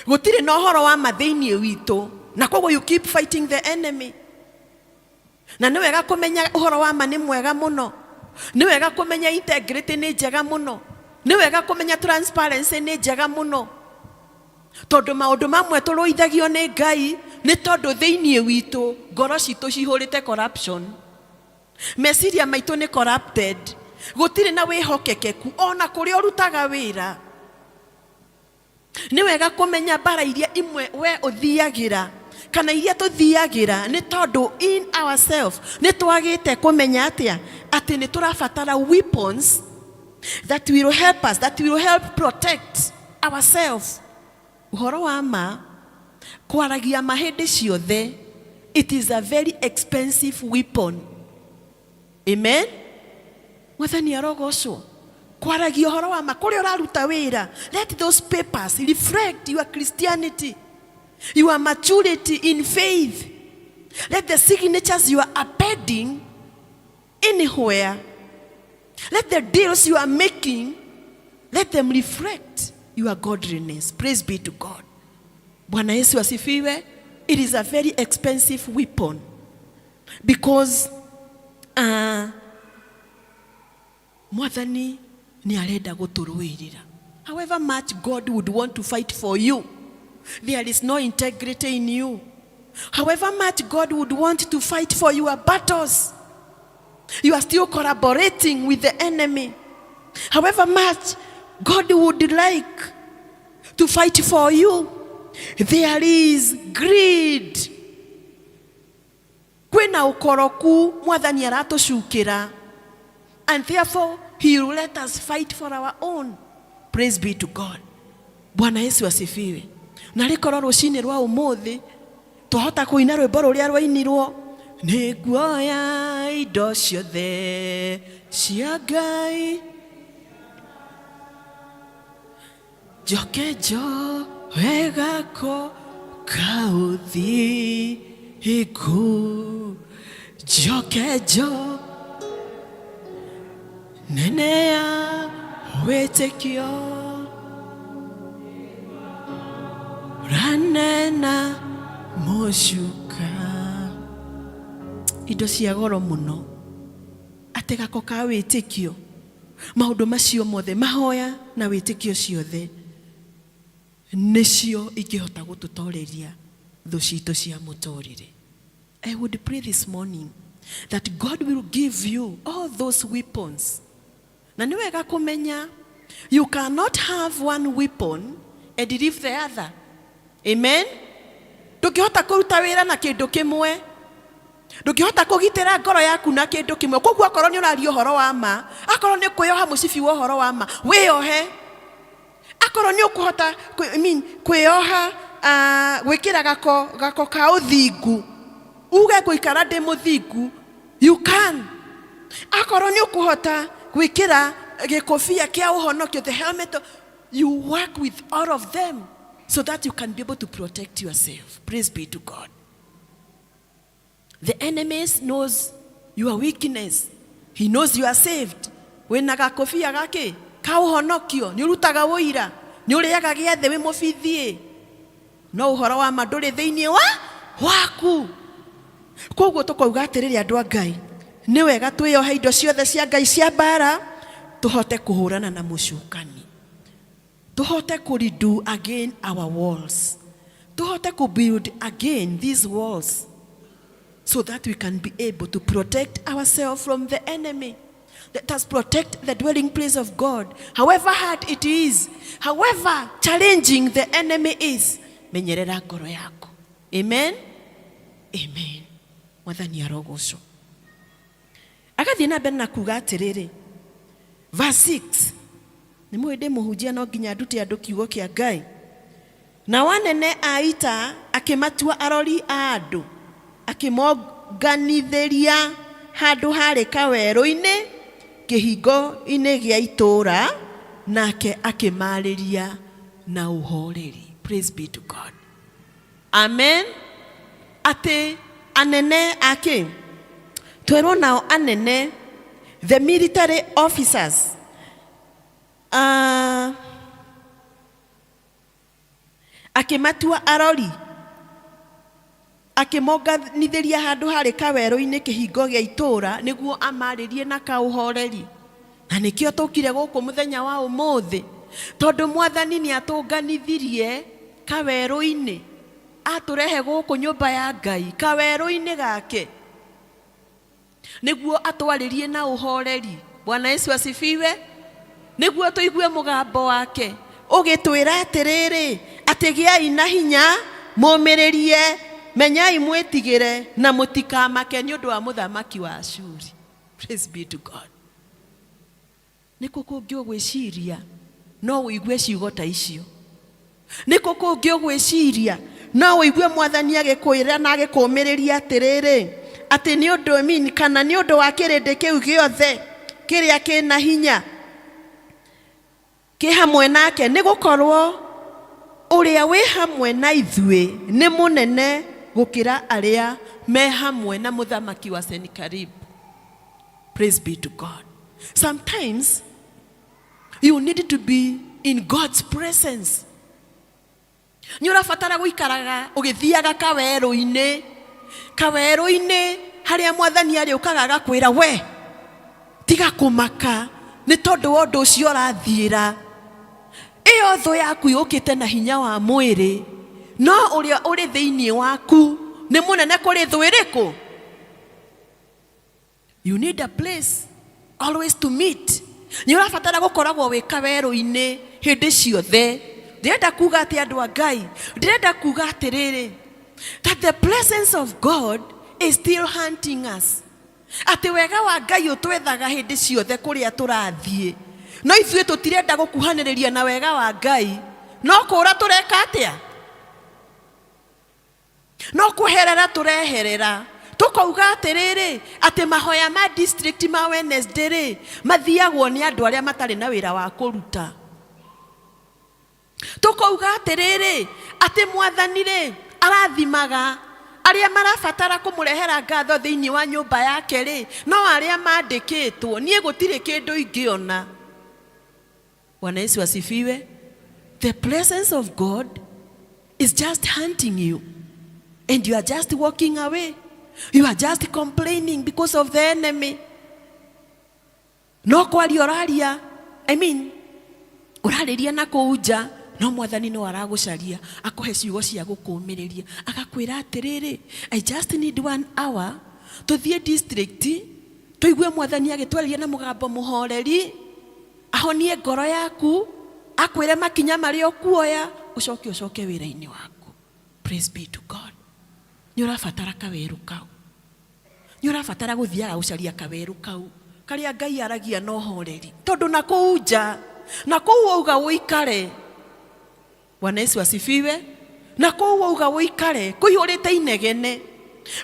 gũtirĩ na ũhoro wa ma thĩinĩ witũ, na koguo you keep fighting the enemy. Na nĩ wega kũmenya ũhoro wa ma nĩ mwega mũno, nĩ wega kũmenya integrity nĩ njega mũno, nĩ wega kũmenya transparency nĩ njega mũno, tondũ maũndũ mamwe tũrũithagio nĩ Ngai nĩ tondũ thĩinĩ witũ ngoro citũ cihũrĩte corruption, meciria maitũ nĩ corrupted, gũtirĩ na wĩhokekeku ona kũrĩa ũrutaga wĩra. Nĩ wega kũmenya mbara iria imwe we ũthiagĩra kana iria tũthiagĩra nĩ tondũ in ourselves nĩ twagĩte kũmenya atĩa atĩ nĩ tũrabatara weapons that will help us, that will help protect ourselves. Ũhoro wa ma, kwaragia ma hĩndĩ ciothe, it is a very expensive weapon. Amen. Mwathani arogocwo. Kwaragia ũhoro wa ma kũrĩa ũraruta wĩra, let those papers reflect your Christianity, your maturity in faith. Let the signatures you are appending anywhere, let the deals you are making, let them reflect your godliness. Praise be to God. Bwana Yesu asifiwe. It is a very expensive weapon because Mwathani nĩ arenda gũtũrũĩrĩra. However much God would want to fight for you, there is no integrity in you. However much God would want to fight for your battles, you are still collaborating with the enemy. However much God would like to fight for you, there is greed. Kwĩna ũkoroku Mwathani aratũcukĩra, and therefore he will let us fight for our own. Praise be to God. Bwana Yesu asifiwe. Na rĩkorwo rũcinĩ rwa ũmũthĩ twahota kũina rwĩmbo rũrĩa rwainirwo, nĩ nguoya indo ciothe cia Ngai, njoke njoe gako ka ũthingu, njoke njo nene ya wĩtĩkio ranena mũcuka. Indo cia goro mũno, atĩ gako ka wĩtĩkio, maũndũ macio mothe, mahoya na wĩtĩkio ciothe nĩcio ingĩhota gũtũtoreria thũ citũ cia mũtũrĩre. I would pray this morning that God will give you all those weapons. Na nĩ wega kũmenya you cannot have one weapon and leave the other. Amen. Ndũngĩhota kũruta wĩra na kĩndũ kĩmwe, ndũngĩhota kũgitĩra ngoro yaku na kĩndũ kĩmwe. Koguo akorwo nĩ ũraria ũhoro wa ma, akorwo nĩ kwĩyoha mũcibi wa ũhoro wa ma, wĩyohe. Akorwo nĩ ũkũhota I mean, kwĩyoha gwĩkĩra gako ka ũthingu, uge ngũikara ndĩ mũthingu, you can. Akorwo nĩ ũkũhota gwĩkĩra gĩkũbia kĩa ũhonokio, the helmet, you work with all of them so that you can be able to protect yourself. Praise be to God. The enemies knows your weakness. He knows you are saved. Wĩna gakũbia gakĩ ka ũhonokio, nĩ ũrutaga ũira, nĩ ũrĩaga gĩathĩ wĩ mũbithiĩ, no ũhoro wa ma ndũrĩ thĩinĩ wa waku. Koguo tũkauga atĩrĩrĩ, andũ a Ngai, nĩ wega twĩyohe indo ciothe cia Ngai cia mbara, tũhote kũhũrana na mũcukani, tũhote kũ redo again our walls, tũhote kũ build again these walls so that we can be able to protect ourselves from the enemy. Let us protect the dwelling place of God. However hard it is, however challenging the enemy is, menyerera ngoro yaku. Amen. Amen. Mwathani arogocwo. Agathiĩ na mbere na kuga atĩrĩrĩ, verse 6, nĩ mũĩ ndĩ mũhunjia, no nginya ndute andũ kiugo kĩa Ngai. Nao anene a ita akĩmatua arori a andũ, akĩmonganithĩria handũ harĩ kawerũ-inĩ kĩhingo-inĩ gĩa itũũra, nake akĩmarĩria na ũhoreri. Praise be to God. Amen. Atĩ anene akĩ twerwo nao anene, the military officers, akĩmatua arori, akĩmonganithĩria handũ harĩ kawerũ-inĩ kĩhingo gĩa itũũra nĩguo amarĩrie na kaũhoreri. Na nĩkĩo tũkire gũkũ mũthenya wa ũmũthĩ, tondũ mwathani nĩ atũnganithirie kawerũ-inĩ, atũrehe gũkũ nyũmba ya Ngai kawerũ-inĩ gake nĩguo atwarĩrie na ũhoreri. Bwana Yesu asifiwe. Nĩguo tũigue mũgambo wake ũgĩtwĩra atĩrĩrĩ, atĩ gĩai na hinya, mũmĩrĩrie, menyai mwĩtigĩre na mũtikamake nĩ ũndũ wa mũthamaki wa Ashuri. Praise be to God. Nĩ kũ kũngĩ ũgwĩciria no ũigue ciugo ta icio? Nĩ kũ kũngĩ ũgwĩciria no ũigue mwathani agĩkwĩra na agĩkũmĩrĩria atĩrĩrĩ, atĩ nĩ ũndũ mean, kana nĩ ũndũ wa kĩrĩndĩ kĩu gĩothe kĩrĩa kĩna hinya kĩ hamwe nake, nĩ gũkorwo ũrĩa wĩ hamwe na ithuĩ nĩ mũnene gũkĩra arĩa me hamwe na mũthamaki wa Senakeribu. Praise be to God. Sometimes you need to be in God's presence. Nĩ ũrabatara gũikaraga ũgĩthiaga kawerũ-inĩ, kawerũ-inĩ harĩa mwathani arĩũkaga agakwĩra, we tiga kũmaka nĩ tondũ wa ũndũ ũcio ũrathiĩra. Ĩyo thũ yaku yũkĩte na hinya wa mwĩrĩ, no ũrĩa ũrĩ thĩinĩ waku nĩ mũnene kũrĩ thũ ĩrĩkũ? You need a place always to meet. Nĩ ũrabatara gũkoragwo wĩ kawerũ-inĩ hĩndĩ ciothe. Ndĩrenda kuga atĩ andũ a Ngai, ndĩrenda kuga atĩrĩrĩ, that the presence of God is still hunting us. Atĩ wega wa Ngai ũtwethaga hĩndĩ ciothe kũrĩa tũrathiĩ. No ithuĩ tũtirenda gũkuhanĩrĩria na wega wa Ngai. No kũra tũreka atĩa? No kweherera tũreherera, tũkauga atĩrĩrĩ, atĩ mahoya ma district ma Wednesday rĩ, mathiagwo nĩ andũ arĩa matarĩ na wĩra wa kũruta. Tũkauga atĩrĩrĩ, atĩ mwathani rĩ, arathimaga arĩa marabatara kũmũrehera ngatho thĩinĩ wa nyũmba yake rĩ, no arĩa mandĩkĩtwo. Niĩ gũtirĩ kĩndũ ingĩona. Bwana Yesu asifiwe. The presence of God is just hunting you, and you are just walking away. You are just complaining because of the enemy. No kwaria ũraria, I mean, ũrarĩria na kũu nja, no mwathani no aragũcaria akũhe ciugo cia gũkũmĩrĩria, agakwĩra atĩrĩrĩ, I just need one hour tũthiĩ district tũigue mwathani agĩtwarĩria na mũgambo mũhoreri, ahonie ngoro yaku, akwĩre makinya marĩa ũkuoya, ũcoke ũcoke wĩra-inĩ waku. Praise be to God. Nĩ ũrabatara kawerũ kau, nĩ ũrabatara gũthiaga gũcaria kawerũ kau karĩa Ngai aragia na ũhoreri, tondũ na kũu nja, na kũu wauga ũikare. Bwana Yesu asifiwe. Na kũu wauga ũikare kũihũrĩte inegene,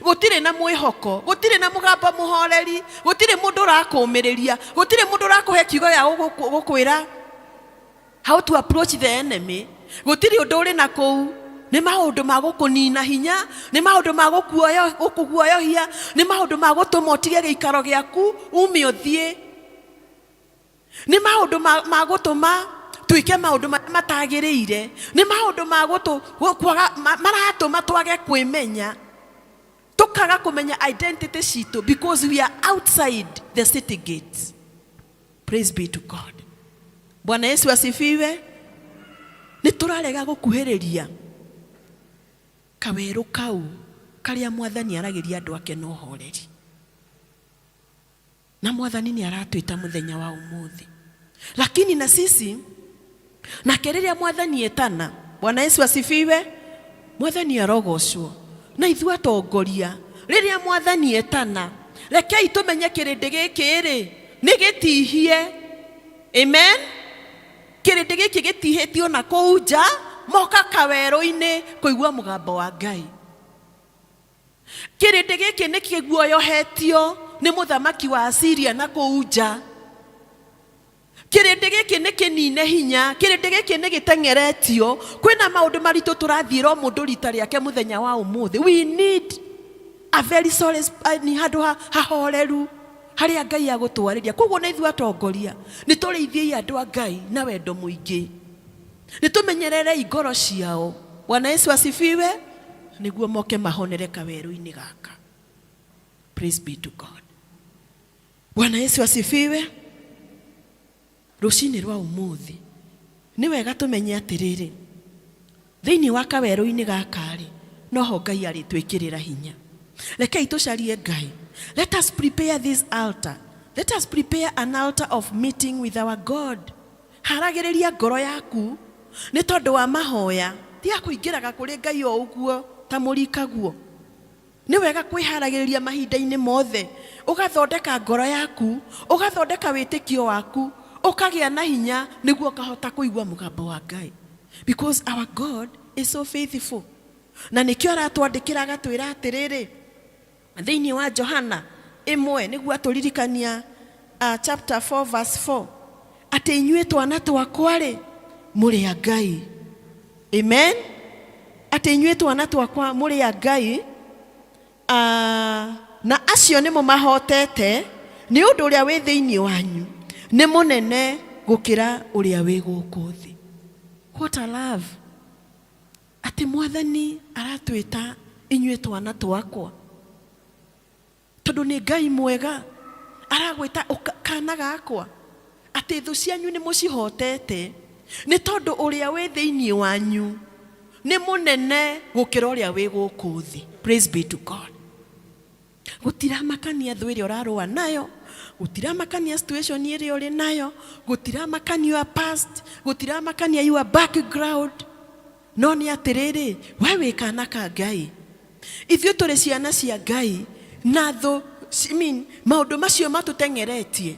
gũtirĩ na mwĩhoko, gũtirĩ na mũgambo mũhoreri, gũtirĩ mũndũ ũrakũmĩrĩria, gũtirĩ mũndũ ũrakũhe kiugo gĩa gũkwĩra how to approach the enemy. Gũtirĩ ũndũ ũrĩ na kũu. Nĩ maũndũ ma gũkũnina hinya, nĩ maũndũ ma gũkũguoyohia, nĩ maũndũ ma gũtũma ũtige gĩikaro gĩaku ume ũthiĩ, nĩ maũndũ ma gũtũma twĩke maũndũ marĩa matagĩrĩire, nĩ maũndũ ma kwaga, maratũma twage kwĩmenya, tũkaga kũmenya identity citũ, because we are outside the city gates. Praise be to God. Bwana Yesu asifiwe. Nĩ tũrarega gũkuhĩrĩria kawerũ kau karĩa mwathani aragĩria andũ ake na ũhoreri, na mwathani nĩ aratwĩta mũthenya wa ũmũthĩ. Lakini na sisi nake rĩrĩa mwathani etana, Bwana Yesu asifiwe, mwathani arogocwo, na ithuĩ atongoria, rĩrĩa mwathani etana, rekei tũmenye kĩrĩndĩ gĩkĩ rĩ nĩ gĩtihie. Amen. Kĩrĩndĩ gĩkĩ gĩtihĩtio na kũu nja, moka kawerũ-inĩ kũigua mũgambo wa Ngai. Kĩrĩndĩ gĩkĩ nĩ kĩguoyohetio nĩ mũthamaki wa Asiria na kũu nja. Kĩrĩndĩ gĩkĩ nĩ kĩnine hinya, kĩrĩndĩ gĩkĩ nĩ gĩteng'eretio. Kwĩna maũndũ maritũ tũrathiĩra o mũndũ rita rĩake mũthenya wa ũmũthĩ. We need a very solid, ni handũ hahoreru harĩa Ngai agũtwarĩria. Koguo na ithuĩ atongoria nĩ tũrĩithiei andũ a Ngai na wendo mũingĩ, nĩ tũmenyererei ngoro ciao. Bwana Yesu asifiwe, nĩguo moke mahonere kawerũ-inĩ gaka. Praise be to God. Bwana Yesu asifiwe. Rũcinĩ rwa ũmũthĩ nĩ wega tũmenye atĩrĩrĩ, thĩinĩ wa kawerũ-inĩ gaka-rĩ, noho Ngai arĩtwĩkĩrĩra hinya. Rekei tũcarie Ngai. Let us prepare this altar. Let us prepare an altar of meeting with our God. Haragĩrĩria ngoro yaku nĩ tondũ wa mahoya. Tiga kũingĩraga kũrĩ Ngai o ũguo ta mũrikaguo. Nĩ wega kwĩharagĩrĩria mahinda-inĩ mothe, ũgathondeka ngoro yaku, ũgathondeka wĩtĩkio waku, ũkagĩa na hinya nĩguo ũkahota kũigua mũgambo wa Ngai. Because our God is so faithful. Na nĩkĩo aratwandĩkĩra agatwĩra atĩrĩrĩ, thĩinĩ wa Johana ĩmwe nĩguo atũririkania chapter 4 verse 4 atĩ inyuĩ twana twakwa-rĩ, mũrĩ a Ngai. Amen. Atĩ inyuĩ twana twakwa mũrĩ a Ngai, na acio nĩ mũmahotete, nĩ ũndũ ũrĩa wĩ thĩinĩ wanyu nĩ mũnene gũkĩra ũrĩa wĩ gũkũ thĩ. What a love! Atĩ Mwathani aratwĩta inyuĩ twana twakwa, tondũ nĩ Ngai mwega, aragwĩta kana gakwa, atĩ thũ cianyu nĩ mũcihotete, nĩ tondũ ũrĩa wĩ thĩinĩ wanyu nĩ mũnene gũkĩra ũrĩa wĩ gũkũ thĩ. Praise be to God. Gũtiramakania thũ ĩrĩa ũrarũa nayo, gũtiramakania situation ĩrĩa ũrĩ nayo, gũtiramakania your past, gũtiramakania your background, no nĩ atĩrĩrĩ, we wĩ kana ka Ngai. Ithuĩ tũrĩ ciana cia Ngai, na thũ, I mean, maũndũ macio matũteng'eretie,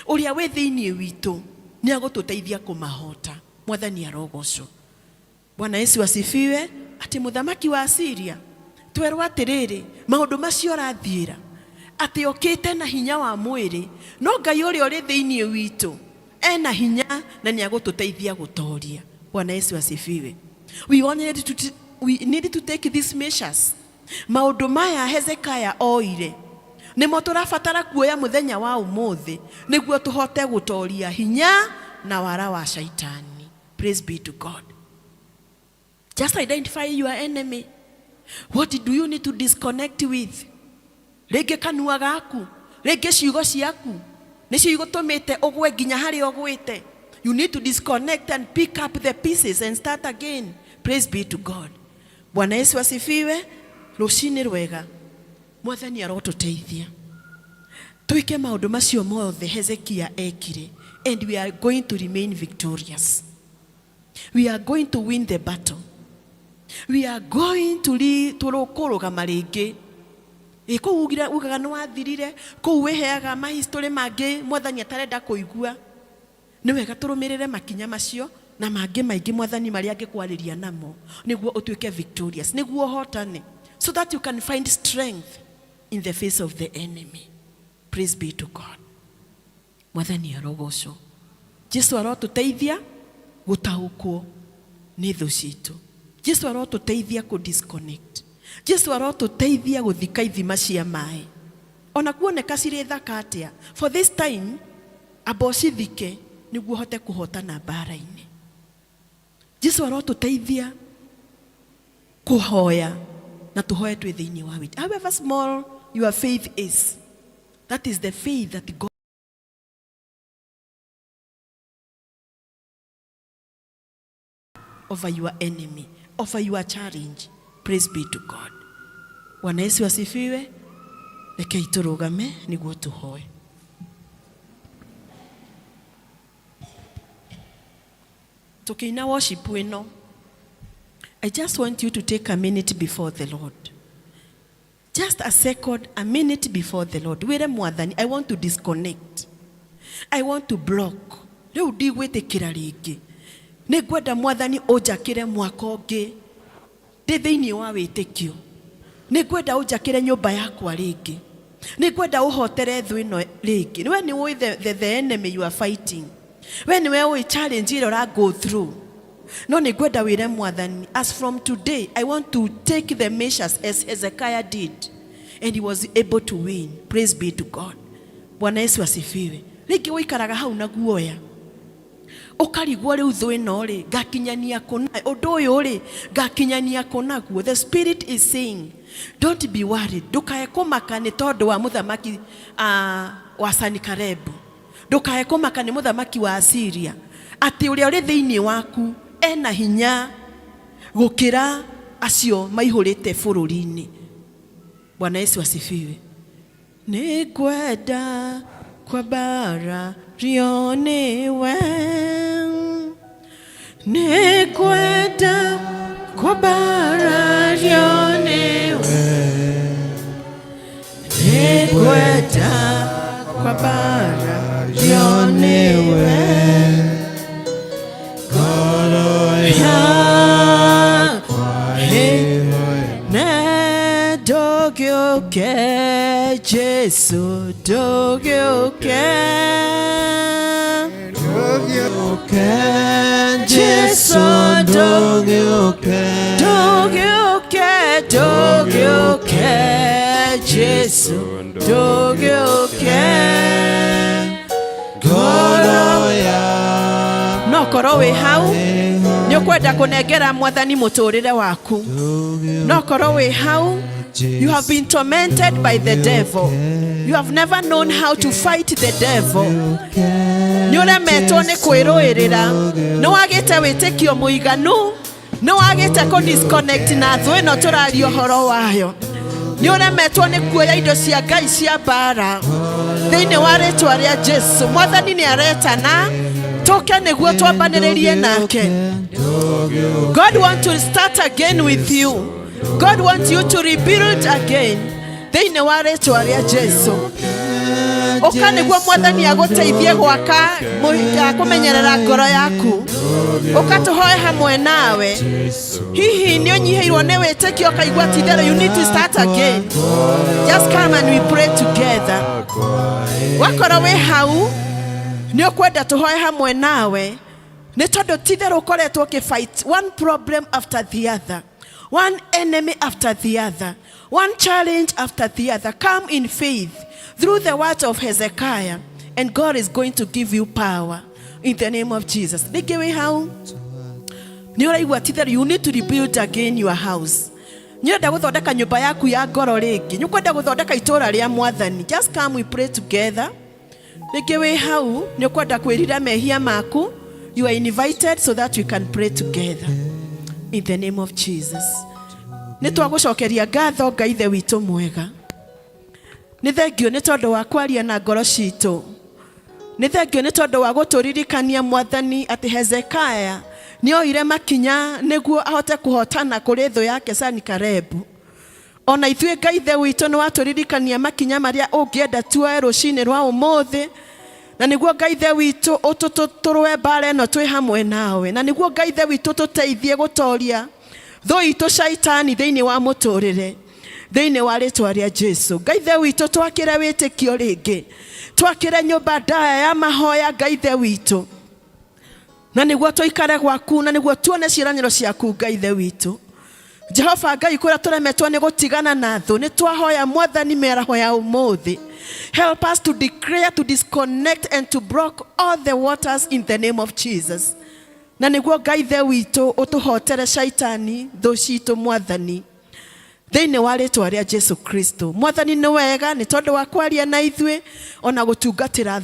ũrĩa wĩ thĩinĩ witũ nĩ agũtũteithia kũmahota. Mwathani arogocwo. Bwana Yesu asifiwe. Atĩ mũthamaki wa Syria twerwo atĩrĩrĩ, maũndũ macio ũrathiĩra atĩ okĩte na hinya wa mwĩrĩ, no Ngai ũrĩa ũrĩ thĩinĩ witũ ena hinya na nĩ agũtũteithia gũtoria. Bwana Yesu asifiwe. We all need to, we need to take these measures. Maũndũ maya Hezekiah oire nĩmo tũrabatara kuoya mũthenya wa ũmũthĩ nĩguo tũhote gũtoria hinya na wara wa Shaitani. Praise be to God. Just identify your enemy. What do you need to disconnect with? Rĩngĩ kanua gaku, rĩngĩ ciugo ciaku nĩcio igũtũmĩte ũgwe nginya harĩa ũgwĩte. You need to disconnect and pick up the pieces and start again. Praise be to God. Bwana Yesu asifiwe. Rũcinĩ rwega, Mwathani arotũteithia twĩke maũndũ macio mothe Hezekia ekire, and we are going to remain victorious. We are going to win the battle. We are going to kũrũgama rĩngĩ. Ĩ kũu ugaga nĩ wathirire, kũu wĩheaga mahistory mangĩ Mwathani atarenda kũigua. Nĩ wega tũrũmĩrĩre makinya macio na mangĩ maingĩ Mwathani marĩa angĩkwarĩria namo nĩguo ũtuĩke victorious, nĩguo ũhotane, so that you can find strength in the face of the enemy. Praise be to God. Mwathani arogocwo. Jesu arotũteithia gũtaũkwo nĩ thũ citũ. Jesu arotũteithia kũ disconnect. Jesu arotũteithia gũthika ithima cia maĩ, ona kuoneka cirĩ thaka atĩa. For this time amba ũcithike nĩguo ũhote kũhotana mbara-inĩ. Jesu arotũteithia kũhoya na tũhoe twĩ thĩinĩ wa wĩtĩkio. However small your faith is, that is the faith that God over your enemy, over your challenge. Praise be to God. Bwana Yesu asifiwe. Rekei tũrũgame nĩguo tũhoe. Tũkĩina worship ĩno, I just want you to take a minute before the Lord. Just a second, a minute before the Lord. Wĩre Mwathani, I want to disconnect. I want to block. Rĩu ndigwĩtĩkĩra rĩngĩ. Nĩ ngwenda Mwathani ũnjakĩre mwaka ũngĩ ndĩ thĩinĩ wa wĩtĩkio. Nĩ ngwenda ũnjakĩre nyũmba yakwa rĩngĩ. Nĩ ngwenda ũhotere thũ ĩno rĩngĩ. We nĩ ũĩ the enemy you are fighting. We nĩwe ũĩ challenge ĩrĩa ũra go through. No nĩ ngwenda wĩre mwathani, as from today I want to take the measures as Hezekiah did and he was able to win. Praise be to God. Bwana Yesu asifiwe. Rĩngĩ ũikaraga hau na guoya ũkarigwo rĩu thũ ĩno rĩ ngakinyania kũ na ũndũ ũyũ rĩ ngakinyania kũ naguo. The spirit is saying don't be worried, ndũkae kũmaka nĩ tondũ wa mũthamaki wa Sanikarebu, ndũkae kũmaka nĩ mũthamaki wa Asiria, atĩ ũrĩa ũrĩ thĩinĩ waku ena hinya gũkĩra acio maihũrĩte bũrũri-inĩ. Bwana Yesu asifiwe. Nĩngwenda kwambarario nĩwe, nĩngwenda kwambarario nĩwe, nĩngwenda kwambarario nĩwe, ngoro yakwa ne ndũgĩũke Jesu, ndũgĩũke Ndũgĩũke Jesu, ndũgĩũke, ndũgĩũke, ndũgĩũke Jesu, ndũgĩũke ngoro yakwa no korwo wĩ hau nĩ ũkwenda kũnengera mwathani mũtũrĩre waku, no korwo wĩ hau you have been tormented by the devil, you have never known how to fight the devil, nĩ ũremetwo nĩ kwĩrũĩrĩra, nĩ wagĩte wĩtĩkio mũiganu, nĩ wagĩte kũ disconnect na thũ ĩno tũraria ũhoro wayo, nĩ ũremetwo nĩ kuoya indo cia Ngai cia mbara. Thĩinĩ wa rĩtwa rĩa Jesu, mwathani nĩ aretana tũke nĩguo twambanĩrĩrie nake. God wants to start again with you. God wants you to rebuild again. Thĩinĩ wa rĩtwa rĩa Jesu, ũka nĩguo mwathani agũteithie gwaka kũmenyerera ngoro yaku. Ũka tũhoe hamwe nawe. Hihi nĩ ũnyihĩirwo nĩ wĩtĩkio ũkaigua ti itherũ, you need to start again. Just come and we pray together. Wakorwo wĩ hau nĩ ũkwenda tũhoe hamwe nawe, nĩ tondũ ti itherũ ũkoretwo ũkĩ fight one problem after the other, one enemy after the other, one challenge after the other. Come in faith through the words of Hezekiah, and God is going to give you power in the name of Jesus. Rĩngĩ wĩ hau nĩ ũraigua ti itherũ you need to rebuild again your house, nĩ ũrenda gũthondeka nyũmba yaku ya ngoro rĩngĩ, nĩ ũkwenda gũthondeka itũũra rĩa mwathani, just come, we pray together. Rĩngĩ wĩ hau nĩ ũkwenda kwĩrira mehia maku, you are invited so that we can pray together in the name of Jesus. Nĩ twagũcokeria ngatho Ngai ithe witũ mwega, nĩ thengio nĩ tondũ wa kwaria na ngoro citũ, nĩ thengio nĩ tondũ wa gũtũririkania mwathani atĩ Hezekiah nĩ oire makinya nĩguo ahote kũhotana kũrĩ thũ yake Sanikarebu. Ona ithuĩ Ngai ithe witũ nĩ watũririkania makinya marĩa ũngĩenda tuoe rũcinĩ rwa ũmũthĩ, na nĩguo Ngai ithe witũ tũrũe mbara ĩno twĩ hamwe nawe, na nĩguo Ngai ithe witũ tũteithie gũtoria thũ itũ caitani thĩinĩ wa mũtũrĩre. Thĩinĩ wa rĩtwa rĩa Jesu, Ngai ithe witũ, twakĩre wĩtĩkio rĩngĩ, twakĩre nyũmba ndaya ya mahoya Ngai ithe witũ, na nĩguo tũikare gwaku, na nĩguo tuone ciĩranĩro ciaku Ngai ithe witũ. Jehova Ngai, kũrĩa tũremetwo nĩ gũtigana na thũ, nĩ twahoya mwathani mĩaraho ya ũmũthĩ, help us to declare, to disconnect and to block all the waters in the name of Jesus, na nĩguo Ngai ithe witũ ũtũhotere caitani thũ citũ mwathani, thĩinĩ wa rĩtwa rĩa Jesu Kristo. Mwathani nĩ wega nĩ tondũ wa kwaria na ithuĩ ona gũtungatĩra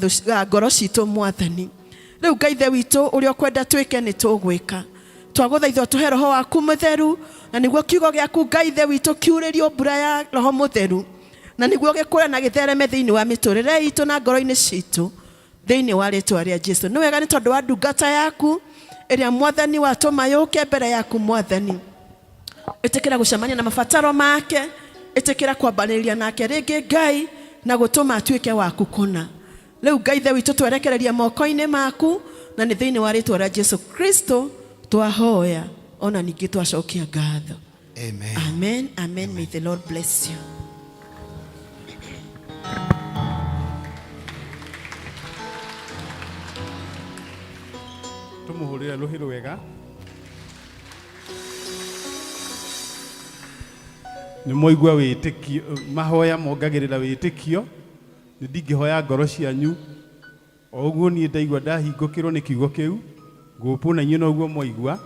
ngoro citũ mwathani. Rĩu Ngai ithe witũ, ũrĩa ũkwenda twĩke nĩ tũgwĩka. Twagũthaitha ũtũhe roho waku mũtheru, na nĩguo kiugo gĩaku Ngai ithe witũ kiurĩrio mbura ya roho mũtheru, na nĩguo gĩkũre na gĩthereme thĩinĩ wa mĩtũrĩre itũ na ngoro-inĩ citũ, thĩinĩ wa rĩtwa rĩa Jesu. Nĩ wega nĩ tondũ wa ndungata yaku ĩrĩa mwathani watũma yũke mbere yaku mwathani. Ĩtĩkĩra gũcemania na mabataro make, ĩtĩkĩra kwambanĩrĩria nake rĩngĩ Ngai, na gũtũma atuĩke waku kũna. Rĩu Ngai ithe witũ, twerekereria moko-inĩ maku, na nĩ thĩinĩ wa rĩtwa rĩa Jesu Kristo twahoya ona ningĩ twacokia ngatho. Amen. Amen, amen. May the Lord bless you. Tũmũhũrĩre rũhĩ rwega. Nĩ mwaigua wĩtĩkio, mahoya mongagĩrĩra wĩtĩkio. Nĩ ndingĩhoya ngoro cianyu o ũguo niĩ ndaigua ndahingũkĩrwo nĩ kiugo kĩu, ngũpũ na inyuĩ noguo mwaigua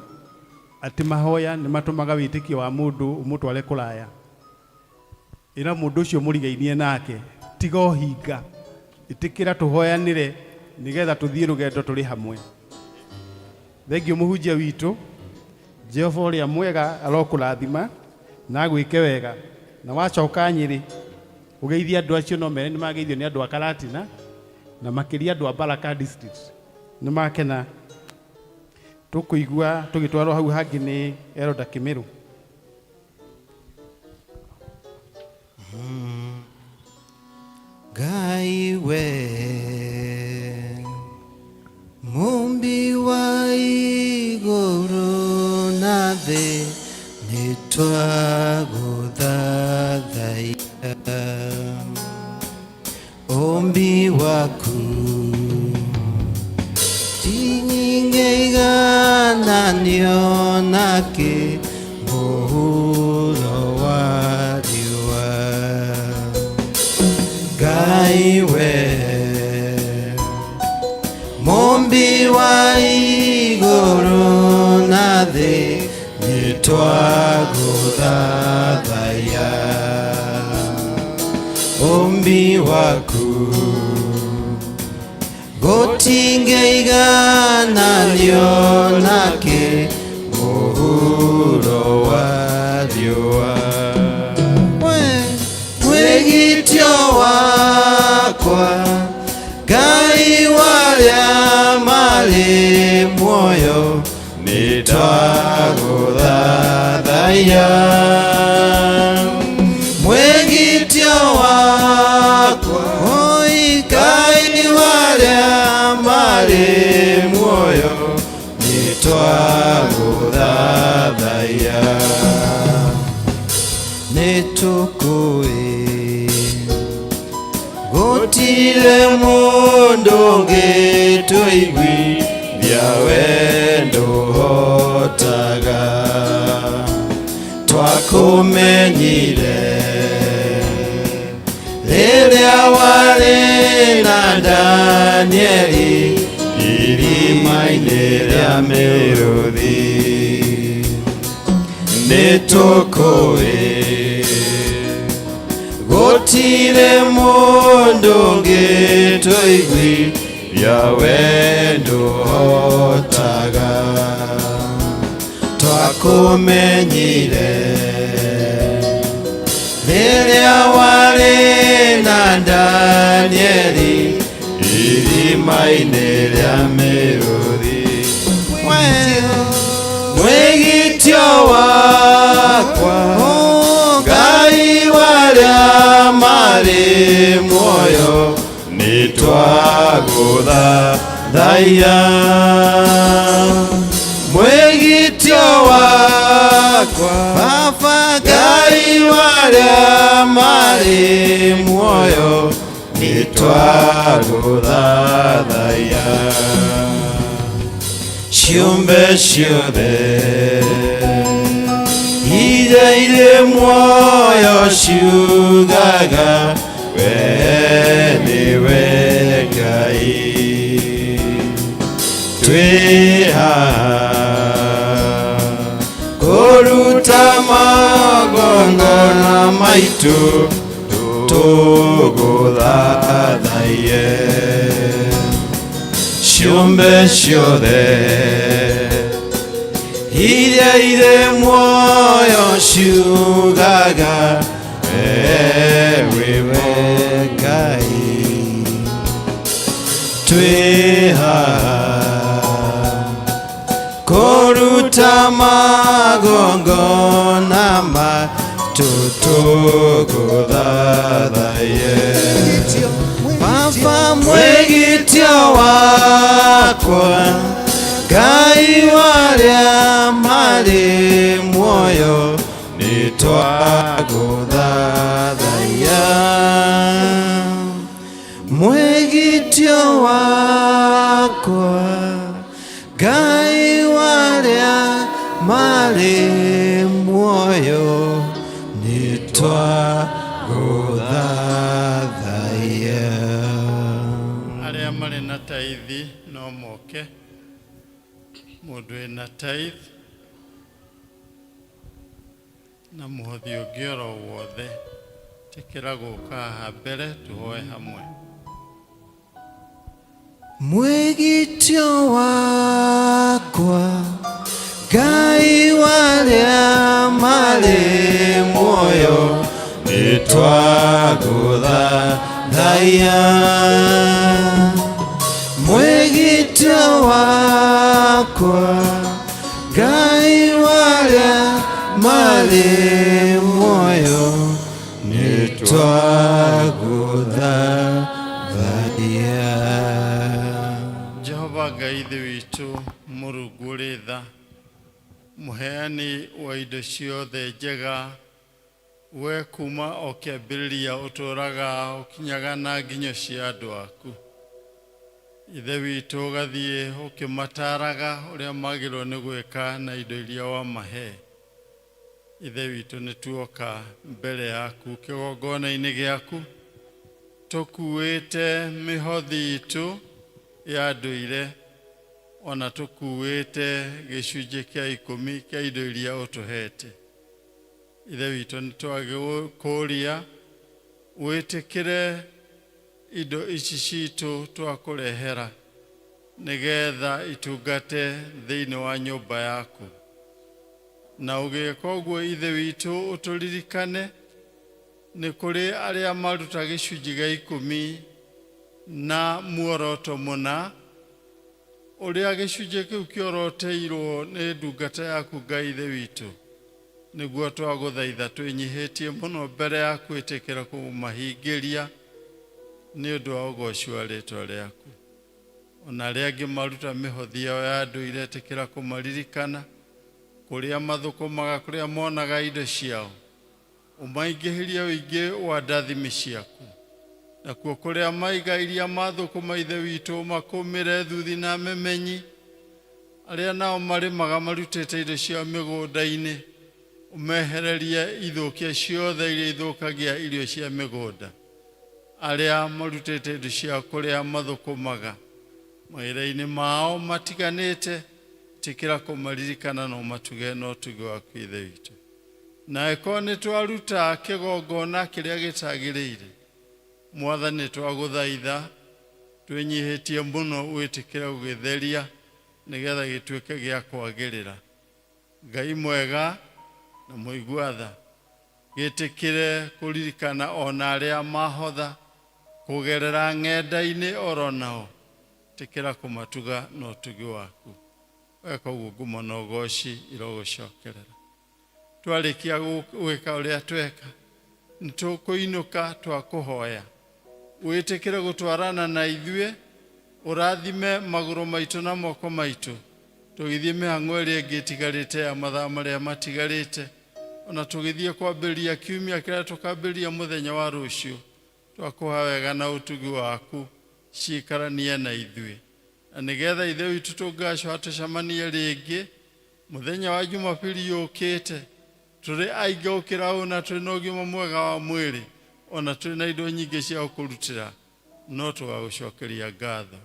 atĩ mahoya nĩ matũmaga wĩtĩkio wa mũndũ ũmũtware kũraya. Ĩra mũndũ ũcio mũrigainie nake, tiga ũhinga, ĩtĩkĩra tũhoyanĩre nĩgetha tũthiĩ rũgendo tũrĩ hamwe. Thengiũ mũhunjia witũ, Jehova ũrĩa mwega arokũrathima na agwĩke wega, na wacoka Nyĩrĩ ũgeithie andũ acio, no mere nĩ mageithio nĩ andũ a Karatina na makĩria andũ a Baraka district, nĩ makena. Tũkũigua tũgĩtwarwo hau hangĩ nĩ Elder Kĩmĩrũ. Ngai we Mumbi wa igũrũ na thĩ, nĩ twagũthathaiya. Ũmbi waku ti nyingĩ igananio nakĩ, mũhuro wa riũa. Ngai we Mumbi wa igũrũ na thĩ, nĩ twagũthathaiya. Ũmbi waku gũtingĩigananio nakĩ, mũhuro wa riũa. Mwĩgitio wakwa, Ngai warĩa marĩ muoyo, nĩ twagũthathaiya. Mwĩgitio wakwa, Ngai warĩa marĩ muoyo, nĩ twagũthathaiya. Nĩ tũkũĩ gũtirĩ mũndũ ũngĩtũiguithia wendo ũhotaga. Twakũmenyire rĩrĩa warĩ na Danieli irima-inĩ rĩa mĩrũthi. Nĩ tũkũĩ gũtirĩ mũndũ ũngĩtũiguithia wendo ũhotaga. Twakũmenyire rĩrĩa warĩ na Danieli irima-inĩ rĩa mĩrũthi. Mwĩgitio wakwa, Ngai warĩa marĩ muoyo, nĩ twagũthathaiya. Mwĩgitio wakwa, Baba, Ngai warĩa marĩ muoyo, nĩ twagũthathaiya. Ciũmbe ciothe iria irĩ muoyo ciugaga we nĩwe Ngai. Twĩ haha kũruta magongona maitũ, tũgũthathaiye. Ciũmbe ciothe iria irĩ muoyo ciugaga we wĩwe Ngai. Twĩ haha kũruta magongona maitũ, tũgũthathaiye. Baba, mwĩgitio wakwa, Ngai warĩa marĩ muoyo, nĩ twagũthathaiya. Mwĩgitio wakwa, Ngai marĩ muoyo nĩ twagũthathaiya. Arĩa marĩ na taithi no moke. Mũndũ wĩna tithe na mũhothi ũngĩ oro wothe, tĩkĩra gũka haha mbere tũhoe hamwe. Mwĩgitio wakwa, Ngai warĩa marĩ muoyo, nĩ twagũthathaiya. Mwĩgitio wakwa, Ngai warĩa marĩ muoyo, nĩ twagũthathaiya. Jehova Ngai Ithe witũ, Mũrungu ũrĩ tha, mũheani wa indo ciothe njega, we kuma o kĩambĩrĩria ũtũũraga ũkinyaga na nginyo cia andũ aku. Ithe witũ ũgathiĩ ũkĩmataaraga ũrĩa magĩrĩirwo nĩ gwĩka na indo iria wamahe. Ithe witũ nĩ tuoka mbere yaku kĩgongona-inĩ gĩaku tũkuĩte mĩhothi itũ ya ndũire ona tũkuĩte gĩcunjĩ kĩa ikũmi kĩa indo iria ũtũhete. Ithe witũ nĩ twagĩkũria wĩtĩkĩre indo ici citũ twakũrehera nĩgetha itungate thĩinĩ wa nyũmba yaku. Na ũgĩka ũguo Ithe witũ ũtũririkane nĩ kũrĩ arĩa maruta gĩcunjĩ gĩa ikũmi na muoroto mũna ũrĩa gĩcunjĩ kĩu kĩoroteirwo nĩ ndungata yaku Ngai Ithe witũ nĩguo twagũthaitha twĩnyihĩtie mũno mbere yaku ĩtĩkĩra kũmahingĩria nĩ ũndũ wa ũgoci wa rĩtwa rĩaku. Ona arĩa angĩ maruta mĩhothi yao ya ndũire ĩtĩkĩra kũmaririkana kũrĩa mathũkũmaga kũrĩa monaga indo ciao ũmaingĩhĩrie ũingĩ wa ndathimi ciaku nakuo kũrĩa maiga iria mathũkũma Ithe witũ ũmakũmĩre thuthi na memenyi arĩa nao marĩmaga marutĩte indo ciao mĩgũnda-inĩ ũmehererie ithũkia ciothe iria ithũkagia irio cia mĩgũnda arĩa marutĩte indo ciao kũrĩa mathũkũmaga mawĩra-inĩ mao matiganĩte tĩkĩra kũmaririkana na ũmatuge na ũtugi waku Ithe witũ na ĩkorwo nĩ twaruta kĩgongona kĩrĩa gĩtagĩrĩire Mwathani twagũthaitha twĩnyihĩtie mũno wĩtĩkĩre gũgĩtheria nĩgetha gĩtuĩke gĩa kwagĩrĩra. Ngai mwega na mũigua tha, gĩtĩkĩre kũririkana ona arĩa mahotha kũgerera ng'enda-inĩ oro nao, tĩkĩra kũmatuga na ũtugi waku. Weka ũguo ngumo na ũgoci irogũcokerera. Twarĩkia gwĩka ũrĩa tweka, nĩ tũkũinũka twakũhoya wĩtĩkĩre gũtwarana na ithuĩ, ũrathime magũrũ maitũ na moko maitũ tũgĩthiĩ mĩhang'o ĩrĩa ĩngĩ ĩtigarĩte ya mathaa marĩa matigarĩte, ona tũgĩthiĩ kwambĩrĩria kiumia kĩrĩa tũkambĩrĩria mũthenya wa rũciũ. Twakũha wega na ũtugi waku ciikaranie na ithuĩ, na nĩgetha Ithe witũ tũngacoka tũcemanie rĩngĩ mũthenya wa Jumapili yũkĩte tũrĩ aingĩ gũkĩra ũũ na tũrĩ na ũgima mwega wa mwĩrĩ ona tũrĩ na indo nyingĩ cia gũkũrutĩra, no tũgagũcokeria ngatho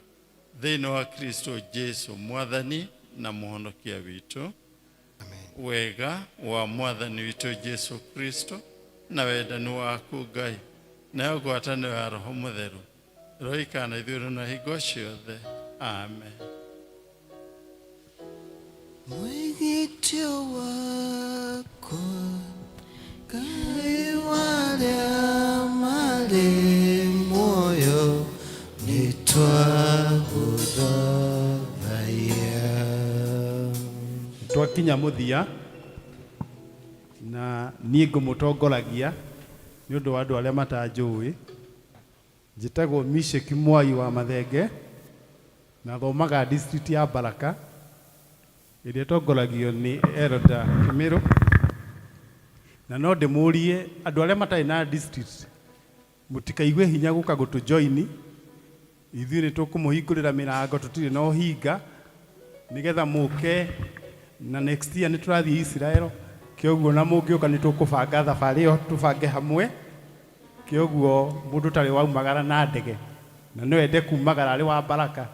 thĩinĩ wa Kristo Jesu Mwathani na Mũhonokia witũ. Wega wa Mwathani witũ Jesu Kristo na wendani waku Ngai nayo ngwatanĩro ya Roho Mũtheru ĩroikara na ithuĩ na hingo ciothe. Amen. Mwĩgitio wakwa, Ngai warĩa marĩ muoyo, nĩ twagũthathaiya. Twakinya mũthia na niĩ ngũmũtongoragia nĩ ũndũ wa andũ arĩa matanjũĩ. Njĩtagwo Misheki Mwai wa Mathenge na thomaga district ya Baraka ĩrĩa ĩtongoragio nĩ Elder Kĩmĩrũ. Na no ndĩmũrie andũ arĩa matarĩ na district mũtikaigue hinya gũka gũtũ join, ithuĩ nĩ tũkũmũhingũrĩra mĩrango tũtirĩ na ũhinga nĩgetha mũke Na next year nĩ tũrathiĩ Israel, kĩoguo na mũngĩũka nĩ tũkũbanga thabarĩ ĩyo tũbange hamwe. Kĩoguo mũndũ ũtarĩ waumagara na ndege na no ende kumagara arĩ wa baraka,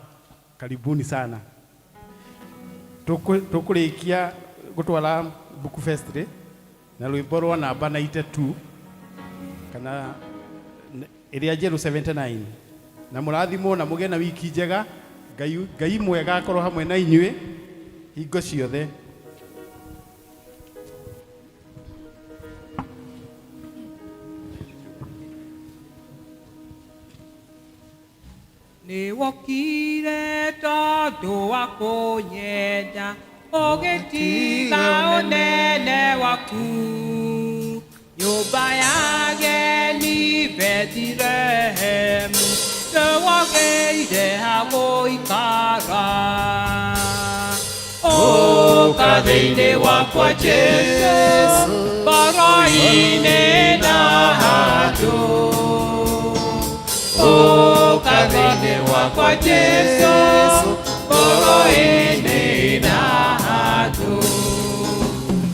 karibuni sana. Tũkũrĩkia gũtwara Book Fest rĩ na rwĩmbo rwa namba 92 kana ĩrĩa njerũ 79. Na mũrathimwo na mũgĩe na wiki njega. Ngai, Ngai mwega akorwo hamwe na inyuĩ hingo ciothe. Nĩ wokire tondũ wa kũnyenda, ũgĩtiga ũnene waku. Nyũmba ya ageni Bethilehemu, nĩwagĩire ha gũikara. Ũka thĩinĩ wakwa Jesũ, ngoro-inĩ na handũ. Ũka thĩinĩ wakwa Jesũ, ngoro-inĩ na handũ.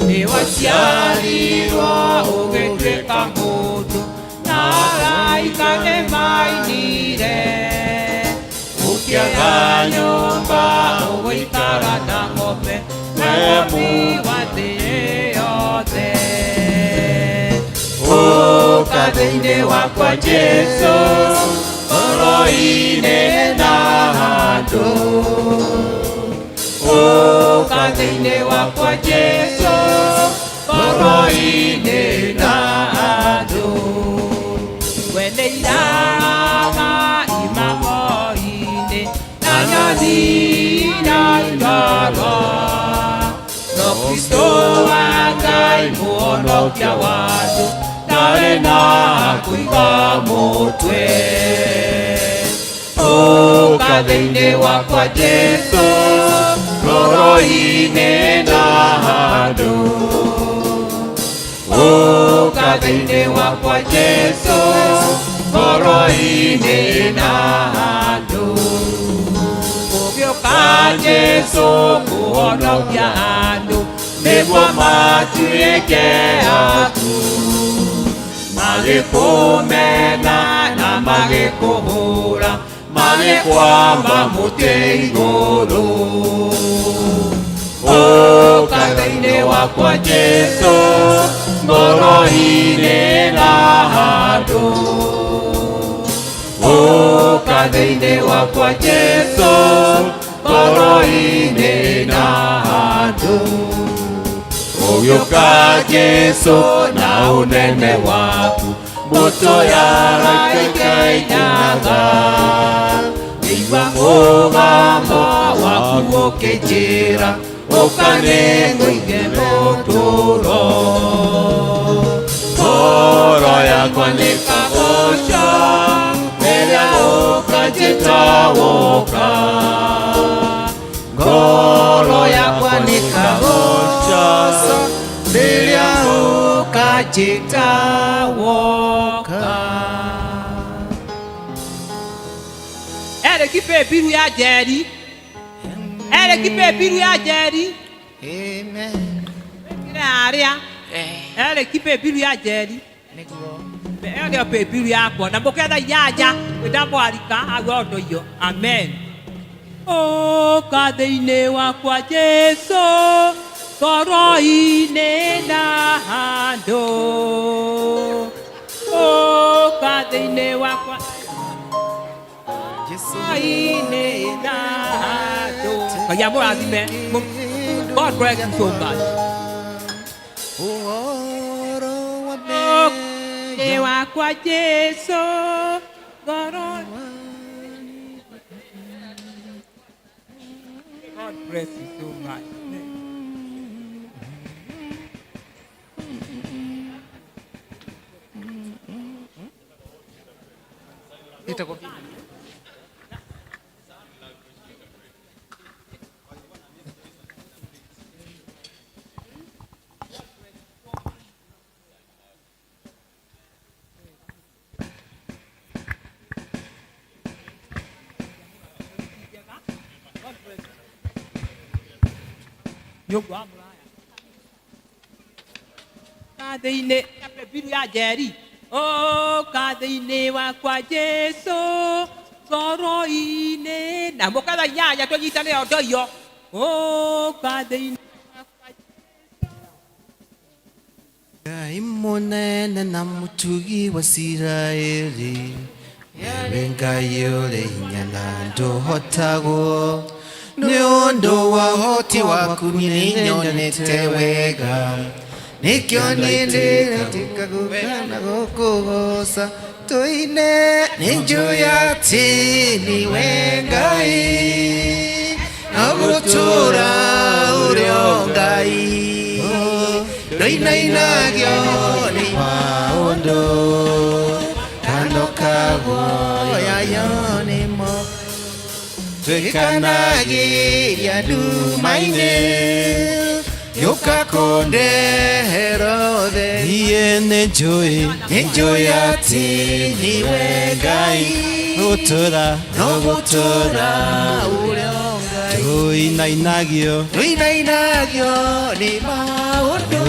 Nĩ waciarirwo ũgĩtuĩka mũndũ, na araika nĩ mainire. Ũkĩaga nyũmba ũgũikara na ng'ombe, na ng'ombi wa thĩ yothe. Ũka thĩinĩ wakwa Jesũ, ngoro-inĩ na handũ. Ũka thĩinĩ wakwa Jesũ, ngoro-inĩ na handũ. We nĩ iraga imamo-inĩ, na nyoni na ndoro. No Kristo wa Ngai mũhonokia wa andũ, ndarĩ na kũiga mũtwe. Ũka thĩinĩ wakwa Jesũ, ngoro-inĩ na handũ. Ũka thĩinĩ wakwa Jesũ, ngoro-inĩ na handũ. Ũgĩũka Jesũ kũhonokia andũ, nĩguo matuĩke aku. Magĩkũmena na magĩkũhũra, magĩkwamba mũtĩ igũrũ. Ũka thĩinĩ wakwa Jesũ, ngoro-inĩ na handũ. Ũka thĩinĩ wakwa Jesũ, ngoro-inĩ na handũ. Ũgĩũka Jesũ na ũnene waku, mbũtũ ya araika ĩinaga. Igua mũgambo waku ũkĩnjĩra, ũka nĩngũige mũtũũro. Ngoro yakwa nĩkagooca, rĩrĩa ũkanjĩta woka. Ngoro yakwa nĩkagooca, rĩrĩa ũkanjĩta woka. Eric ipe biru ya Jerry. Eric ipe biru ya Jerry. Amen. Kire aria. Eric ipe biru ya Jerry. Nĩguo. Ĩyo nĩyo pay bill yakwa na mũke thaa inyanya ndamwarika hau ondo iyo. Amen. Ũka thĩinĩ wakwa Jesũ, ngoro-inĩ na handũ. Ũka thĩinĩ wakwa ngoro-inĩ na handũ. Ngai amũrathime. God bless you so much. Thĩinĩ wakwa Jesũ, ngoro. God bless you so much. Ĩtagwo Nyũngũ wa mũraya ka thĩinĩ biru ya Njeri ũka thĩinĩ wakwa Jesu ngoro-inĩ na mũkatha inyanya tũnyitane o ndoio ũka thĩinĩ. Ngai mũnene na mũtugi wa Isiraeli, ewe Ngai ũrĩ hinya na ndũhotagwo, nĩ ũndũ wa ũhoti waku nĩnyonete wega, nĩkĩo niĩ ndĩretĩka gũka na gũkũgooca tũine, nĩnjũĩ atĩ nĩwe Ngai, na gũtũũra ũrĩ o Ngai, ndũinainagio nĩ maũndũ kando kaguoyayo nĩmo twĩkanagĩria nduma-inĩ yũka kũndehera ũtheri. Niĩ nĩnjũĩ, nĩnjũĩ atĩ nĩwe Ngai, gũtũũra no gũtũũra ũrĩ o Ngai, tũinainagio tũinainagio nĩ maũndũ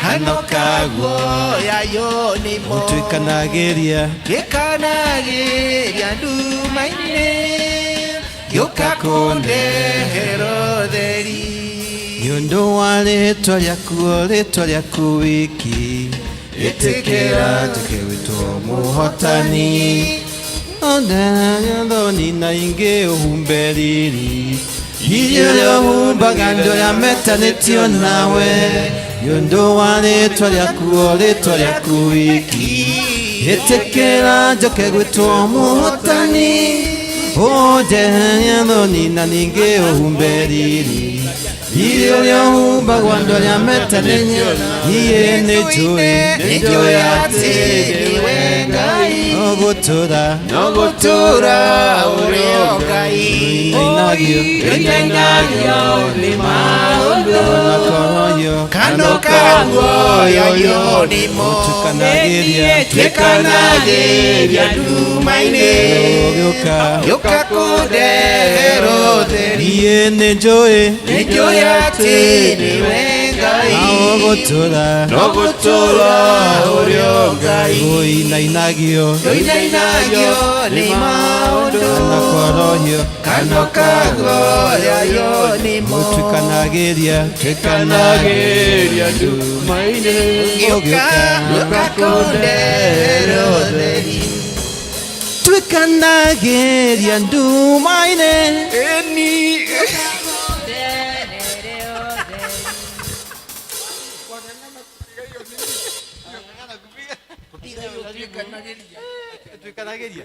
kano kaguoyayo nĩmo twĩkanagĩria twĩkanagĩria nduma-inĩ gĩũka kũndehera ũtheri. Nĩ ũndũ wa rĩtwa rĩaku o rĩtwa rĩaku wiki, ĩtĩkĩra njũke gwĩtwo mũhotani, ondereria thoni na ingĩ ũhumbe riri, iria ũrĩa ũhumbaga andũ arĩa metanĩtio nawe, nĩ ũndũ wa rĩtwa rĩaku o rĩtwa rĩaku wiki, ĩtĩkĩra njoke gwĩtwo mũhotani, ũnjeherie thoni na ningĩ ũhumbe riri, iria ũrĩa ũhumbagwo andũ arĩa metanĩtio, niĩ nĩnjũĩ, nĩnjũĩ atĩ nĩwe Ngai, no gũtũũra no gũtũũra ũrĩ o Ngai, tũinainagio tũinainagio nĩ maũndũ kano kaguoyayo nĩmo twĩkanagĩria twĩkanagĩria nduma-inĩ gĩũka kũndehera ũtheri. Niĩ nĩnjũĩ, nĩnjũĩ atĩ nĩwe Ngai, no gũtũũra no gũtũũra ũrĩ o Ngai, ũinainagio tũinainagio nĩ maũndũ kana korohio kano kaguoyayo nĩmo twĩkanagĩria twĩkanagĩria nduma-inĩ gĩũka gĩũka kũndehera ũtheri, twĩkanagĩria nduma-inĩ. Ĩni twĩkanagĩria.